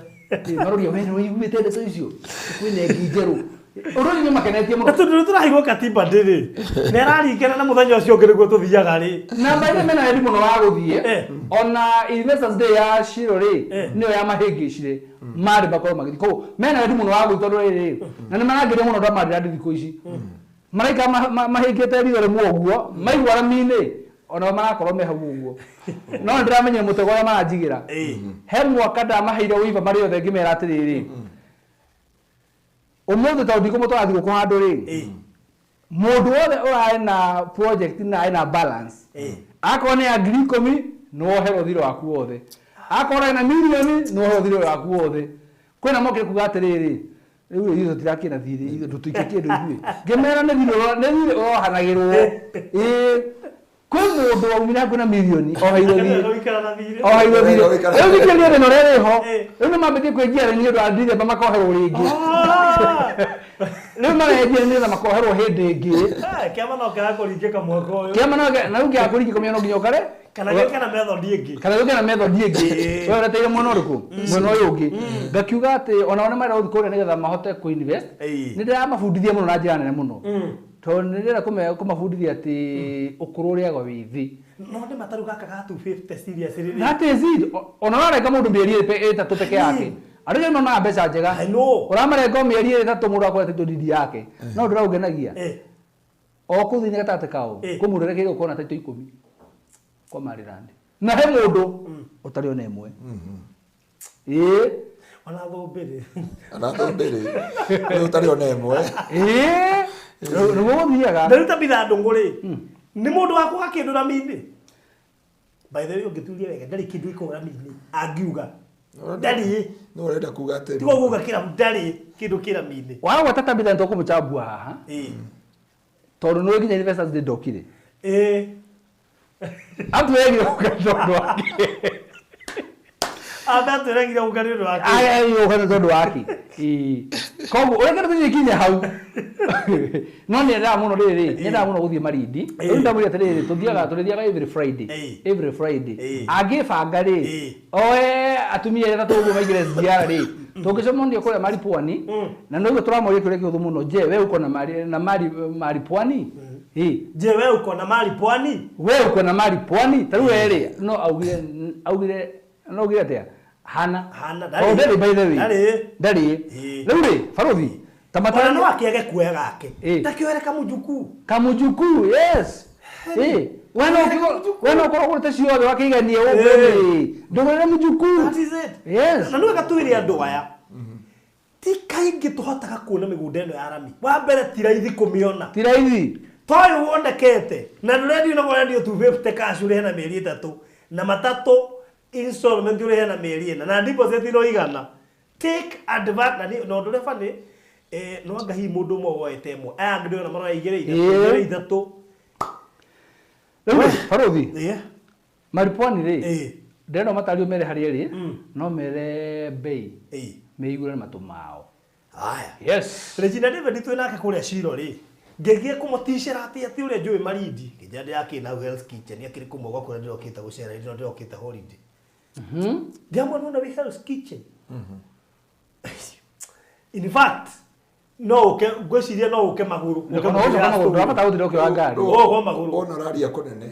maroria we nĩ ũiguĩte ndeto icio kwĩna ĩngĩ njerũ ũndũ ũcio nĩ makenetie Na mũno. tondũ nĩ tũraigua katiba ndĩrĩ. Nĩ araringana na mũthenya ũcio ũngĩ nĩguo tũthiaga rĩ. Na maithe mena wendi mũno wa gũthiĩ Eh. ona Investors Day ya Shiro rĩ Eh. nĩyo ya mahĩngĩcire marĩ makorwo magĩthiĩ koguo mena wendi mũno wa gũthiĩ tondũ rĩrĩ na nĩ marangeria mũno andũ a Marirandi thikũ ici maraikara mahĩngĩte ritho rĩmwe ũguo maigua rami-inĩ ona marakorwo me hau ũguo no nĩ ndĩramenyire mũtego ũrĩa maranjigĩra. Ĩĩ. He mwaka ndamaheire wĩiva marĩ othe ngĩmera atĩrĩrĩ ũmũthĩ tondũ ndikũmũtwara thigũkũ handũ rĩ Ĩĩ. mũndũ wothe ũrarĩ na project na ena balance Ĩĩ. akorwo nĩ ya 10,000 nĩ woherwo thirĩ waku wothe akorwo ena mirioni nĩ woherwo thirĩ waku wothe kwĩna mokire kuga atĩrĩrĩ rĩu ithuĩ tũtirakĩna thirĩ ithuĩ ndũtũike kĩndũ ithuĩ ngĩmera nĩ thirĩ nĩ thirĩ ũrohanagĩrwo ĩĩ kwĩ Mũndũ waumire hakuhĩ na mirioni oheirwo thiirĩ. Gũikara na thiirĩ. Oheirwo thiirĩ. Gũikara. Rĩu thikĩrĩria thĩna ũrĩa wĩho. Eh. Rĩu nĩ mambĩtie kwĩnjia nĩ ũndũ wa Dithemba makoherwo rĩngĩ. Ah! Rĩu marenjia nĩgetha makoherwo hĩndĩ ĩngĩ. Eh, kĩama no kĩrakũringĩka mwaka ũyũ. Kĩama no na rĩu kĩakũringĩka ũmenye no nginya ũkare Kana gĩũke na method ĩngĩ. kana gĩũke na method ĩngĩ. Eh. We ũreteire mwena ũrĩkũ? Mwena ũyũ ũngĩ. Ngakiuga atĩ onao nĩ marenda gũthiĩ kũrĩa nĩgetha mahote kũ-invest. Eh. Nĩ ndĩramabundithia mũno na njĩra nene mũno. Tondũ nĩ ndĩrenda kũmabundithia atĩ ũkũrũ ũrĩagwo wĩ thĩ. No nĩ mataru gaka ga 250 seriously. That is it. Ona ũrarenga mũndũ mĩeri ĩtatũ peke yake. Andũ aingĩ monaga mbeca njega. I know. Ũramarenga o mĩeri ĩtatũ mũndũ akoya title deed yake. No ũndũ ũrĩa ũngenagia. Eh. O kũu thĩinĩ gatagatĩ kao Eh. kwĩ mũndũ ũrekeire gũkorwo na title 10 kwa Maryland. Na he mũndũ ũtarĩ ona ĩmwe. Ĩĩ. Ona thũmbĩrĩ. Ona thũmbĩrĩ. Rĩu ũtarĩ ona ĩmwe. Ĩĩ. Nĩguo gũthiaga. Na rĩu ta Tabitha Ndung'u rĩ, nĩ mũndũ wa kwaga kĩndũ rami-inĩ. By the way, ũngĩturia wega ndarĩ kĩndũ gĩkoragwo rami-inĩ angiuga. Ndarĩ. No ũrenda kuga atĩ Tiga kuga kĩrabu ndarĩ kĩndũ kĩ rami-inĩ. Wagweta Tabitha nĩtũkũmũchambua haha. Ĩĩ. Tondũ nĩũĩ nginya Investors Day ndokire. Ĩĩ. Atwĩrire gũka tondũ wake. Ambe atwĩregire gũka nĩ ũndũ wake. Aya gũka nĩ tondũ wake. Ĩĩ. Koguo ũrĩa kĩndũ tũthiĩ hau. No nĩendaga mũno rĩrĩ, nĩendaga mũno gũthiĩ Malindi. Rĩu ndamwĩra atĩrĩrĩ, tũrĩthiaga every Friday. Ĩĩ. Every Friday. Ĩĩ. Angĩbanga rĩ, Ĩĩ. oe atumia arĩa atatũ ũguo maingĩre SGR rĩ, tũngĩcemania kũrĩa Mali Pwani, na noguo tũramoria kĩũria kĩhũthũ mũno, je, we uko na mali na mali mali Pwani? Ĩĩ. Je, we uko na mali Pwani? We uko na mali Pwani? Ta rĩu we rĩ, no augire no augire atĩa? Hana. Hana, Tondũ ndarĩ. ndarĩ by the way. Ndarĩ. Ndarĩ. Ĩĩ. Rĩu rĩ, barothi, ta Ona matara no akĩage kuoya gake. Ĩĩ. Ta kĩoere kamũjukuu. Kamũjukuu, yes. Ĩĩ. We no we no ũkorwo ũgũrĩte ciothe wakĩiganie ũguo rĩ. Ndũgũrĩre mũjukuu. That is it. Yes. Na nĩ wega twĩre andũ aya. Ti kaingĩ tũhotaga kuona mĩgũnda ĩno ya rami. Wa mbere ti raithi kũmĩona. Ti raithi. Toyũ wonekete na ndũrendio no ũrendio 250 cash ũrĩhe na mĩeri ĩtatũ na matatũ installment ũrĩhe na mĩeri ĩna na deposit no igana. Take advantage na ũndũ ũrĩa funny no anga hihi mũndũ ũmwe woete ĩmwe aya angĩ ndĩrona maroya igĩrĩ ithatũ igĩrĩ ithatũ. Rĩu rĩ, barothi, Ĩĩ. Mali Pwani rĩ, Ĩĩ. ndĩrenda ũmatarie ũmere harĩa ĩrĩ, no mere bei Ĩĩ. meiguĩre na matũ mao. Haya. Yes. Regina David twĩ nake kũrĩa Shiro rĩ ngĩthiĩ kũmũticĩra atĩ atĩ ũrĩa njũĩ Malindi ngĩnjĩra ndĩrakĩrĩ na Hell's Kitchen akĩrĩ kũmwe gwa kũrĩa ndĩrokĩte gũcera ndĩro ndĩrokĩte holiday. Ndĩramwona nĩwona wĩ Hell's Kitchen. In fact no ũke ngwĩciria no ũke magũrũ. No, no, ũke magũrũ, ndũrabatara gũtinda ũkĩoya ngari. Ũke magũrũ. Ona ũraria kũnene.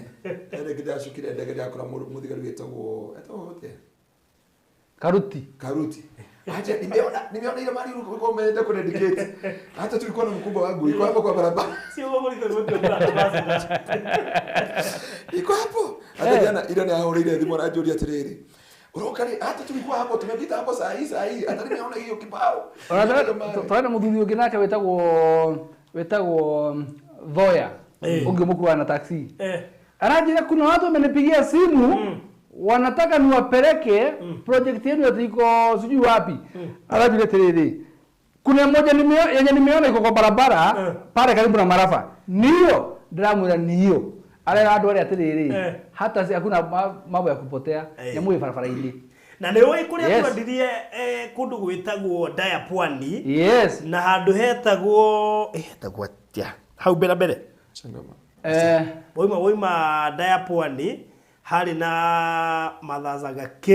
Rĩngĩ ndacukire ndege ndakora mũthigari wĩtagwo etagwo atĩa? Karuti. Karuti. Acha nimeona ile mali ulikuwa umeenda kudedicate. Hata tulikuwa na mkubwa wangu iko hapo kwa barabara. Sio ũguo mũritũ nĩguo basi. Iko hapo. Hata jana ile ni ahorire thimu aranjũria atĩrĩrĩ. Uroka rĩ hata tulikuwa hapo tumepita hapo saa hii saa hii hata nimeona hiyo kibao. Ona tũrenda mũthuri ũngĩ nake wĩtagwo Thoya. Ũngĩ mũkuaga na taxi. Aranjĩra kuna watu wamenipigia simu wanataka niwapeleke project yenu ati iko sijui wapi. Aranjĩra atĩrĩrĩ, kuna moja yenye nimeona iko kwa barabara pale karibu na Marafa. Niyo ndĩramwĩra niyo. Arera andũ arĩa atĩrĩrĩ, hata si hakuna mambo ya kupotea, nyamũ ĩ barabara-inĩ. Na nĩ ũĩ kũrĩa Yes. twendirie kũndũ gwĩtagwo Ndaya Pwani. Yes. Na handũ hetagwo hetagwo atĩa? Hau mbere mbere. Changama. Woima Ndaya Pwani harĩ na Mathazaga K.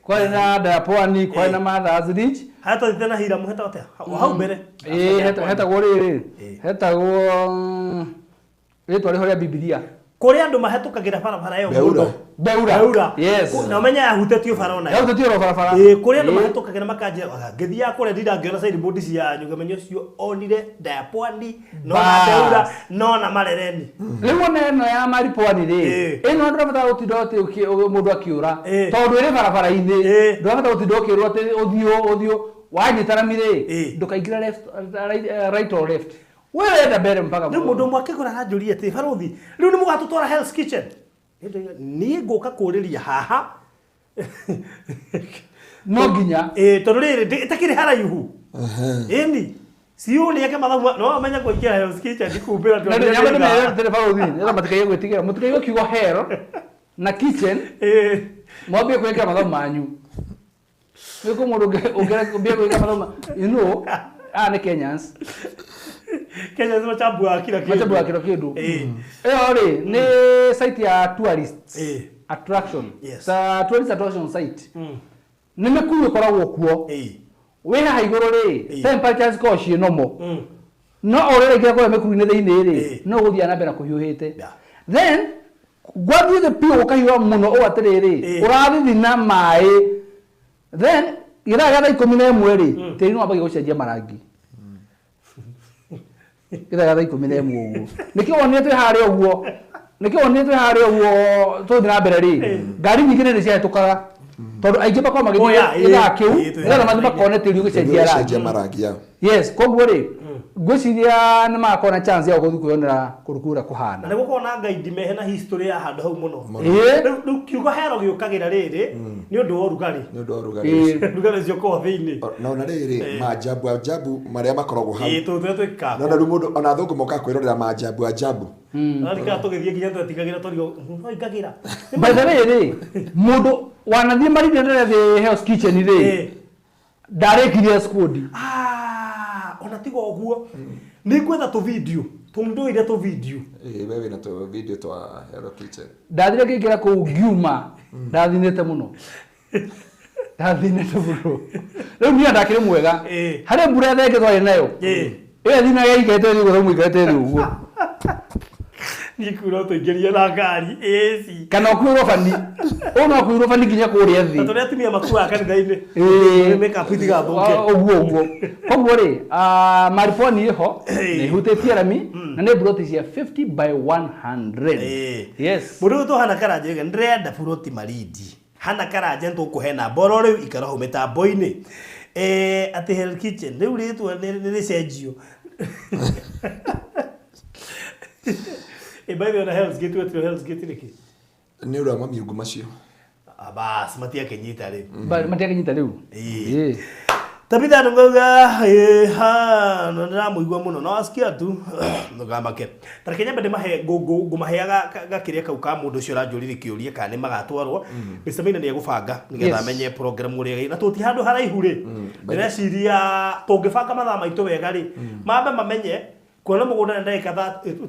Kwarĩ na Ndaya Pwani, kwarĩ na Mothers Ridge. Harĩa twathiĩte na Hiramu hetagwo atĩa? Hau mbere. Hetagwo rĩrĩ. Hetagwo rĩtwa rĩho rĩa Bibilia. Kũrĩa andũ mahetũkagĩra barabara ĩyo Beura. mũno. Beura. Beura. Yes. Na ũmenye yahutĩtio bara ona ĩyo. Yahutĩtio oro barabara. Ĩĩ, kũrĩa andũ mahetũkagĩra makanjĩra, ngĩthiaga kũrĩa ndinda ngĩona signboard cianyu ngĩmenya ũcio onire Ndaya Pwani, nona Bas. Beura, nona Marereni. Rĩu ona ĩno ya Mali Pwani rĩ, ĩno ndũrabatara gũtinda atĩ mũndũ akĩũra. Tondũ ĩrĩ barabara-inĩ, ndũrabatara gũtinda ũkĩũrwo atĩ ũthiũ wanyita rami rĩ, ndũkaingĩra left, right or left. We wenda mbere mpaka Rĩu mũndũ ũmwe akĩgũra aranjũria atĩ barothi, rĩu nĩ mũgatũtwara Hell's Kitchen? Niĩ ngũka kũũrĩria haha. No nginya. Tondũ rĩrĩ, ĩtakĩrĩ haraihu. Ĩni. Siu ni yake mathabu no amenye kũingĩra Hell's Kitchen ndikumbĩra Na nĩ nyambe ndĩmere balothi nĩgetha matikaiye gwĩtigĩra mũtikaigue kiugo hell na kitchen mwambie kwĩkĩra mathabu manyu. Nĩ kũ mũndũ ũngĩambia gwĩka mathabu you know aya nĩ Kenyans. Kenyans macambua kila kĩndũ. Macambua kila kĩndũ. Ĩyo rĩ nĩ site ya tourists attraction. Ta tourist attraction site. Nĩ mĩkuru ĩkoragwo kuo. Wĩ haha igũrũ rĩ temperatures ikoragwo ciĩ normal. No ũrĩa ũraingĩra kũrĩa mĩkuru-inĩ thĩinĩ rĩ no ũgũthiĩ na mbere na kũhiũhĩte. Then gwathiĩ thĩ piũ gũkahiũha mũno ũũ atĩrĩrĩ ũrathithina maĩ. Then gĩthaa gĩa thaa 11 rĩ tĩri nĩ wambagia gũcenjia marangi. Gĩthaa gĩa thaa 11 ũguo nĩkĩo wonire twĩ harĩa ũguo nĩkĩo wonire twĩ harĩa ũguo tũgĩthiĩ na mbere rĩ ngari nyingĩ nĩ ciahĩtũkaga tondũ aingĩ makoragwo magĩthiĩ gĩthaa kĩu nĩgetha mathiĩ makone tĩri ũgĩcenjia marangi. Yes, koguo rĩ ngwĩciria nĩ magakorwo na chance ya gũthiĩ kwĩyonera kũndũ kũu ũrĩa kũhana. Na nĩ gũkorwo na guide mehe na history ya handũ hau mũno. Rĩu kiugo hero gĩũkagĩra rĩrĩ nĩ ũndũ wa ũrugarĩ. Nĩ ũndũ wa ũrugarĩ. Ũrugarĩ ũcio ũkoragwo thĩinĩ. Na ona rĩrĩ maajabu ajabu marĩa makoragwo hau. Tũrĩa twĩkaga. Na rĩu mũndũ ona athũngũ mokaga kwĩrorera maajabu ajabu. Na rĩrĩa tũgĩthiĩ nginya twetigagĩra tũrigo no ingagĩra. By the way rĩ mũndũ wanathiĩ Malindi ndathiĩ Hell's Kitchen rĩ ndarĩkirie squad. Ona tiga ũguo nĩ ngwetha tũ video tũndũire tũ video. We wĩna tũ video twa Hell's Kitchen. Ndathire ngĩingĩra kũu ngiuma ndathinĩte mũno. Ndathinĩte mũno. Rĩu niĩ ndakĩrĩ mwega harĩ mbura thenge twarĩ nayo ĩyo thinaga ĩikarĩte thĩ ũguo mũikarĩte thĩ ũguo. Niĩ kuura tũingĩrie na ngari AC kana ũkuĩrwo bani ũũ no ũkuĩrwo bani nginya kũrĩa thĩ. Na tũrĩa atumia makuaga kanitha-inĩ make-up itigathũke. Ũguo ũguo. Koguo rĩ Maripwani ĩho nĩ ĩhutĩtie rami na nĩ buroti cia 50 by 100. Yes. Mũndũ ũyũ tũhana Karanja nĩ ndĩrenda buroti Malindi. Hana Karanja nĩtũkũhe namba oro rĩu ikara hau mĩtambo-inĩ. Atĩ Hell's Kitchen rĩu rĩtwa nĩ rĩcenjio. By the way, Hell's Gate wetirwo Hell's Gate nĩkĩ? Nĩ ũndũ wa mamiungu macio. Bas matiakĩnyita rĩu. Matiakĩnyita rĩu. Tabitha nĩngauga ha na ndĩramũigua mũno no asikia tu ndũkamake. Ta reke nyambe ndĩmahe ngũmaheaga gakĩrĩa kau ka mũndũ ũcio ũranjũririe kĩũria kana nĩ magatwarwo. Mr. Maina nĩ egũbanga nĩgetha amenye program ũrĩa na tũti handũ haraihu rĩ. Ndĩreciria tũngĩbanga mathaa maitũ wega rĩ mambe mamenye kuona mũgũnda nĩ ndagĩka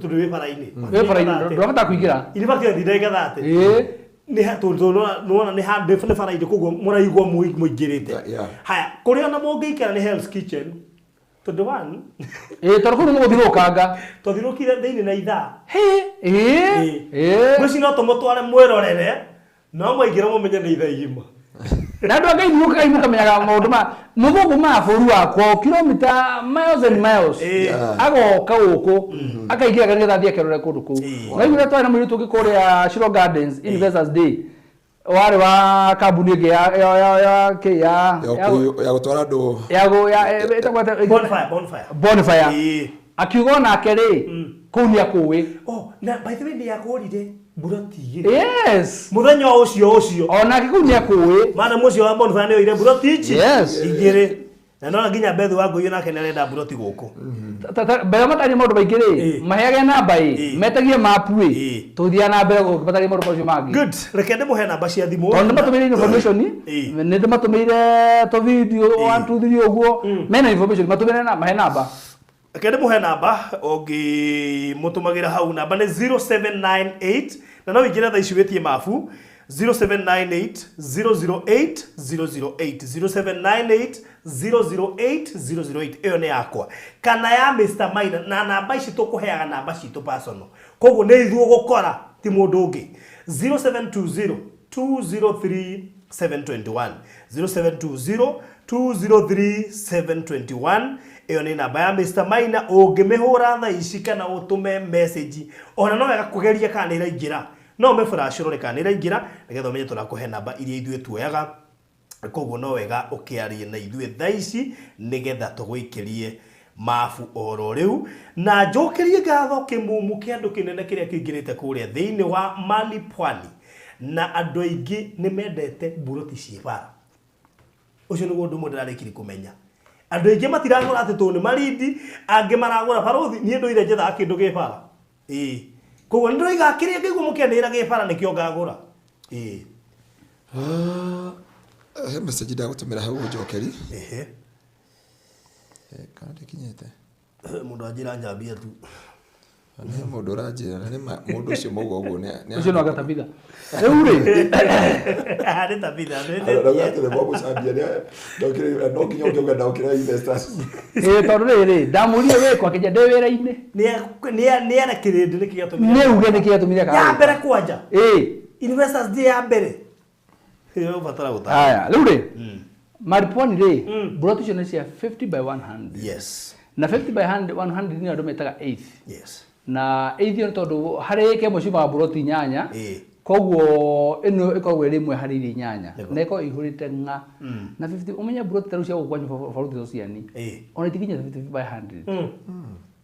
tondũ wĩ bara-inĩ. Wĩ bara-inĩ ndũrabata kũingĩra. In fact nĩ ndagĩka 30. Nĩ tondũ nĩwona nĩ handũ nĩ bara-inĩ koguo mũraigua mũingĩrĩte. Haya kũrĩa ona mũngĩikara nĩ Hell's Kitchen tondũ one tondũ kũu nĩ mũgũthiũrũkanga. Twathiũrũkire thĩinĩ na ithaa. Ngwĩciria no tũmũtware mwĩrorere no mwaingĩra mũmenye nĩ ithaa igima. Na andũ a Ngai mũkaga mũkamenyaga maũndũ ma mũthũngũ ma bũrũri wa kwao kilomita miles and miles agoka gũkũ akaingĩra nĩgetha athiĩ akerore kũndũ kũu. Ũraigua twarĩ na mũirĩtu ũngĩ kũrĩa Shiro Gardens Investors Day warĩ wa kambuni ĩngĩ ya ya gũtwara andũ ya Bonfire akiuga onake rĩ kũu nĩ akũĩ. Oh, na by the way nĩ akũrire buroti igĩrĩ. Yes. Mũthenya ũcio ũcio. Onake kũu nĩ akũĩ. Mana mũcio wa Bonfire nĩ oire buroti ici igĩrĩ. Na no nginya Bethu wa Ngũiyũ nake nĩ arenda buroti gũkũ. Mbere matarie maũndũ maingĩ rĩ maheage namba ĩ metagie mapu ĩ tũthiaga na mbere gũkĩmataria maũndũ macio mangĩ. Good. Reke ndĩmũhe namba cia thimũ. Tondũ nĩmatũmĩire information nĩ ndĩmatũmĩire tũ video 1 2 3 ũguo mena information matũmĩre na mahe namba. Reke ndĩmũhe namba ũngĩmũtũmagĩra hau namba nĩ 0798 na no ũingĩre thaa ici wĩtie mabu 0798 008 008 0798 008 008 ĩyo nĩ yakwa kana ya Mr. Maina na namba ici tũkũheaga namba citũ personal koguo nĩ ithuĩ ũgũkora ti mũndũ ũngĩ 0720 203 721 0720 203 721 ĩyo nĩ namba ya Mr. Maina ũngĩmĩhũra thaa ici kana ũtũme message ona no wega kũgeria kana nĩ ĩraingĩra no ũmĩ-flash ũrore kana nĩ ĩraingĩra nĩgetha ũmenye tũrakũhe namba iria ithuĩ tuoyaga koguo no wega ũkĩarie na ithuĩ thaa ici nĩgetha tũgũikĩrie mabu oro rĩu na njokerie ngatho kĩmumu kĩa andũ kĩnene kĩrĩa kĩingĩrĩte kũrĩa thĩinĩ wa Mali Pwani na andũ aingĩ nĩ mendete buroti ciĩ bara. Ũcio nĩguo ũndũ ũmwe ndĩrarĩkirie kũmenya. Andũ aingĩ matiragũra atĩ tondũ nĩ Malindi, angĩ maragũra barothi, niĩ ndũire njethaga kĩndũ gĩ bara. Ĩĩ. Koguo nĩ ndĩroiga kĩrĩa ngĩigua mũkĩanĩrĩra gĩ bara nĩkĩo ngagũra. Ĩĩ. He message ndagũtũmĩra hau ũnjokeri. Ehe. Kana ndĩkinyĩte? Mũndũ anjĩra njambie tu. Nĩ mũndũ ũranjĩra na nĩ mũndũ ũcio mauga ũguo nĩ Ũcio no agatabitha. Rĩu rĩ, Nĩ tabitha. Arauga atĩ nĩ mwamũcambia nĩ no nginya ũngĩauga ndokĩra investors. Ĩĩ tondũ rĩrĩ, ndamũrire wĩkũ akĩnjĩra ndĩ wĩra-inĩ. Nĩ ere kĩrĩndĩ nĩkĩ gĩatũmire. Nĩ uge nĩkĩ gĩatũmire Ya mbere kwanja. Ĩĩ. Investors ndĩ ya mbere. Ĩyo ũbatara gũtara. Haya, rĩu rĩ, Maripwani rĩ, mburoti icio nĩ cia 50 by 100. Yes. Na 50 by 100 100 nĩ andũ metaga eighth. Yes. Na eighth ĩyo nĩ tondũ harĩ ĩka ĩmwe ciumaga mburoti inyanya. Ĩĩ. Koguo ĩno ĩkoragwo ĩrĩ ĩmwe harĩ iria inyanya. Na ĩkoragwo ĩihũrĩte ng'a. Na 50 ũmenye mburoti ta rĩu cia gũkũ kwanyu baruthi Ociani. Ĩĩ. Ona itikinyĩte 50 by 100.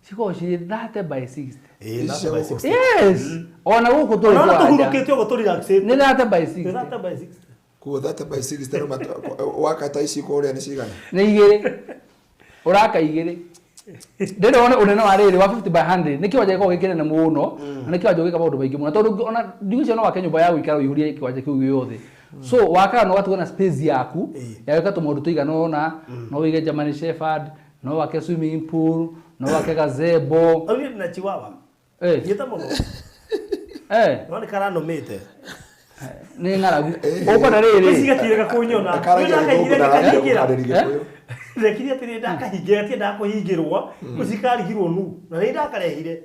Cikoragwo cirĩ 30 by 60. Ĩĩ, 30 by 60. Yes. Ona gũkũ tũrĩ Ona kwanja. tũhurũkĩte ũguo tũrelaxĩte. Nĩ 30 by 60. 30 by 60. Koguo 30 by 60 rĩu wakata ici kũrĩa nĩ cigana? Nĩ igĩrĩ. Ũraka igĩrĩ. Ndĩrĩ wone ũnene wa rĩrĩ wa 50 by 100 nĩ kĩwanja gĩkoragwo gĩ kĩnene mũno na nĩ kĩwanja ũngĩka maũndũ maingĩ mũno tondũ ona ndigwĩciria no wake nyũmba ya gũikara ũihũrie kĩwanja kĩu gĩothe. So wakaga na ũgatigwo na space yaku ya gwĩka tũmaũndũ tũigana ũna, no wĩige German Shepherd, no wake swimming pool, no wake gazebo. Au niĩ ndĩna chihuahua. Eh. Thiĩte mũno. Eh. No nĩ karanũmĩte. Nĩ ng'aragu. Ũkwenda rĩrĩ. Gĩcigatirĩga kũnyona. Karagia gĩthũngũ na aragia gũkarĩria Eh? Gĩkũyũ. Ndekire atĩrĩ ndakahingĩra tiendaga kũhingĩrwo gũcikarigirwo nu na nĩ ndakarehire.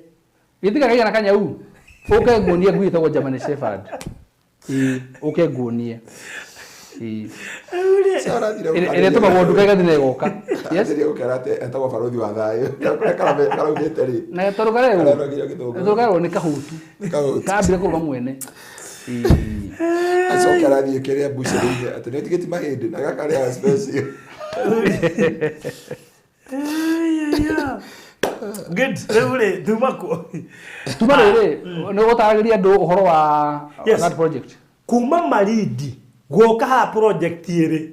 Gĩtiga kaigana kanyau. Ũke nguonie ngui ĩtagwo German Shepherd. Ĩĩ, ũke nguonie. Ĩĩ. Ĩrĩa ĩtũmagwo nduka ĩgathiĩ na ĩgoka. Yes. Yes. Gũkera atĩ etagwo barothi wa thayũ. Kũrĩa karaugĩte rĩ. Na tondũ karerwo. Kareragia gĩthũngũ. Tondũ karerwo nĩ kahutu. Kahutu. Kambire kũrũma mwene. Ĩĩ. Acoka arathiĩ kĩrĩa mbucĩrĩ-inĩ atĩ nĩ ũtigĩti mahĩndĩ na gakarĩa special. Good. Rĩu rĩ tuma kuo. Tuma rĩrĩ, nĩ ũtaragĩria andũ ũhoro wa Yes. that project. Kuma Malindi gũka haha project ĩrĩ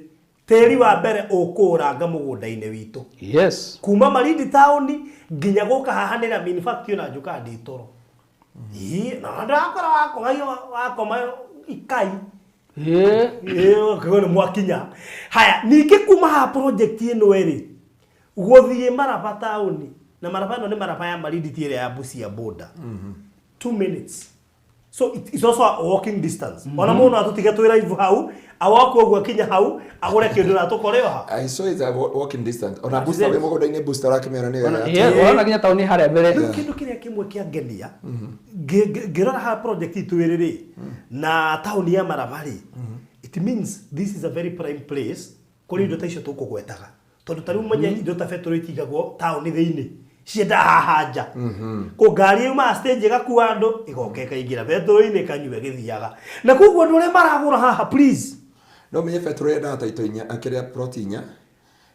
tĩri wa mbere ũkũũranga mũgũnda-inĩ witũ. Yes. Kuma Malindi taũni nginya gũka haha nĩ rami, in fact ona njũkaga ndĩ toro. Ĩĩ, na ndakora wakoma wakoma ikai. Ĩĩ. Ĩĩ, ũkauga nĩ mwakinya. Haya, ningĩ kuma haha project ĩno ĩrĩ gũthiĩ Maraba taũni, na Maraba ĩno nĩ Maraba ya Malindi ti ĩrĩa ya Busia border. 2 minutes. So it's also a walking distance. Ona mũndũ no atũtige twĩ live hau, awalk ũguo akinya hau, agũre kĩndũ na atũkore o ha. I saw it's a walking distance. Ona That booster is wĩ it. mũgũnda-inĩ booster ũrakĩmera nĩ wega. Yes, ũrona nginya taũni harĩa mbere. Rĩu kĩndũ kĩrĩa kĩmwe kĩangenia ngĩrora haha project itũ ĩrĩ rĩ na taũni ya Maraba rĩ, it means this is a very prime place kũrĩ indo ta icio tũkũgwetaga tondũ ta rĩu menye indo ta betũrũ itigagwo taũni thĩinĩ ciendaga haha nja kũ ngari yumaga stage ĩgakua andũ ĩgoka ĩkaingĩra betũrũ-inĩ ĩkanyua ĩgĩthiaga na koguo andũ arĩa maragũra haha please. No menye betũrũ yendaga ta ito inya kĩrĩa plot inya.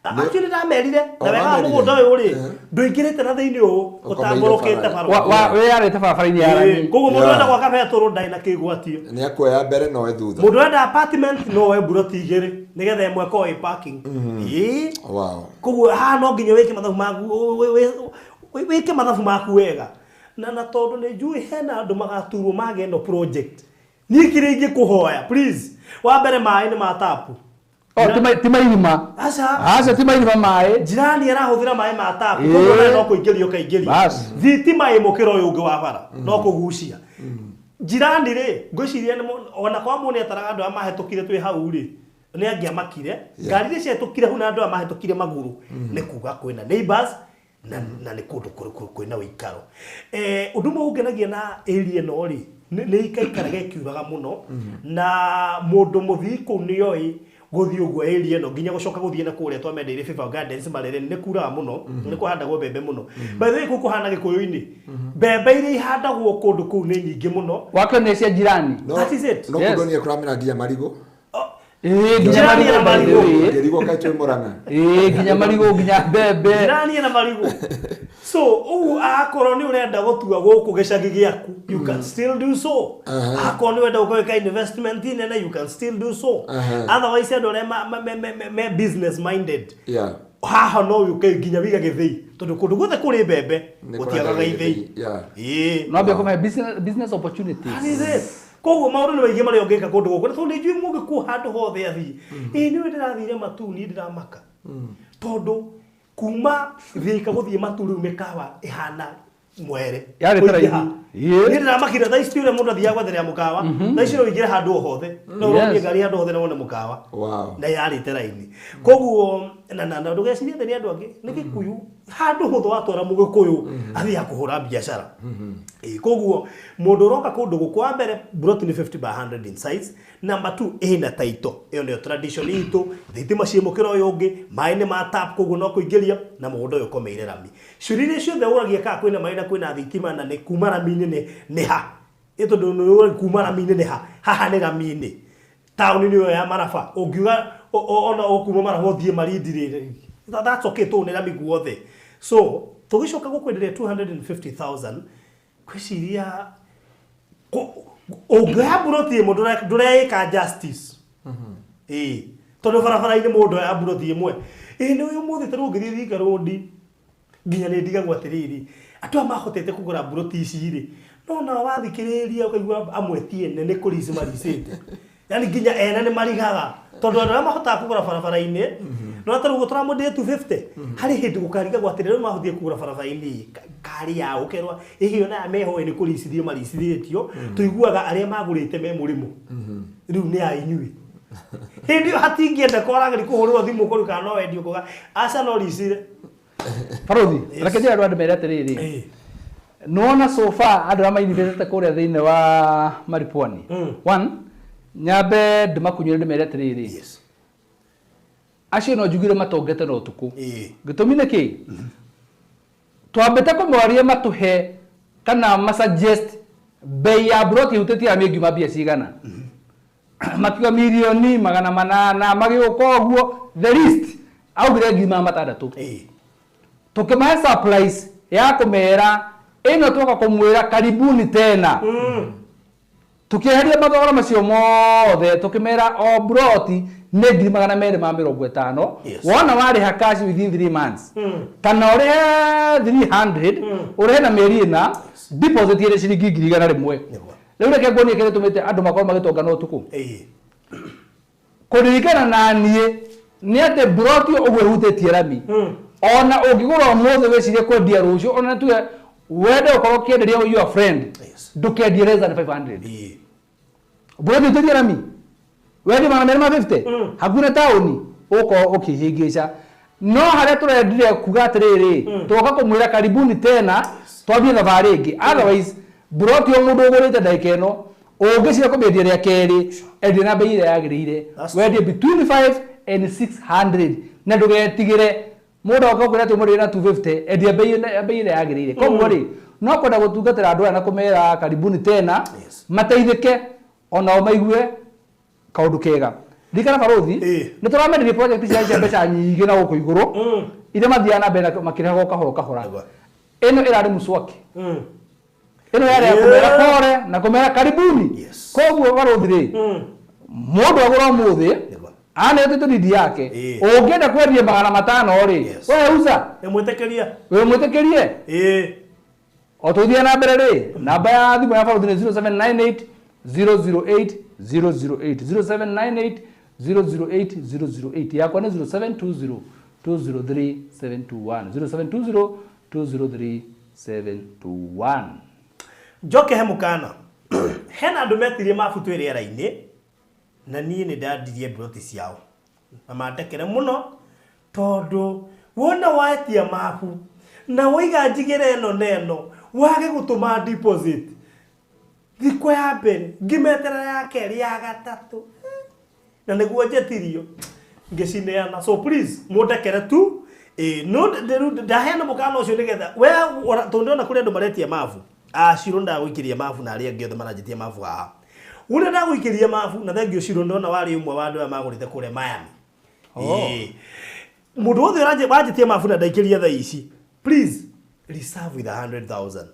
Actually ndamerire na Oh, wega wa wamerire. mũgũnda ũyũ rĩ Eh. ndũingĩrĩte na thĩinĩ ũũ Ũkomeire ũtambũrũkĩte bara. bara. Wĩyarĩte barabara-inĩ ya rami. Koguo mũndũ Yeah. enda gwaka betũrũ ndarĩ na kĩgwatio. Nĩ akuoya mbere noe thutha. Mũndũ enda apartment no oe mburoti igĩrĩ nĩgetha ĩmwe ĩkorwo ĩ parking. Ĩĩ. Wow. Koguo haha no nginya wĩke mathabu maku wĩke mathabu maku wega. Na tondũ nĩ njũĩ hena andũ magaturwo mage ĩno project. Niĩ kĩrĩa ingĩkũhoya please. Wa mbere maĩ nĩ ma tapu. Oh, ti mairima. Aca. Aca ti mairima maĩ. Jirani arahũthĩra maĩ ma tapu Ĩĩ. koguo nawe no kũingĩria ũkaingĩria. Bas. Thitima ĩ mũkĩra ũyũ ũngĩ wa bara no kũgucia. Jirani rĩ ngwĩciria ona kwa mũndũ nĩataraga andũ arĩa mahĩtũkire twĩ hau rĩ nĩ angĩamakire ngari iria ciahĩtũkire hau na andũ arĩa mahĩtũkire magũrũ nĩ kuga kwĩna neighbors na nĩ kũndũ kwĩna ũikaro. Ũndũ ũmwe ũngenagia na area ĩno rĩ nĩ ikaikaraga ĩkiuraga mũno na mũndũ mũthii kũu nĩoĩ gũthiĩ ũguo area ĩno nginya gũcoka gũthiĩ na kũrĩa twamendeire Favor Gardens Marere nĩ kuraga mũno nĩ kũhandagwo mbembe mũno. By the way kũu kũhana Gĩkũyũ-inĩ mbembe iria ihandagwo kũndũ kũu nĩ nyingĩ mũno. Wakĩo nĩ cia jirani. No, That is it. No Yes. kũndũ nĩ kũramera nginya marigũ. Ĩĩ, nginya Jirani marigũ na by the marigũ. way. Ngĩrigwo kaĩ twĩ Mũrang'a. Ĩĩ, nginya marigũ nginya mbembe. Jirani na marigũ. So ũguo akorwo nĩ ũrenda gũtua gũkũ gĩcagi gĩaku you can still do so. Akorwo nĩ ũrenda gwĩka investment nene you can still do so. Otherwise andũ arĩa me business minded Yeah. Haha no ũke nginya wiga gĩthĩi tondũ kũndũ guothe kũrĩ mbembe Nĩ gũtiagaga kũragaga ithĩi. gĩthĩi, yeah. Ĩĩ. No ambia kũmahe business opportunities. That is it. Koguo maũndũ nĩ maingĩ marĩa ũngĩka kũndũ gũkũ na tondũ nĩ njũĩ mũngĩkuo handũ hothe athiĩ. Ĩĩ nĩwe ndĩrathire Matu niĩ ndĩramaka. Tondũ kuma Thika gũthiĩ Matu rĩu mĩkawa ĩhana mwere. Yarĩ ta raithi. Kũingĩha. Ĩĩ. Niĩ ndĩramakire thaa ici ti ũrĩa mũndũ athiaga gwetherera mũkawa. Thaa ici no ũingĩre handũ o hothe. No ũrũgamie Yes. ngari handũ hothe na wone mũkawa. Wow. Na yarĩte raini. Koguo na ndũgecirie atĩ nĩ andũ angĩ nĩ Gĩkũyũ handũ hothe watwara Mũgĩkũyũ athiaga kũhũra biacara. Ĩĩ, koguo mũndũ ũroka kũndũ gũkũ wa mbere broti nĩ 50 by 100 in size. Number 2 ĩna title ĩyo nĩyo tradition itũ, thitima ciĩ mũkĩra ũyũ ũngĩ, maĩ nĩ ma tap koguo no kũingĩria na mũgũnda ũyũ ũkomeire rami. Ciũria iria ciothe ũragia kana kwĩna maĩ na kwĩna thitima na nĩ kuma rami-inĩ nĩ ha? Ĩ tondũ nĩ ũĩ kuma rami-inĩ nĩ ha? Haha nĩ rami-inĩ. Taũni-inĩ ĩyo ya Maraba ũngiuga ona ũkuma Maraba ũthiĩ Malindi rĩ, that's okay tondũ nĩ rami guothe. So tũgĩcoka gũkwenderia 250,000 ngwĩciria ũngĩoya mburoti ĩmwe ndũreĩka justice. Ĩĩ tondũ barabara-inĩ mũndũ oya mburoti ĩmwe. Ĩĩ nĩ ũyũ ũmũthĩ ta rĩu ũngĩthiĩ Thika Road nginya nĩ ndigagwo atĩrĩrĩ andũ aya mahotete kũgũra mburoti ici rĩ no nao wathikĩrĩria ũkaigua amwe ti ene nĩ kũrici maricĩte. Yaani nginya ene nĩ marigaga tondũ andũ arĩa mahotaga kũgũra barabara-inĩ no ta rĩu tũramwenderia 250 harĩ hĩndĩ gũkarigagwo atĩrĩ rĩu mahotire kũgũra barabara-inĩ karĩ yao ũkerwo ĩhĩ ona aya mehoe nĩ kũricithio maricithĩtio tũiguaga arĩa magũrĩte me mũrĩmo rĩu nĩ a inyuĩ. Hĩndĩ ĩyo hatingĩenda kwaragĩri kũhũrĩrwo thimũ kũrĩ kana no wendio kuga aca no ricire. Barothi, reke njĩre andũ andũ mere atĩrĩrĩ. Ĩĩ. Nĩwona so far andũ arĩa mainvestĩte kũrĩa thĩinĩ wa Maripwani. One, nyambe ndĩmakunyũre ndĩmere atĩrĩrĩ. Yes. Acio no njugire matongete na ũtukũ. Ĩĩ. Gĩtũmi nĩ kĩ? Twambĩte kũmoria matũhe kana masuggest bei ya broti ĩhutĩtie ya mĩngiuma mbia cigana. Makiuga mirioni 800 magĩũka ũguo the least augire 600,000. Ĩĩ. Tũkĩmahe surprise ya kũmera ĩno twoka kũmwĩra karibuni tena. Tũkĩeheria mathogora macio mothe tũkĩmera o broti nĩ 250,000. Yes. Wona warĩha cash within 3 months. Kana ũrĩhe 300 ũrĩhe na mĩeri ĩna deposit ĩrĩ ciringi 100,000. Nĩguo. Rĩu reke nguonie kĩrĩa gĩtũmĩte andũ makorwo magĩtonga na ũtukũ. Ĩĩ. Kũririkana na niĩ nĩ atĩ broti ũguo ĩhutĩtie rami. Ona ũngĩgũra ũmũthĩ wĩcirie kwendia rũciũ ona tuge wende ũkorwo ũkĩenderia your friend Yes. ndũkendie less than 500. Ĩĩ. Broti ĩhutĩtie rami wendie 250 hakuhĩ na taũni ũkorwo ũkĩhĩngĩca. No harĩa tũrendire kuga atĩrĩrĩ twoka kũmwĩra karibuni tena twambie thabarĩ ĩngĩ. Otherwise broti o mũndũ ũgũrĩte ndagĩka ĩno ũngĩciria kũmĩendia rĩa kerĩ endia na bei ĩrĩa yagĩrĩire. That's Wendie between 5 and 600 na ndũgetigĩre mũndũ oka ũkwĩra atĩ ũmũrĩre na 250 endia bei ĩrĩa yagĩrĩire. Koguo rĩ no kwenda gũtungatĩra andũ aya na kũmera karibuni tena Yes. mateithĩke onao maigue kaũndũ kega. Ririkana barothi Ĩĩ. nĩ tũramenderie project cia mbeca nyingĩ na gũkũ igũrũ iria mathiaga na mbere na makĩrĩhagwo kahora kahora. Nĩguo. Ĩno ĩrarĩ mũcwaki. Ĩno yarĩ ya Yeah. kũmera pole na kũmera karibuni. Yes. Koguo barothi rĩ mũndũ agũra ũmũthĩ Nĩguo. anete tũrindi yake Ĩĩ. ũngĩenda kwendia 500 rĩ Yes. we uza Ĩmwĩtĩkĩria. we mwĩtĩkĩrie. Ĩĩ. O tũthiĩ na mbere rĩ namba ya thimũ ya barothi nĩ 0798 008 008 0798 008 008 yakwa nĩ 0720 203 721 0720 203 721. Njoke he mũkana. Hena andũ metirie mabu twĩ rĩera-inĩ na niĩ nĩ ndandirie mburoti ciao na mandekere mũno tondũ wona wetia mabu na waiga njigĩre ĩno na ĩno wage gũtũma deposit thikũ ya mbere ngĩmeterera ya kerĩ ya gatatũ na nĩguo njetirio ngĩcineana. So please mũndekere tu. Ĩĩ, no ndaheana mũkana ũcio nĩgetha we tondũ ndĩrona kũrĩ andũ maretia mabu. Ciro ndagũikĩria mabu na arĩa angĩ othe maranjĩtia mabu haha. Ũrĩa ndagũikĩria mabu na thengiũ Ciro ndona warĩ ũmwe wa andũ aya magũrĩte kũrĩa Miami. Ĩĩ. Mũndũ wothe wanjĩtie mabu na ndaikĩria thaa ici please reserve with 100,000.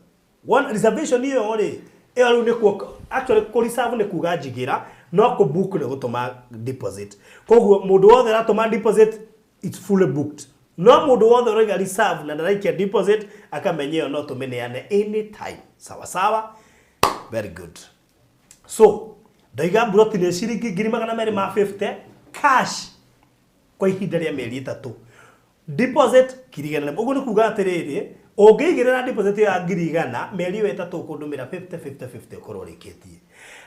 One reservation ĩyo rĩ ĩyo rĩu nĩ kuo actually kũ reserve nĩ kuga njigĩra no kũ book nĩ gũtũma deposit. Koguo mũndũ wothe aratũma deposit it's fully booked. No mũndũ wothe ũraiga reserve na ndaraikia deposit akamenya ĩyo no tũmĩneane anytime. Sawa sawa, very good. So ndaiga mburoti nĩ ciringi 250,000 cash kwa ihinda rĩa mĩeri 3, deposit 100,000. Ũguo nĩ kuga atĩrĩrĩ, ũngĩigĩrĩra deposit ya 100,000, mĩeri ĩyo 3 ũkũndũmĩra 50 50 50, ũkorwo ũrĩkĩtie.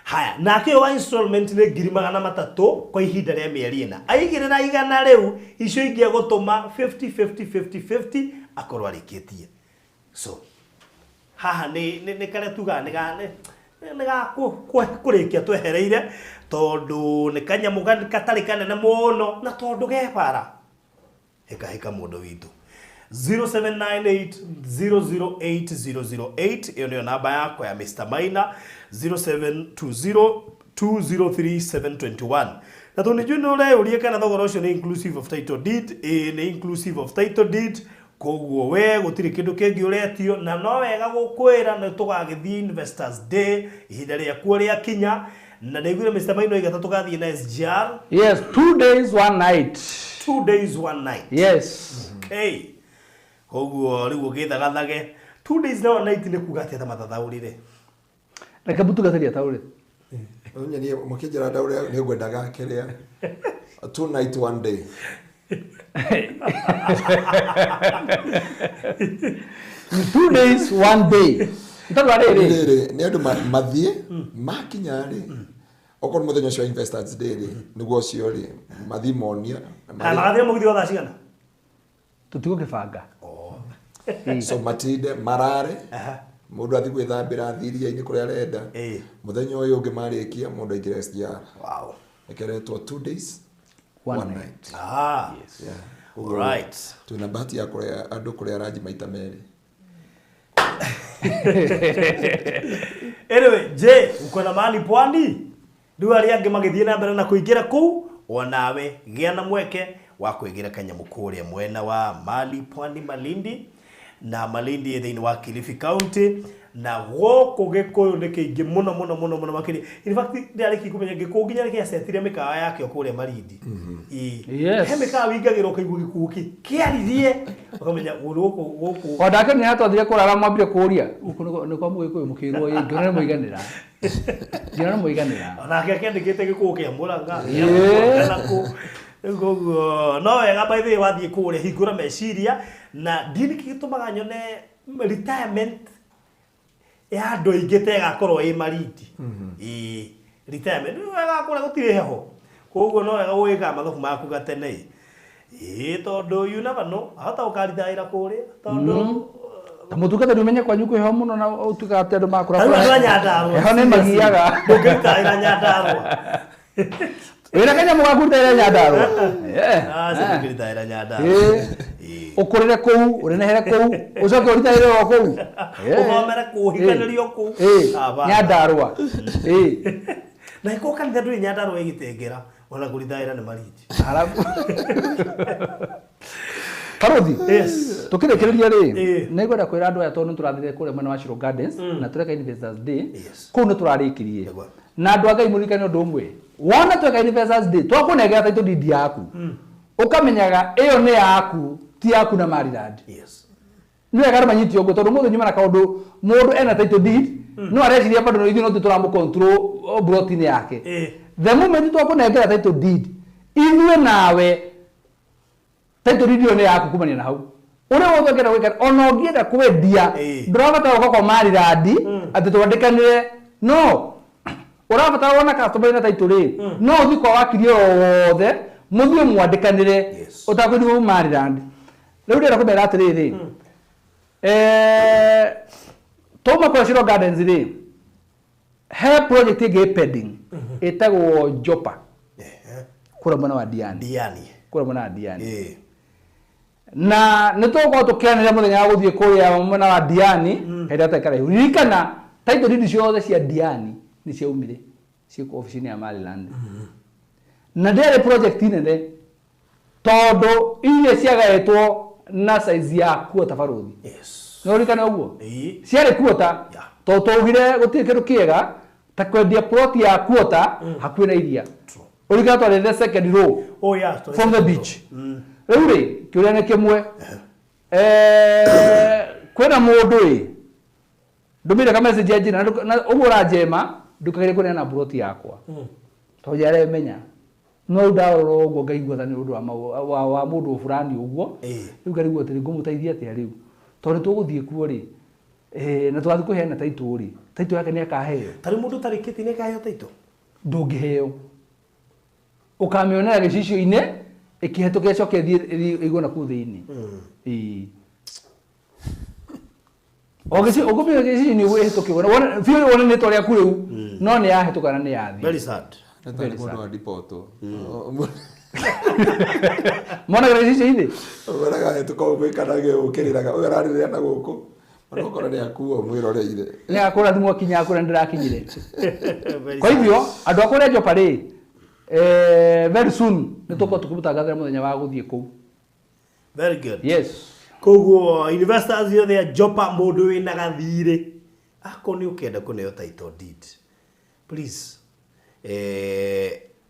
Haya, nake ũyũ wa installment nĩ 300,000 kwa ihinda rĩa mĩeri 4, aigĩrĩra 100 rĩu, icio ingĩ egũtũma 50 50 50 50, akorwo arĩkĩtie. So haha nĩ karĩa tugaga nĩ ga kũrĩkia twehereire, tondũ nĩ kanyamũ gatarĩ kanene mũno, na tondũ ge bara hĩka hĩka mũndũ witũ. 0798 008 008, ĩyo nĩyo namba yakwa ya Mr. Maina. 0720 203 721. Na tondũ nĩnjũĩ nĩ ũreyũria kana thogora ũcio nĩ inclusive of title deed, ĩĩ, nĩ inclusive of title deed. Koguo we gũtirĩ kĩndũ kĩngĩ ũretio, na no wega gũkwĩra nĩ tũgagĩthiĩ Investors Day ihinda rĩakuo rĩakinya, na ndaiguire Mr. Maina oiga ta tũgathiĩ na SGR. Yes, 2 days one night. 2 days one night. Yes. Okay, koguo rĩu ũgĩthagathage 2 days na one night nĩ kuga atĩa, ta matathaũrĩre? Reke mũtungatĩri ataũre. Nyenie mũkĩnjĩra ndaũrĩa nĩ ngwendaga kĩrĩa two night one day. 2 days one day, tondũ arĩrĩ Rĩrĩ nĩ andũ mathiĩ makinya rĩ, okorwo mũthenya ũcio wa Investors Day rĩ, nĩguo ũcio rĩ mathiĩ monia na Kana magathiĩ mũgithi wa thaa cigana? Tũtigũkĩbanga. So matinde marare, mũndũ athiĩ gwĩthambĩra, athiĩ iria-inĩ kũrĩa arenda. Mũthenya ũyũ ũngĩ marĩkia, mũndũ aingĩre SGR. Ĩkeretwo 2 days one one night. Night. Ah. Yeah. Alright. Twĩna bahati ya kũrĩa andũ kũrĩa ranji maita merĩ. Anyway, je, uko na mahali pwani? Rĩu arĩa angĩ magĩthiĩ na mbere na kũingĩra kũu, onawe gĩa na mweke wa kũingĩra kanyamũ kũrĩa mwena wa Mali Pwani, Malindi, na Malindi ĩ thĩinĩ wa Kilifi County, na gũkũ Gĩkũyũ nĩ kĩingĩ mũno mũno mũno mũno makĩria. In fact, ndĩrarĩkia kũmenya Gĩkũyũ nginya nĩkĩacetire mĩkawa yakĩo kũrĩa Malindi. Ĩĩ. He mĩkawa wĩingagĩra ũkaigua gĩkuũ kĩ kĩaririe, ũkamenya gũkũ gũkũ. O ndake nĩ atwathire kũrara, mwambire kũria gũkũ nĩ kwa mũgĩkũyũ, mũkĩrwo ĩ, ngĩona nĩ mũiganĩra, ngĩona nĩ mũiganĩra. Onake akĩandĩkĩte gĩkũũ kĩa Mũrang'a kana kũ. Rĩu koguo no wega, by the way, wathiĩ kũrĩa hingũra meciria, na ndiĩ nĩkĩ gĩtũmaga nyone retirement ya andũ aingĩ ta ĩgakorwo ĩ Malindi. Ĩĩ, retirement nĩ wega, kũrĩa gũtirĩ heho, koguo no wega gwĩka mathabu maku gatene, ĩĩ, tondũ you never know, ahota gũkarithaĩra kũrĩa tondũ Ta mũtungatĩri, ũmenye kwanyu kwĩ heho mũno na ũtuĩkaga atĩ andũ makũra Rĩu andũ a Nyandarũa heho nĩ magiaga. Ndũngĩritaĩra Nyandarũa. Wĩna kanyamũ gaku rutaĩra Nyandarũa. Aca, ndũngĩritaĩra Nyandarũa. Ĩĩ. Ũkũrĩre kũu, ũnenehere kũu, ũcoke ũritaĩre o kũu. Ũthomere kũu, ũhikanĩrio kũu. Hapana. Nyandarũa. Ĩĩ. Na ĩkorwo kanitha ndũrĩ Nyandarũa ĩgĩtengera, ona kũrithaĩra nĩ Malindi. Halafu Barothi, tukĩrĩkĩrĩria rĩ, nĩ ngwenda kwĩra andũ aya, tondũ nĩ tũrathire kũrĩa mwena wa Shiro Gardens na tũreka Investors Day kũu, nĩ tũrarĩkirie. Na andũ a Ngai, mũririkane ũndũ ũmwe: wona tweka Investors Day, twakũnengera title deed yaku, ũkamenyaga ĩyo nĩ yaku, ti yaku na Maryland. Nĩ wega andũ manyite ũguo, tondũ mũthĩ nyuma na kaũndũ, mũndũ ena title deed no areciria bado no ithuĩ no tũramũ control plot-inĩ yake. The moment twakũnengera title deed, ithuĩ nawe, title deed ĩyo nĩ yaku kumania na hau. Ũrĩa wothe ũngĩenda gwĩka, ona ũngĩenda kwendia, ndũrabatara gũka kwa Maryland atĩ twandĩkanĩre. No ũrabatara wona customer ĩna title rĩ, no ũthiĩ kwa wakiri o wothe, mũthiĩ mwandĩkanĩre ũtakwĩrwo Maryland. Rĩu ndĩrenda kũmera atĩrĩrĩ, twauma kũrĩa Shiro Gardens rĩ, he project ĩngĩ ĩ pending ĩtagwo Jopa kũrĩa mwena wa Diani. Diani. Kũrĩa mwena wa Diani. Na nĩ tũgũkorwo tũkĩanĩrĩra mũthenya wa gũthiĩ kũrĩa mwena wa Diani kahinda gatarĩ karaihu. Ririkana title deed ciothe cia Diani nĩ ciaumire, ciĩ obici-inĩ ya Maryland, na ndĩarĩ project nene, tondũ iria ciagaĩtwo na size ya kuota, barothi. No ririkane ũguo, ciarĩ kuota, tondũ twaugire gũtirĩ kĩndũ kĩega ta kwendia plot ya kuota hakuhĩ na iria. Ũririkane twarĩ the second row Oh yeah, from the beach. Rĩu rĩ, kĩũria nĩ kĩmwe. Kwĩna mũndũ ĩ ndũmĩire ka message ya njĩra na ũguo ũranjema ndũkagerie kũneana mburoti yakwa tondũ njaremenya no rĩu ndarora ũguo ngaigua tha nĩ ũndũ wa mũndũ fulani ũguo. Rĩu ngarigwo atĩrĩ, ngũmũteithia atĩa rĩu, tondũ nĩ tũgũthiĩ kuo rĩ, na tũgathiĩ kũheana title rĩ, title yake nĩ akaheo. Ta rĩu mũndũ ũtarĩkĩtie nĩ akaheo title? Ndũngĩheo, ũkamĩonera gĩcicio-inĩ ĩkĩhetũka ĩcoke ĩthiĩ ĩigwo na kũu thĩinĩ. Ĩĩ. O gĩcicio ũkũmenya gĩcicio nĩ ĩhĩtũke wone biũ wone nĩ rĩtwa rĩaku rĩu no nĩ yahĩtũka na nĩ yathiĩ. Very sad. Nĩ mũndũ wa dipotwo. Monagĩra gĩcicio-inĩ. Ũkoraga hetũka ũguo ĩkanage ũkĩrĩraga ũyũ ararĩrĩra na gũkũ ona ũkora nĩ akuo mwĩroreire. Nĩ akũra thimũ akinya akũra nĩ ndĩrakinyire. Kwa hivyo andũ a kũrĩa Jopa rĩ, very soon nĩ tũkorwo tũkĩmũtangathĩra mũthenya wa gũthiĩ kũu. Very good. Yes. Koguo investors yothe ya Jopa, mũndũ wĩna gathirĩ, akorwo nĩ ũkenda kũneo title deed, please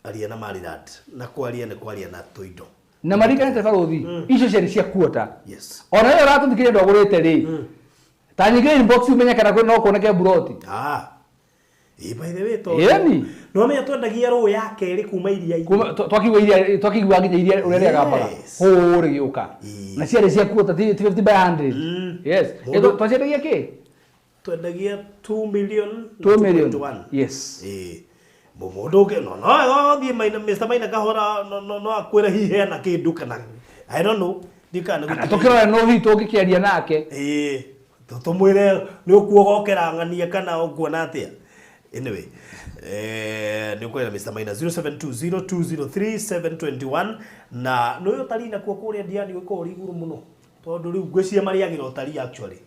aria na Maryland, na kwaria nĩ kwaria na tũindo. Na marikanĩte barũthi icio ciarĩ cia kuota. Ona ĩyo ũratũthikĩrĩria ndwagũrĩte rĩ, ta nyingĩre inbox umenye kana no kuoneke mburoti. Ah. Ĩ, by the way, tondũ Ĩni. no menya twendagia rũĩ ya kerĩ kuma iria-inĩ. Kuma twakigua iria, twakigua nginya iria ũrĩa rĩagambaga. Hũũ rĩgĩũka. Na ciarĩ cia kuota, ti 50 by 100. Yes. Twaciendagia kĩ? Twendagia 2 million na 2 million. 2.1. Yes. Ĩ. Mũndũ ũngĩ no thiĩ Maina, Mr. Maina Kahora no akwĩre hihi hena kĩndũ kana I don't know. Ndikana Kana tũkĩrora no hihi tũngĩkĩaria nake. Ĩ. Tũmwĩre nĩ ũkuogokera ng'ania kana ũkuona atĩa. Anyway, nĩ ũkwĩra Mr. Maina 0720203721 na nĩ ũyũ ũtari nakuo kũrĩa Diani ũkorwo ũrĩ igũrũ mũno tondũ rĩu ngwĩciria marĩagĩra ũtari actually.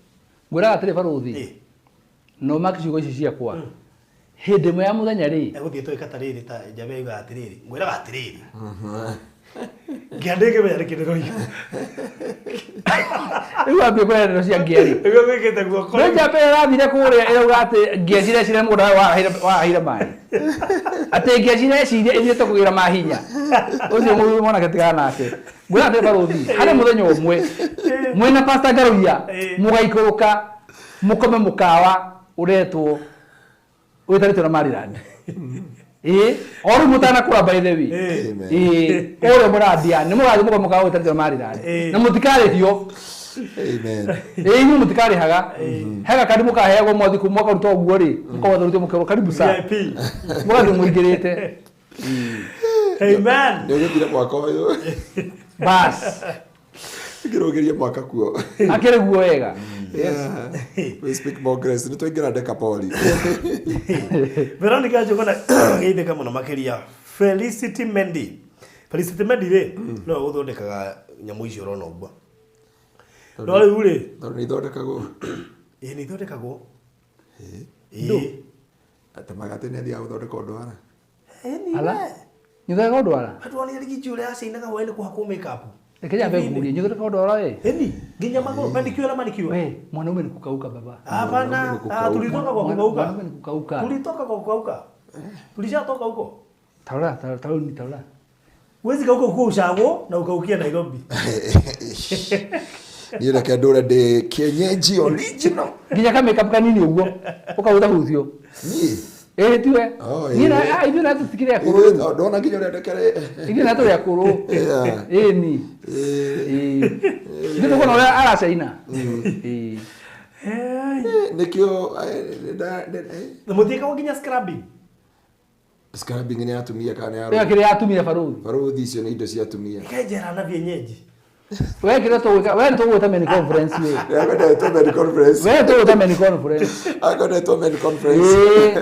Ngwĩraga atĩrĩ barũthi. No maki ciugo ici ciakwa. Hĩndĩ ĩmwe ya mũthenya rĩ. Egũthiĩ tũgĩka ta rĩrĩ ta Njabe yugaga atĩrĩrĩ, ngwĩraga atĩrĩrĩ. Nginya ndĩngĩmenya nĩkĩ ndĩroiga. Rĩu wambie kũrehe ndeto cia ngia rĩ. Nĩguo gwĩkĩte guoko. Nĩ Njabe ĩrathire kũrĩa ĩrauga atĩ ngia cirecire mũgũnda warahire maĩ. Atĩ ngia cireciria ithiĩte kũgĩra mahinya. Ũcio mũthuri mwanake tigana nake. Ngwĩra atĩrĩ barũthi, harĩ mũthenya ũmwe mwĩna Pastor Ngaruiya mũgaikũrũka mũkome mũkawa ũretwo wĩtanĩtio na Maryland. Ĩĩ, o rĩu mũtanakũra by the way. Ĩĩ, ũrĩa mũrandia nĩ mũgathiĩ mũkome mũkawa wĩtanĩtio na Maryland. Na mũtikarĩhio. Amen. Ĩĩ, inyuĩ mũtikarĩhaga. He gakandi mũkaheagwo mwathi kũu mwakaruta ũguo rĩ, mũkawathoritio mũkerwo karibu sana. VIP. Mũgathiĩ mũingĩrĩte. Amen. Nĩ ũgĩthire mwaka ũyũ. Bas. Ngĩrũgĩrie mwaka kuo. Akĩrĩ guo wega. We speak more grace. Nĩ twaingĩra Dekapoli. Veronica Njuguna geithĩka mũno makĩria. Felicity Mendy. Felicity Mendy rĩ, no ũthondekaga nyamũ icio ũrona ũguo. No rĩu rĩ, Tondũ nĩ ithondekagwo. Ĩ, nĩ ithondekagwo. Ĩ. Atemaga atĩ nĩ athiaga gũthondeka ndwara. Ala. Nyũthondeka ndwara? Andũ arĩa rigiji ũrĩa acainaga hwaĩ-inĩ kũhakwo makeup. Reke nyambe ngurie, nyũthondeka ndwara we? Ĩni, nginya magũrũ, manicure na manicure. We, mwanaume ni kukauka baba. Hapana, tulitoka kwa kukauka. Mwanaume ni kukauka. Tulitoka kwa kukauka. Tulishatoka huko. Tarora, tarora, tarora, tarora. Huwezi kauka ukiwa ushago na ukaukia Nairobi. Niĩ reke ndũre ndĩ kienyeji original. Nginya ka makeup kanini ũguo, ũkahuta hutio. Niĩ? Ĩĩ tiwe. Oh, Niĩ na, ĩĩ. ithuĩ na tũtikĩrĩ akũrũ. Ithuĩ, ndona nginya ũrĩa ndekere. Ithuĩ na tũrĩ akũrũ. Yeah. Ĩĩ ni. Ĩĩ. Ithuĩ tũkuona ũrĩa aracaina. Ĩĩ. Nĩkĩo, Na mũtiĩkagwo nginya scrubbing? Scrubbing nĩ ya atumia kana nĩ ya Ĩyo arũme? kĩrĩa ya atumia barũthi. Barũthi icio nĩ indo cia atumia. Reke njera na vienyeji. We kĩrĩa tũgwĩka, we nĩ tũgwĩta men conference we. Akwendetwo men conference. We nĩ tũgwĩta men conference. Akwendetwo men conference. Ĩĩ.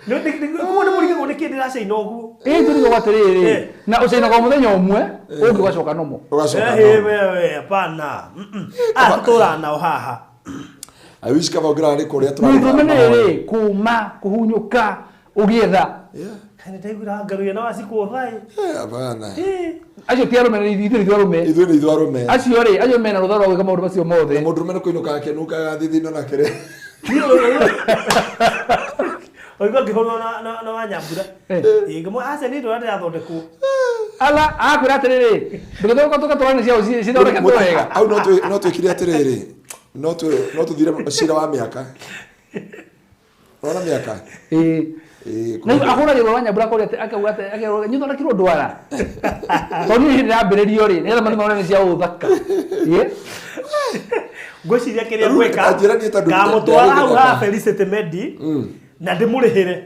Nĩ nĩ mũrigagwo nĩkĩ ndĩracaina ũguo? Ĩĩ tũrigagwo atĩrĩrĩ, na ũcainaga o mũthenya ũmwe, ũngĩ ũgacoka nomo. Ũgacoka Eh, nomo. wewe, hapana. Aya tũtũraga nao haha. I wish kaba ũngĩrara nĩ kũrĩa tũrarĩ Mũndũrũme nĩ mahoya. rĩ, kũma, kũhunyũka, ũgĩetha. Yeah. Kaĩ nĩndaiguire ngaruya na wacikũtha ĩ. Hapana. Acio ti arũme, ithuĩ nĩ ithuĩ arũme. Ithuĩ nĩ ithuĩ arũme. Acio rĩ, acio mena rũtha rwa gwĩka maũndũ macio mothe. Na mũndũrũme nĩ kũinũka akĩnungaga thithino na kĩrĩa. Ũigua ngĩhũrwo na Wanyambura. Ĩ, ngĩmwĩra, aca nĩ ndũra ndĩrathondekwo. Ala akwĩra atĩrĩrĩ ndũgĩthũka tũgatwarane cia cithondeketwo wega. Au no twĩkire atĩrĩrĩ no tũthire cira wa mĩaka. Rona mĩaka. Ĩĩ. Na ahũragĩrwo wa Nyambura kũrĩa akauga atĩ akauga nyithondekirwo ndwara. Tondũ niĩ hĩndĩ ndambĩrĩrio rĩ nĩgetha mathiĩ marore nĩ cia ũthaka. Ĩĩ. Ngwĩciria kĩrĩa ngwĩka ngamũtwara hau ha Felicity Medi na ndĩmũrĩhĩre.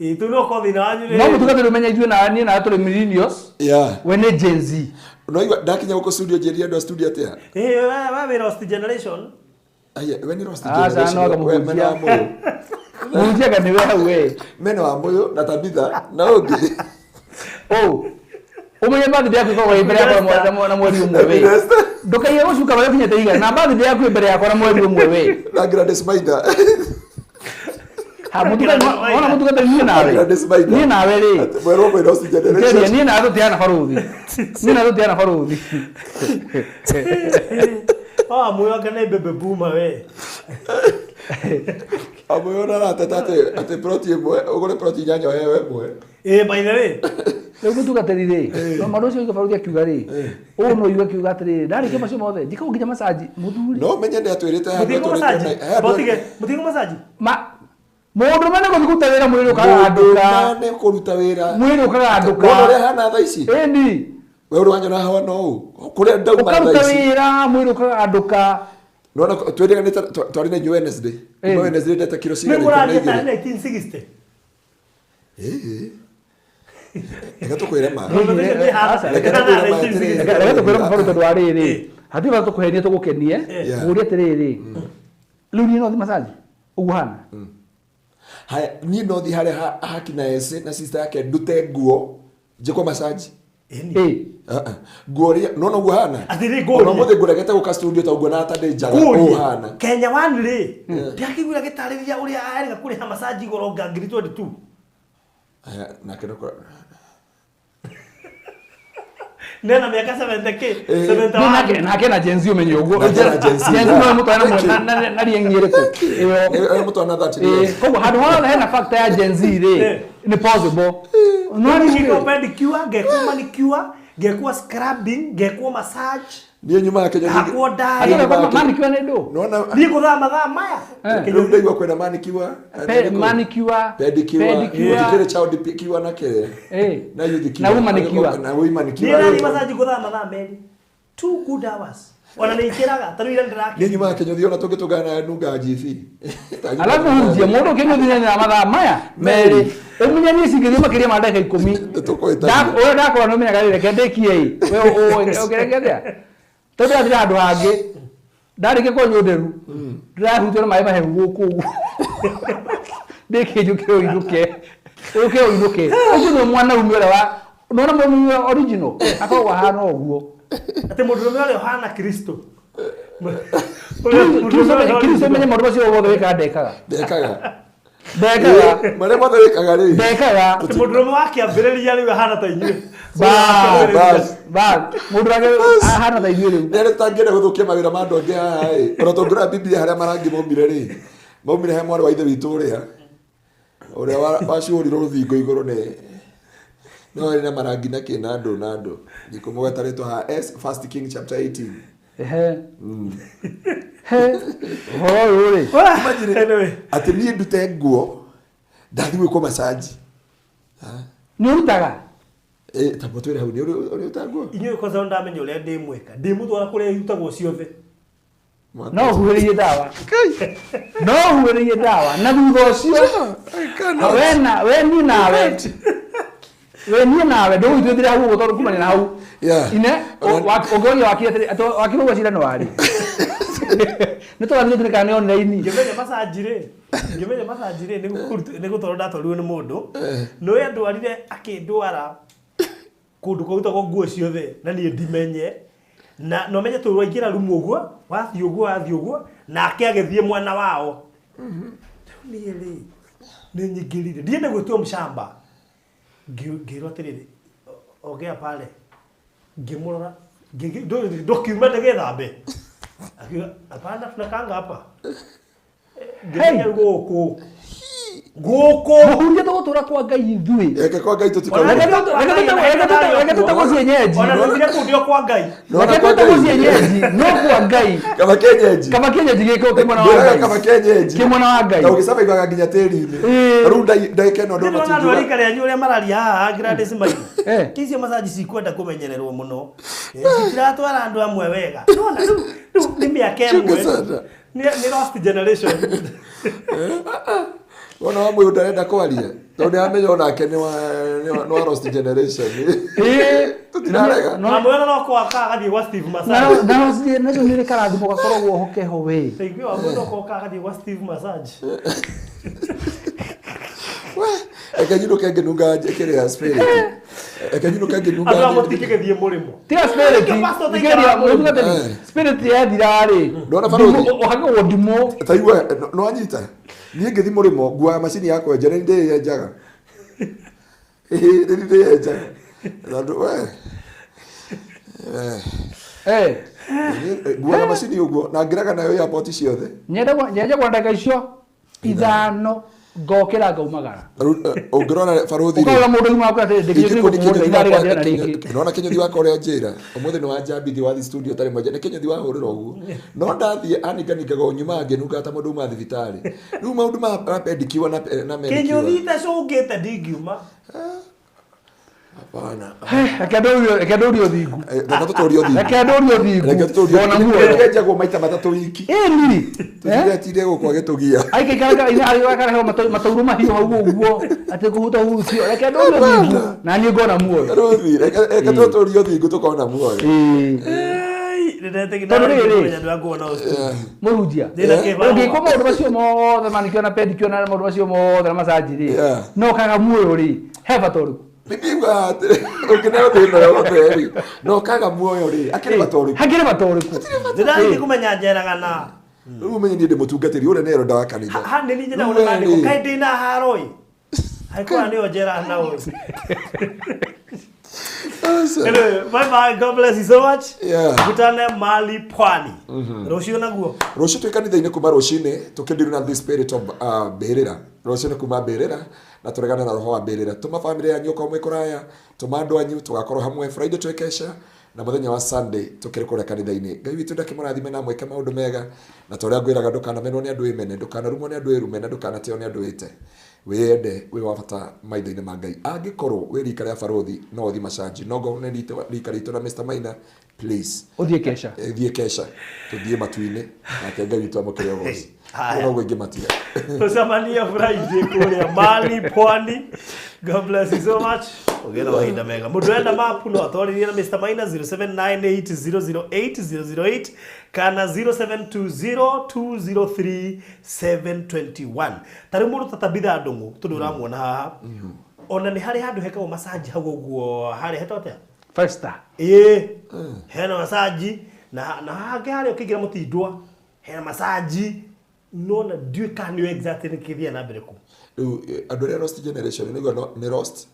Ĩĩ tu no ko thĩna wanyu rĩ. No mũtungatĩri ũmenye ithuĩ na niĩ nawe tũrĩ millennials. Yeah. We nĩ Gen Z. No igua ndakinya gũkũ studio njĩrire andũ a studio atĩa? Ĩĩ we wĩ lost generation. Aya we nĩ lost generation. We mena wa mũyũ. Mũhunjiaga nĩwe hau we. Mena wa mũyũ na Tabitha na ũngĩ. Oh. Umenye birthday yaku ĩkoragwo ĩ mbere yakwa na mweri ũmwe we. Ndũkaiye gũcuka marĩa ũkinyĩte igana na birthday yaku ĩ mbere yakwa na mweri ũmwe we. Na Gladys Maina. Ha mũtungatĩri ona mũtungatĩri niĩ nawe. Niĩ nawe rĩ. Mwerwo mwĩ lost generation. Niĩ nawe tũtiana barũthi. Niĩ nawe tũtiana barũthi. Ah mũyũ anga nĩ bebe boomer we. Amũyũ arateta atĩ ploti ĩmwe ũgũre ploti inyanya ũheo ĩmwe. Ĩĩ by the way. Rĩu mũtungatĩri rĩ no maũndũ ũcio barũthi akiuga rĩ ũũ no iwe akiuga atĩrĩrĩ ndarĩkia macio mothe njikagwo nginya massage mũthuri. No menye nĩ atwĩrĩte mũthiĩ massage. Mũndũ ũmwe nĩ gũthiĩ kũruta wĩra mwĩrĩ ũkagandũka. Nĩ kũruta wĩra. Mwĩrĩ ũkagandũka. Wona ũrĩa hana thaa ici? Ĩni. We ũrĩ wanyona hana ũũ? Kũrĩa ndauma thaa ici. Ũkaruta wĩra mwĩrĩ ũkagandũka. Nona twĩrĩganĩte twarĩ na inyuĩ Wednesday. Kuma Wednesday ndete kiro cigana ikũmi na igĩrĩ. Nĩ 1960. Ĩĩ. Reke tũkwĩre ma. Reke tũkwĩre ma tondũ wa rĩrĩ. Hatirĩ bata tũkũhenie tũgũkenie. Ngũrie atĩrĩrĩ. Rĩu niĩ no thiĩ massage ũguo hana. Haya niĩ no thiĩ harĩa hakina ese na sister yake ndute nguo njĩkwo massage. Ĩĩ. Nguo rĩa nona ũguo hana. Atĩrĩ ngũrie. Ona ũmũthĩ ngũregete gũka studio ta ũguo na ata ndĩ njaga ũũ hana. Kenya One rĩ ndakĩiguire agĩtarĩria ũrĩa arĩga kũrĩha massage igũrũ nga 2022. Aya nake no Nena mĩaka 70 kĩ 71 nake na Gen Z ũmenye ũguo. Gen Z no mũtwana na rĩeng'i ĩrĩkũ ĩyo mũtwana 30 years. Koguo handũ hothe hena factor ya Gen Z rĩ nĩ possible. No nĩ pedicure ngekwo manicure ngekwo scrubbing ngekwo massage. Niĩ nyuma Kenya hakwo dye. Manicure nĩ ndũ? Niĩ ngũthaa mathaa maya. Rĩu ndaigua kwĩna manicure. Manicure, pedicure, gũtikĩrĩ child picure na kĩrĩa. Na youth cure. Na woman cure. Na woman cure. Niĩ ndathiĩ massage ngũthaa mathaa merĩ. 2 good hours. Ona nĩ ikĩraga ta rĩu ira ndĩrakĩra. Niĩ nyuma Kenya thiĩ ona tũngĩtũngana nunga GC. Alafu hunjia mũndũ ũkĩnyuthia na mathaa maya merĩ. Ũmenye niĩ cingĩthiĩ makĩria ma ndagĩka 10. Ũrĩa ndakorwo nĩ ũmenyaga rĩ reke ndĩkie ĩ. We ũkĩreke atĩa? Tondũ ndathire handũ hangĩ ndarĩkia kũnyua nderu ndĩrahutio na maĩ mahehu gũkũ ũguo ndĩkie njũke ũinũke ũke ũinũke ũcio nĩ mwanaume ũrĩa wa nona mwanaume original akoragwo ahana ũguo atĩ mũndũrũme ũrĩa ũhana Kristo. Kristo menye maũndũ macio wothe wĩkaga ndekaga. Ndekaga. Ndekaga. Marĩa mothe wĩkaga rĩ. Ndekaga. Atĩ mũndũrũme wa kĩambĩrĩria rĩu ahana ta inyuĩ. Bas. Bas. Mũndũ wake ahana ta inyuĩ rĩu. Nĩ arĩa tũtangĩenda gũthũkia mawĩra ma andũ angĩ haha ĩ. Ona tũngĩrora Biblia harĩa marangi maumire rĩ. Maumire he mwarĩ wa ithe witũ ũrĩa. Ũrĩa wacuũrirwo rũthingo igũrũ nĩ no arĩ na marangi na kĩ na andũ na andũ. Ndikũmũgweta rĩtwa haha S First King chapter 18. Ehe. He. Ũhoro ũyũ rĩ. Imagine atĩ niĩ ndute nguo ndathiĩ gwĩkwo massage. Nĩ ũrutaga? Ta mũtwĩre hau nĩ ũrutaga nguo? Inyuĩ kwanza ndamenya ũrĩa ndĩmwĩka. Ndĩmũtwara kũrĩa irutagwo ciothe. No ũhuhĩrĩrie ndawa. No ũhuhĩrĩrie ndawa na thutha ũcio we niĩ nawe. We niĩ nawe ndũgũitwĩthire hau ũguo tondũ kumania na hau. Ine ũngĩoria wakiri atĩrĩ wakiri ũguo cira nĩ warĩ. Nĩ tũrathiĩ tũrĩ kana nĩ online. Ngĩmenya massage rĩ. Ngĩmenya massage rĩ nĩ gũtwarwo ndatwarirwo nĩ mũndũ. Nĩ andwarire akĩndwara kũndũ kũrutagwo nguo ciothe na niĩ ndimenye. Na no menye tũrũ waingĩra rumu ũguo wathiĩ ũguo wathiĩ ũguo nake agĩthiĩ mwena wao. Rĩu niĩ rĩ nĩ nyingĩrire ndiende gwĩtwo mũcamba. Ngĩrwo atĩrĩrĩ ongea pale ngĩmũrora ndũkiuma ndĩgĩthambe. Akiuga hapana tunakanga hapa. Ngĩmenya gũkũ. Gũkũ. Mũhunjia tũgũtũra kwa Ngai ithuĩ. Eke kwa Ngai tũtikauma. Reke tũtagwo cienyenji. Ona tũthire kũu ndio kwa Ngai. Nĩwona Reke kwa tũtagwo Ngai? cienyenji no kwa Ngai. Kaba kenyenji. Kaba kienyenji gĩkĩ kĩ mwena wa Ngwĩraga Ngai. kaba kenyenji. Kĩ mwena wa Ngai. Na ũgĩcabaibaga nginya tĩri-inĩ. Ĩĩ. Na rĩu ndagĩka ĩno andũ Ndĩrona andũ a matingiuga. rika rĩanyu ũrĩa mararia haha Gladys Maina. Eh. Icio macaji cikwenda kũmenyererwo mũno. Citiratwara andũ amwe wega. Nĩwona rĩu nĩ mĩaka Chunga ĩmwe. sana. Nĩ lost generation. Wona wa mũyũ ndarenda kwaria. Tondũ nĩaramenya onake nĩ wa lost generation. Ĩĩ. Tũtirarega. No- Amwe no kwaka agathiĩ gwa Steve Massage. Na na nacio nĩ karathimo gakoragwo ho keho we. Thaigua wa mũndũ okoka agathiĩ gwa Steve Massage. We, reke nyinũke ngĩnunga kĩrĩa spirit. Reke nyinũke ngĩnunga. Andũ a mũtikĩgĩthiĩ mũrĩmo. Tiga spirit. Nĩkĩo pastor Thikĩrĩria, taikaraga mũrĩmo. mũtungatĩri, spirit yathira rĩ. Ndona barũthi? Ũhakagwo ndimũ. Ta igua, nĩwanyita? Niĩ ngĩthiĩ mũrĩmo nguaga macini ya kwenja nĩ ndĩyenjaga. Ĩĩ, nĩ ndĩyenjaga. Tondũ we. Eh. Nguaga macini ũguo na ngĩraga nayo airport ciothe. Nyenda kwa ndagĩka icio ithano ngokĩra ngaumagara. Rĩu, ũngĩrora barũthi rĩ, Ũkarora mũndũ ũgima waku atĩrĩ, ndĩkinyĩte Ingĩkũni gũkũ kĩnyũthi ithaa wakwa- rĩgathira na rĩngĩ. Nĩwona kĩnyũthi wakwa ũrĩa njĩra ũmũthĩ nĩ wanjambithi wathi studio ũtarĩ mwenja nĩ kĩnyũthi wahũrĩra ũguo no ndathiĩ aninganingaga o nyuma ngĩnungaga ta mũndũ uma thibitarĩ rĩu maũndũ ma pedicure na manicure. Kĩnyũthi itacũngĩte ndingiuma. Hapana. Reke ndũrie ũthingu. Reke tũtũrie ũthingu. Reke ndũrie ũthingu. Reke tũtũrie Ngona ũthingu. muoyo. Nĩkĩenjagwo maita matatũ wiki. Ĩĩ niri. Tũtiretire gũkũ agĩtũgia. Aikaikaraga akarehwo mataurũ mahiũ hau ũguo atĩ kũhuta hutio. Reke ndũrie ũthingu na niĩ ngona muoyo. Rũthi, reke tũtũrie ũthingu tũkona muoyo. Ĩĩ. Nĩndetigĩra Tondũ rĩrĩ. kũmenya andũ a nguona ũcio. Mũhunjia. Ndĩna kĩba. Ũngĩkwo maũndũ macio mothe manicure na pedicure na maũndũ macio mothe na massage rĩ, Yeah. no ũkaga muoyo rĩ, he bata ũrĩkũ? Nĩndiugaga atĩ ũngĩneo thĩna yothe rĩ, na ũkaga muoyo rĩ, akĩrĩ bata ũrĩkũ? Hakĩrĩ bata ũrĩkũ? Ndĩrathiĩ kũmenya njeraga na Rĩu ũmenye niĩ ndĩ mũtungatĩri ũrĩa nĩ elder wa kanitha. ha nĩ niĩ Rĩu njĩtagwo we na maandĩko rĩ, kaĩ ndĩna haro ĩ. Angĩkorwo nĩyo njeraga nao ĩ. aca. Anyway, bye bye. God bless you so much. Yeah. Tukutane mali pwani. Rũciũ naguo. Rũciũ twĩ kanitha-inĩ kuma rũcinĩ tũkĩndirwo na the spirit of mbĩrĩra. Rũciũ nĩ kuma mbĩrĩra na tũregane na roho wa mbĩrĩra. Tũma family yanyu okorwo mwĩ kũraya, tũma andũ anyu tũgakorwo hamwe Friday twĩ kesha na mũthenya wa Sunday tũkĩrĩ kũrĩa kanitha-inĩ. Ngai witũ ndakĩmũrathime na amwĩke maũndũ mega na ta ũrĩa ngwĩraga ndũkanamenwo nĩ andũ ĩmene, ndũkanarumwo nĩ andũ ĩrume na ndũkanateo nĩ andũ ĩte. Wĩyende wĩ wa bata maitho-inĩ ma Ngai. Angĩkorwo wĩ rika rĩa barũthi no ũthiĩ macanji, no ngorwo nĩ rika ritũ na Mr. Maina, please Ũthiĩ kesha. thiĩ kesha tũthiĩ matu-inĩ nake Ngai witũ amũkĩre ũgoci. Haya. Noguo ingĩmatiga. Tucemanie Friday kũrĩa mali pwani. God bless you so much. Ũgĩe na mahinda mega. Mũndũ enda mapu no atwarĩrie na Mr. Maina 0798008008 kana 0720203721. Ta rĩu mũndũ ta Tabitha Ndung'u tondũ ũramuona haha. Ona nĩ harĩ handũ hekagwo massage hau ũguo harĩa hetwo atĩa? Five star. Ĩĩ. Hena massage na hangĩ harĩa ũkĩingĩra mũtindwa hena massage no na ndiũĩ kana nĩyo exactly nĩ kĩthiaga na mbere kũu. Rĩu andũ arĩa lost generation nĩguo nĩ lost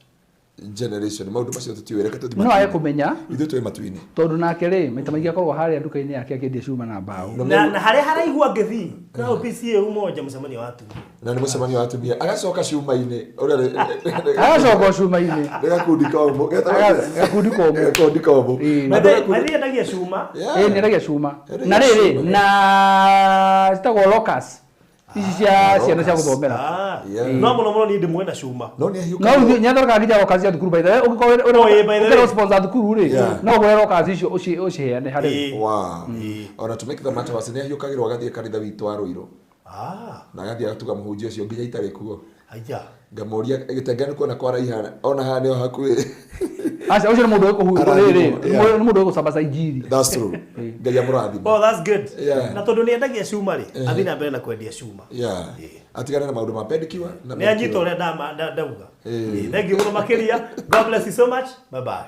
generation maũndũ macio tũtiũĩ reke tũthiĩ No age matu-inĩ. kũmenya Ithuĩ twĩ matu-inĩ. tondũ nake rĩ maita maingĩ akoragwo harĩa nduka-inĩ yake akĩendia cuma na mbaũ. Na harĩa haraihu angĩthiĩ na OPCA umoja mũcemanio wa atumia. Na nĩ mũcemanio wa atumia agacoka cuma-inĩ ũrĩa Agacoka cuma-inĩ. nĩ gakundi komũ. Gakundi komũ. Gakundi komũ. Ĩĩ. Na andũ a gakundi- Mathiĩ endagia cuma. Yeah. Ĩĩ nĩendagia cuma. Endagia Na rĩrĩ cuma. na citagwo lockers. Ici cia ciana cia gũthomera. Yeah. No mũno mũno niĩ ndĩmwena cuma. No nĩ No ahiũkaga. ũthiĩ nĩathondekaga nginya lockers cia thukuru by the way ũngĩkorwo Oh, ĩĩ, by the way. ũrĩ sponsor thukuru rĩ Yeah. no ũgũre lockers icio ũciheane harĩ Ĩĩ. Wow. Ona to make the matter worse nĩ ahiũkagĩrwo agathiĩ kanitha witũ wa Rũirũ. Na agathiĩ agatuga mũhunjia ũcio nginya itarĩ kuo. Aya. Ngamũria gĩtenge nĩ kuona kwaraiha ona haha nĩho hakuhĩ. Aca ũcio nĩ mũndũ ũkũhu Arathimwo, rĩrĩ yeah. nĩ mũndũ ũgũcambaca injiri. That's true. Ngai amũrathime. Oh, that's good. Yeah. Na tondũ nĩ endagia cuma rĩ, athiĩ na mbere na kwendia cuma. Yeah. Atigane na maũndũ ma pedicure na Nĩ anyita manicure. ũrĩa ndauga. Thank you mũno makĩria. God bless you so much. Bye bye.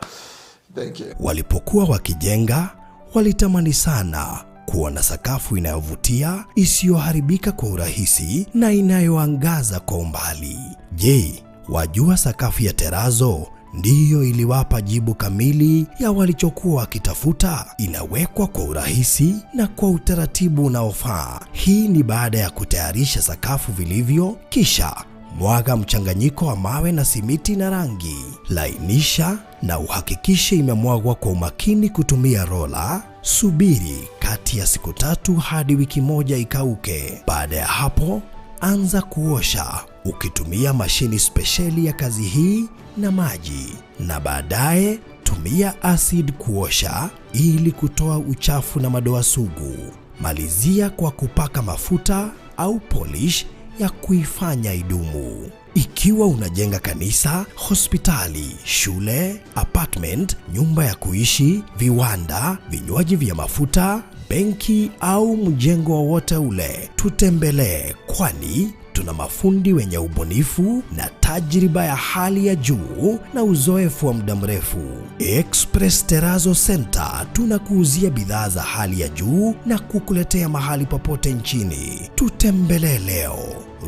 Thank you. Walipokuwa wakijenga, walitamani sana kuwa na sakafu inayovutia, isiyoharibika kwa urahisi na inayoangaza kwa umbali. Je, wajua sakafu ya terazo ndiyo iliwapa jibu kamili ya walichokuwa wakitafuta? Inawekwa kwa urahisi na kwa utaratibu unaofaa. Hii ni baada ya kutayarisha sakafu vilivyo, kisha Mwaga mchanganyiko wa mawe na simiti na rangi. Lainisha na uhakikishe imemwagwa kwa umakini kutumia rola. Subiri kati ya siku 3 hadi wiki 1 ikauke. Baada ya hapo, anza kuosha ukitumia mashini spesheli ya kazi hii na maji, na baadaye tumia acid kuosha ili kutoa uchafu na madoa sugu. Malizia kwa kupaka mafuta au polish ya kuifanya idumu. Ikiwa unajenga kanisa, hospitali, shule, apartment, nyumba ya kuishi, viwanda, vinywaji vya mafuta, benki au mjengo wowote ule, tutembelee, kwani tuna mafundi wenye ubunifu na tajriba ya hali ya juu na uzoefu wa muda mrefu. Express Terrazzo Center tunakuuzia bidhaa za hali ya juu na kukuletea mahali popote nchini. Tutembelee leo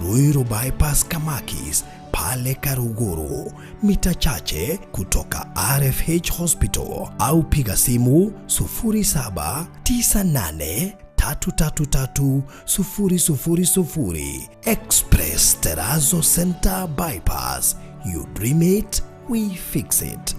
Ruiru Bypass Kamakis pale Karuguru, mita chache kutoka RFH Hospital, au piga simu 0798 333 000. Express Terrazzo Center Bypass. You dream it, we fix it.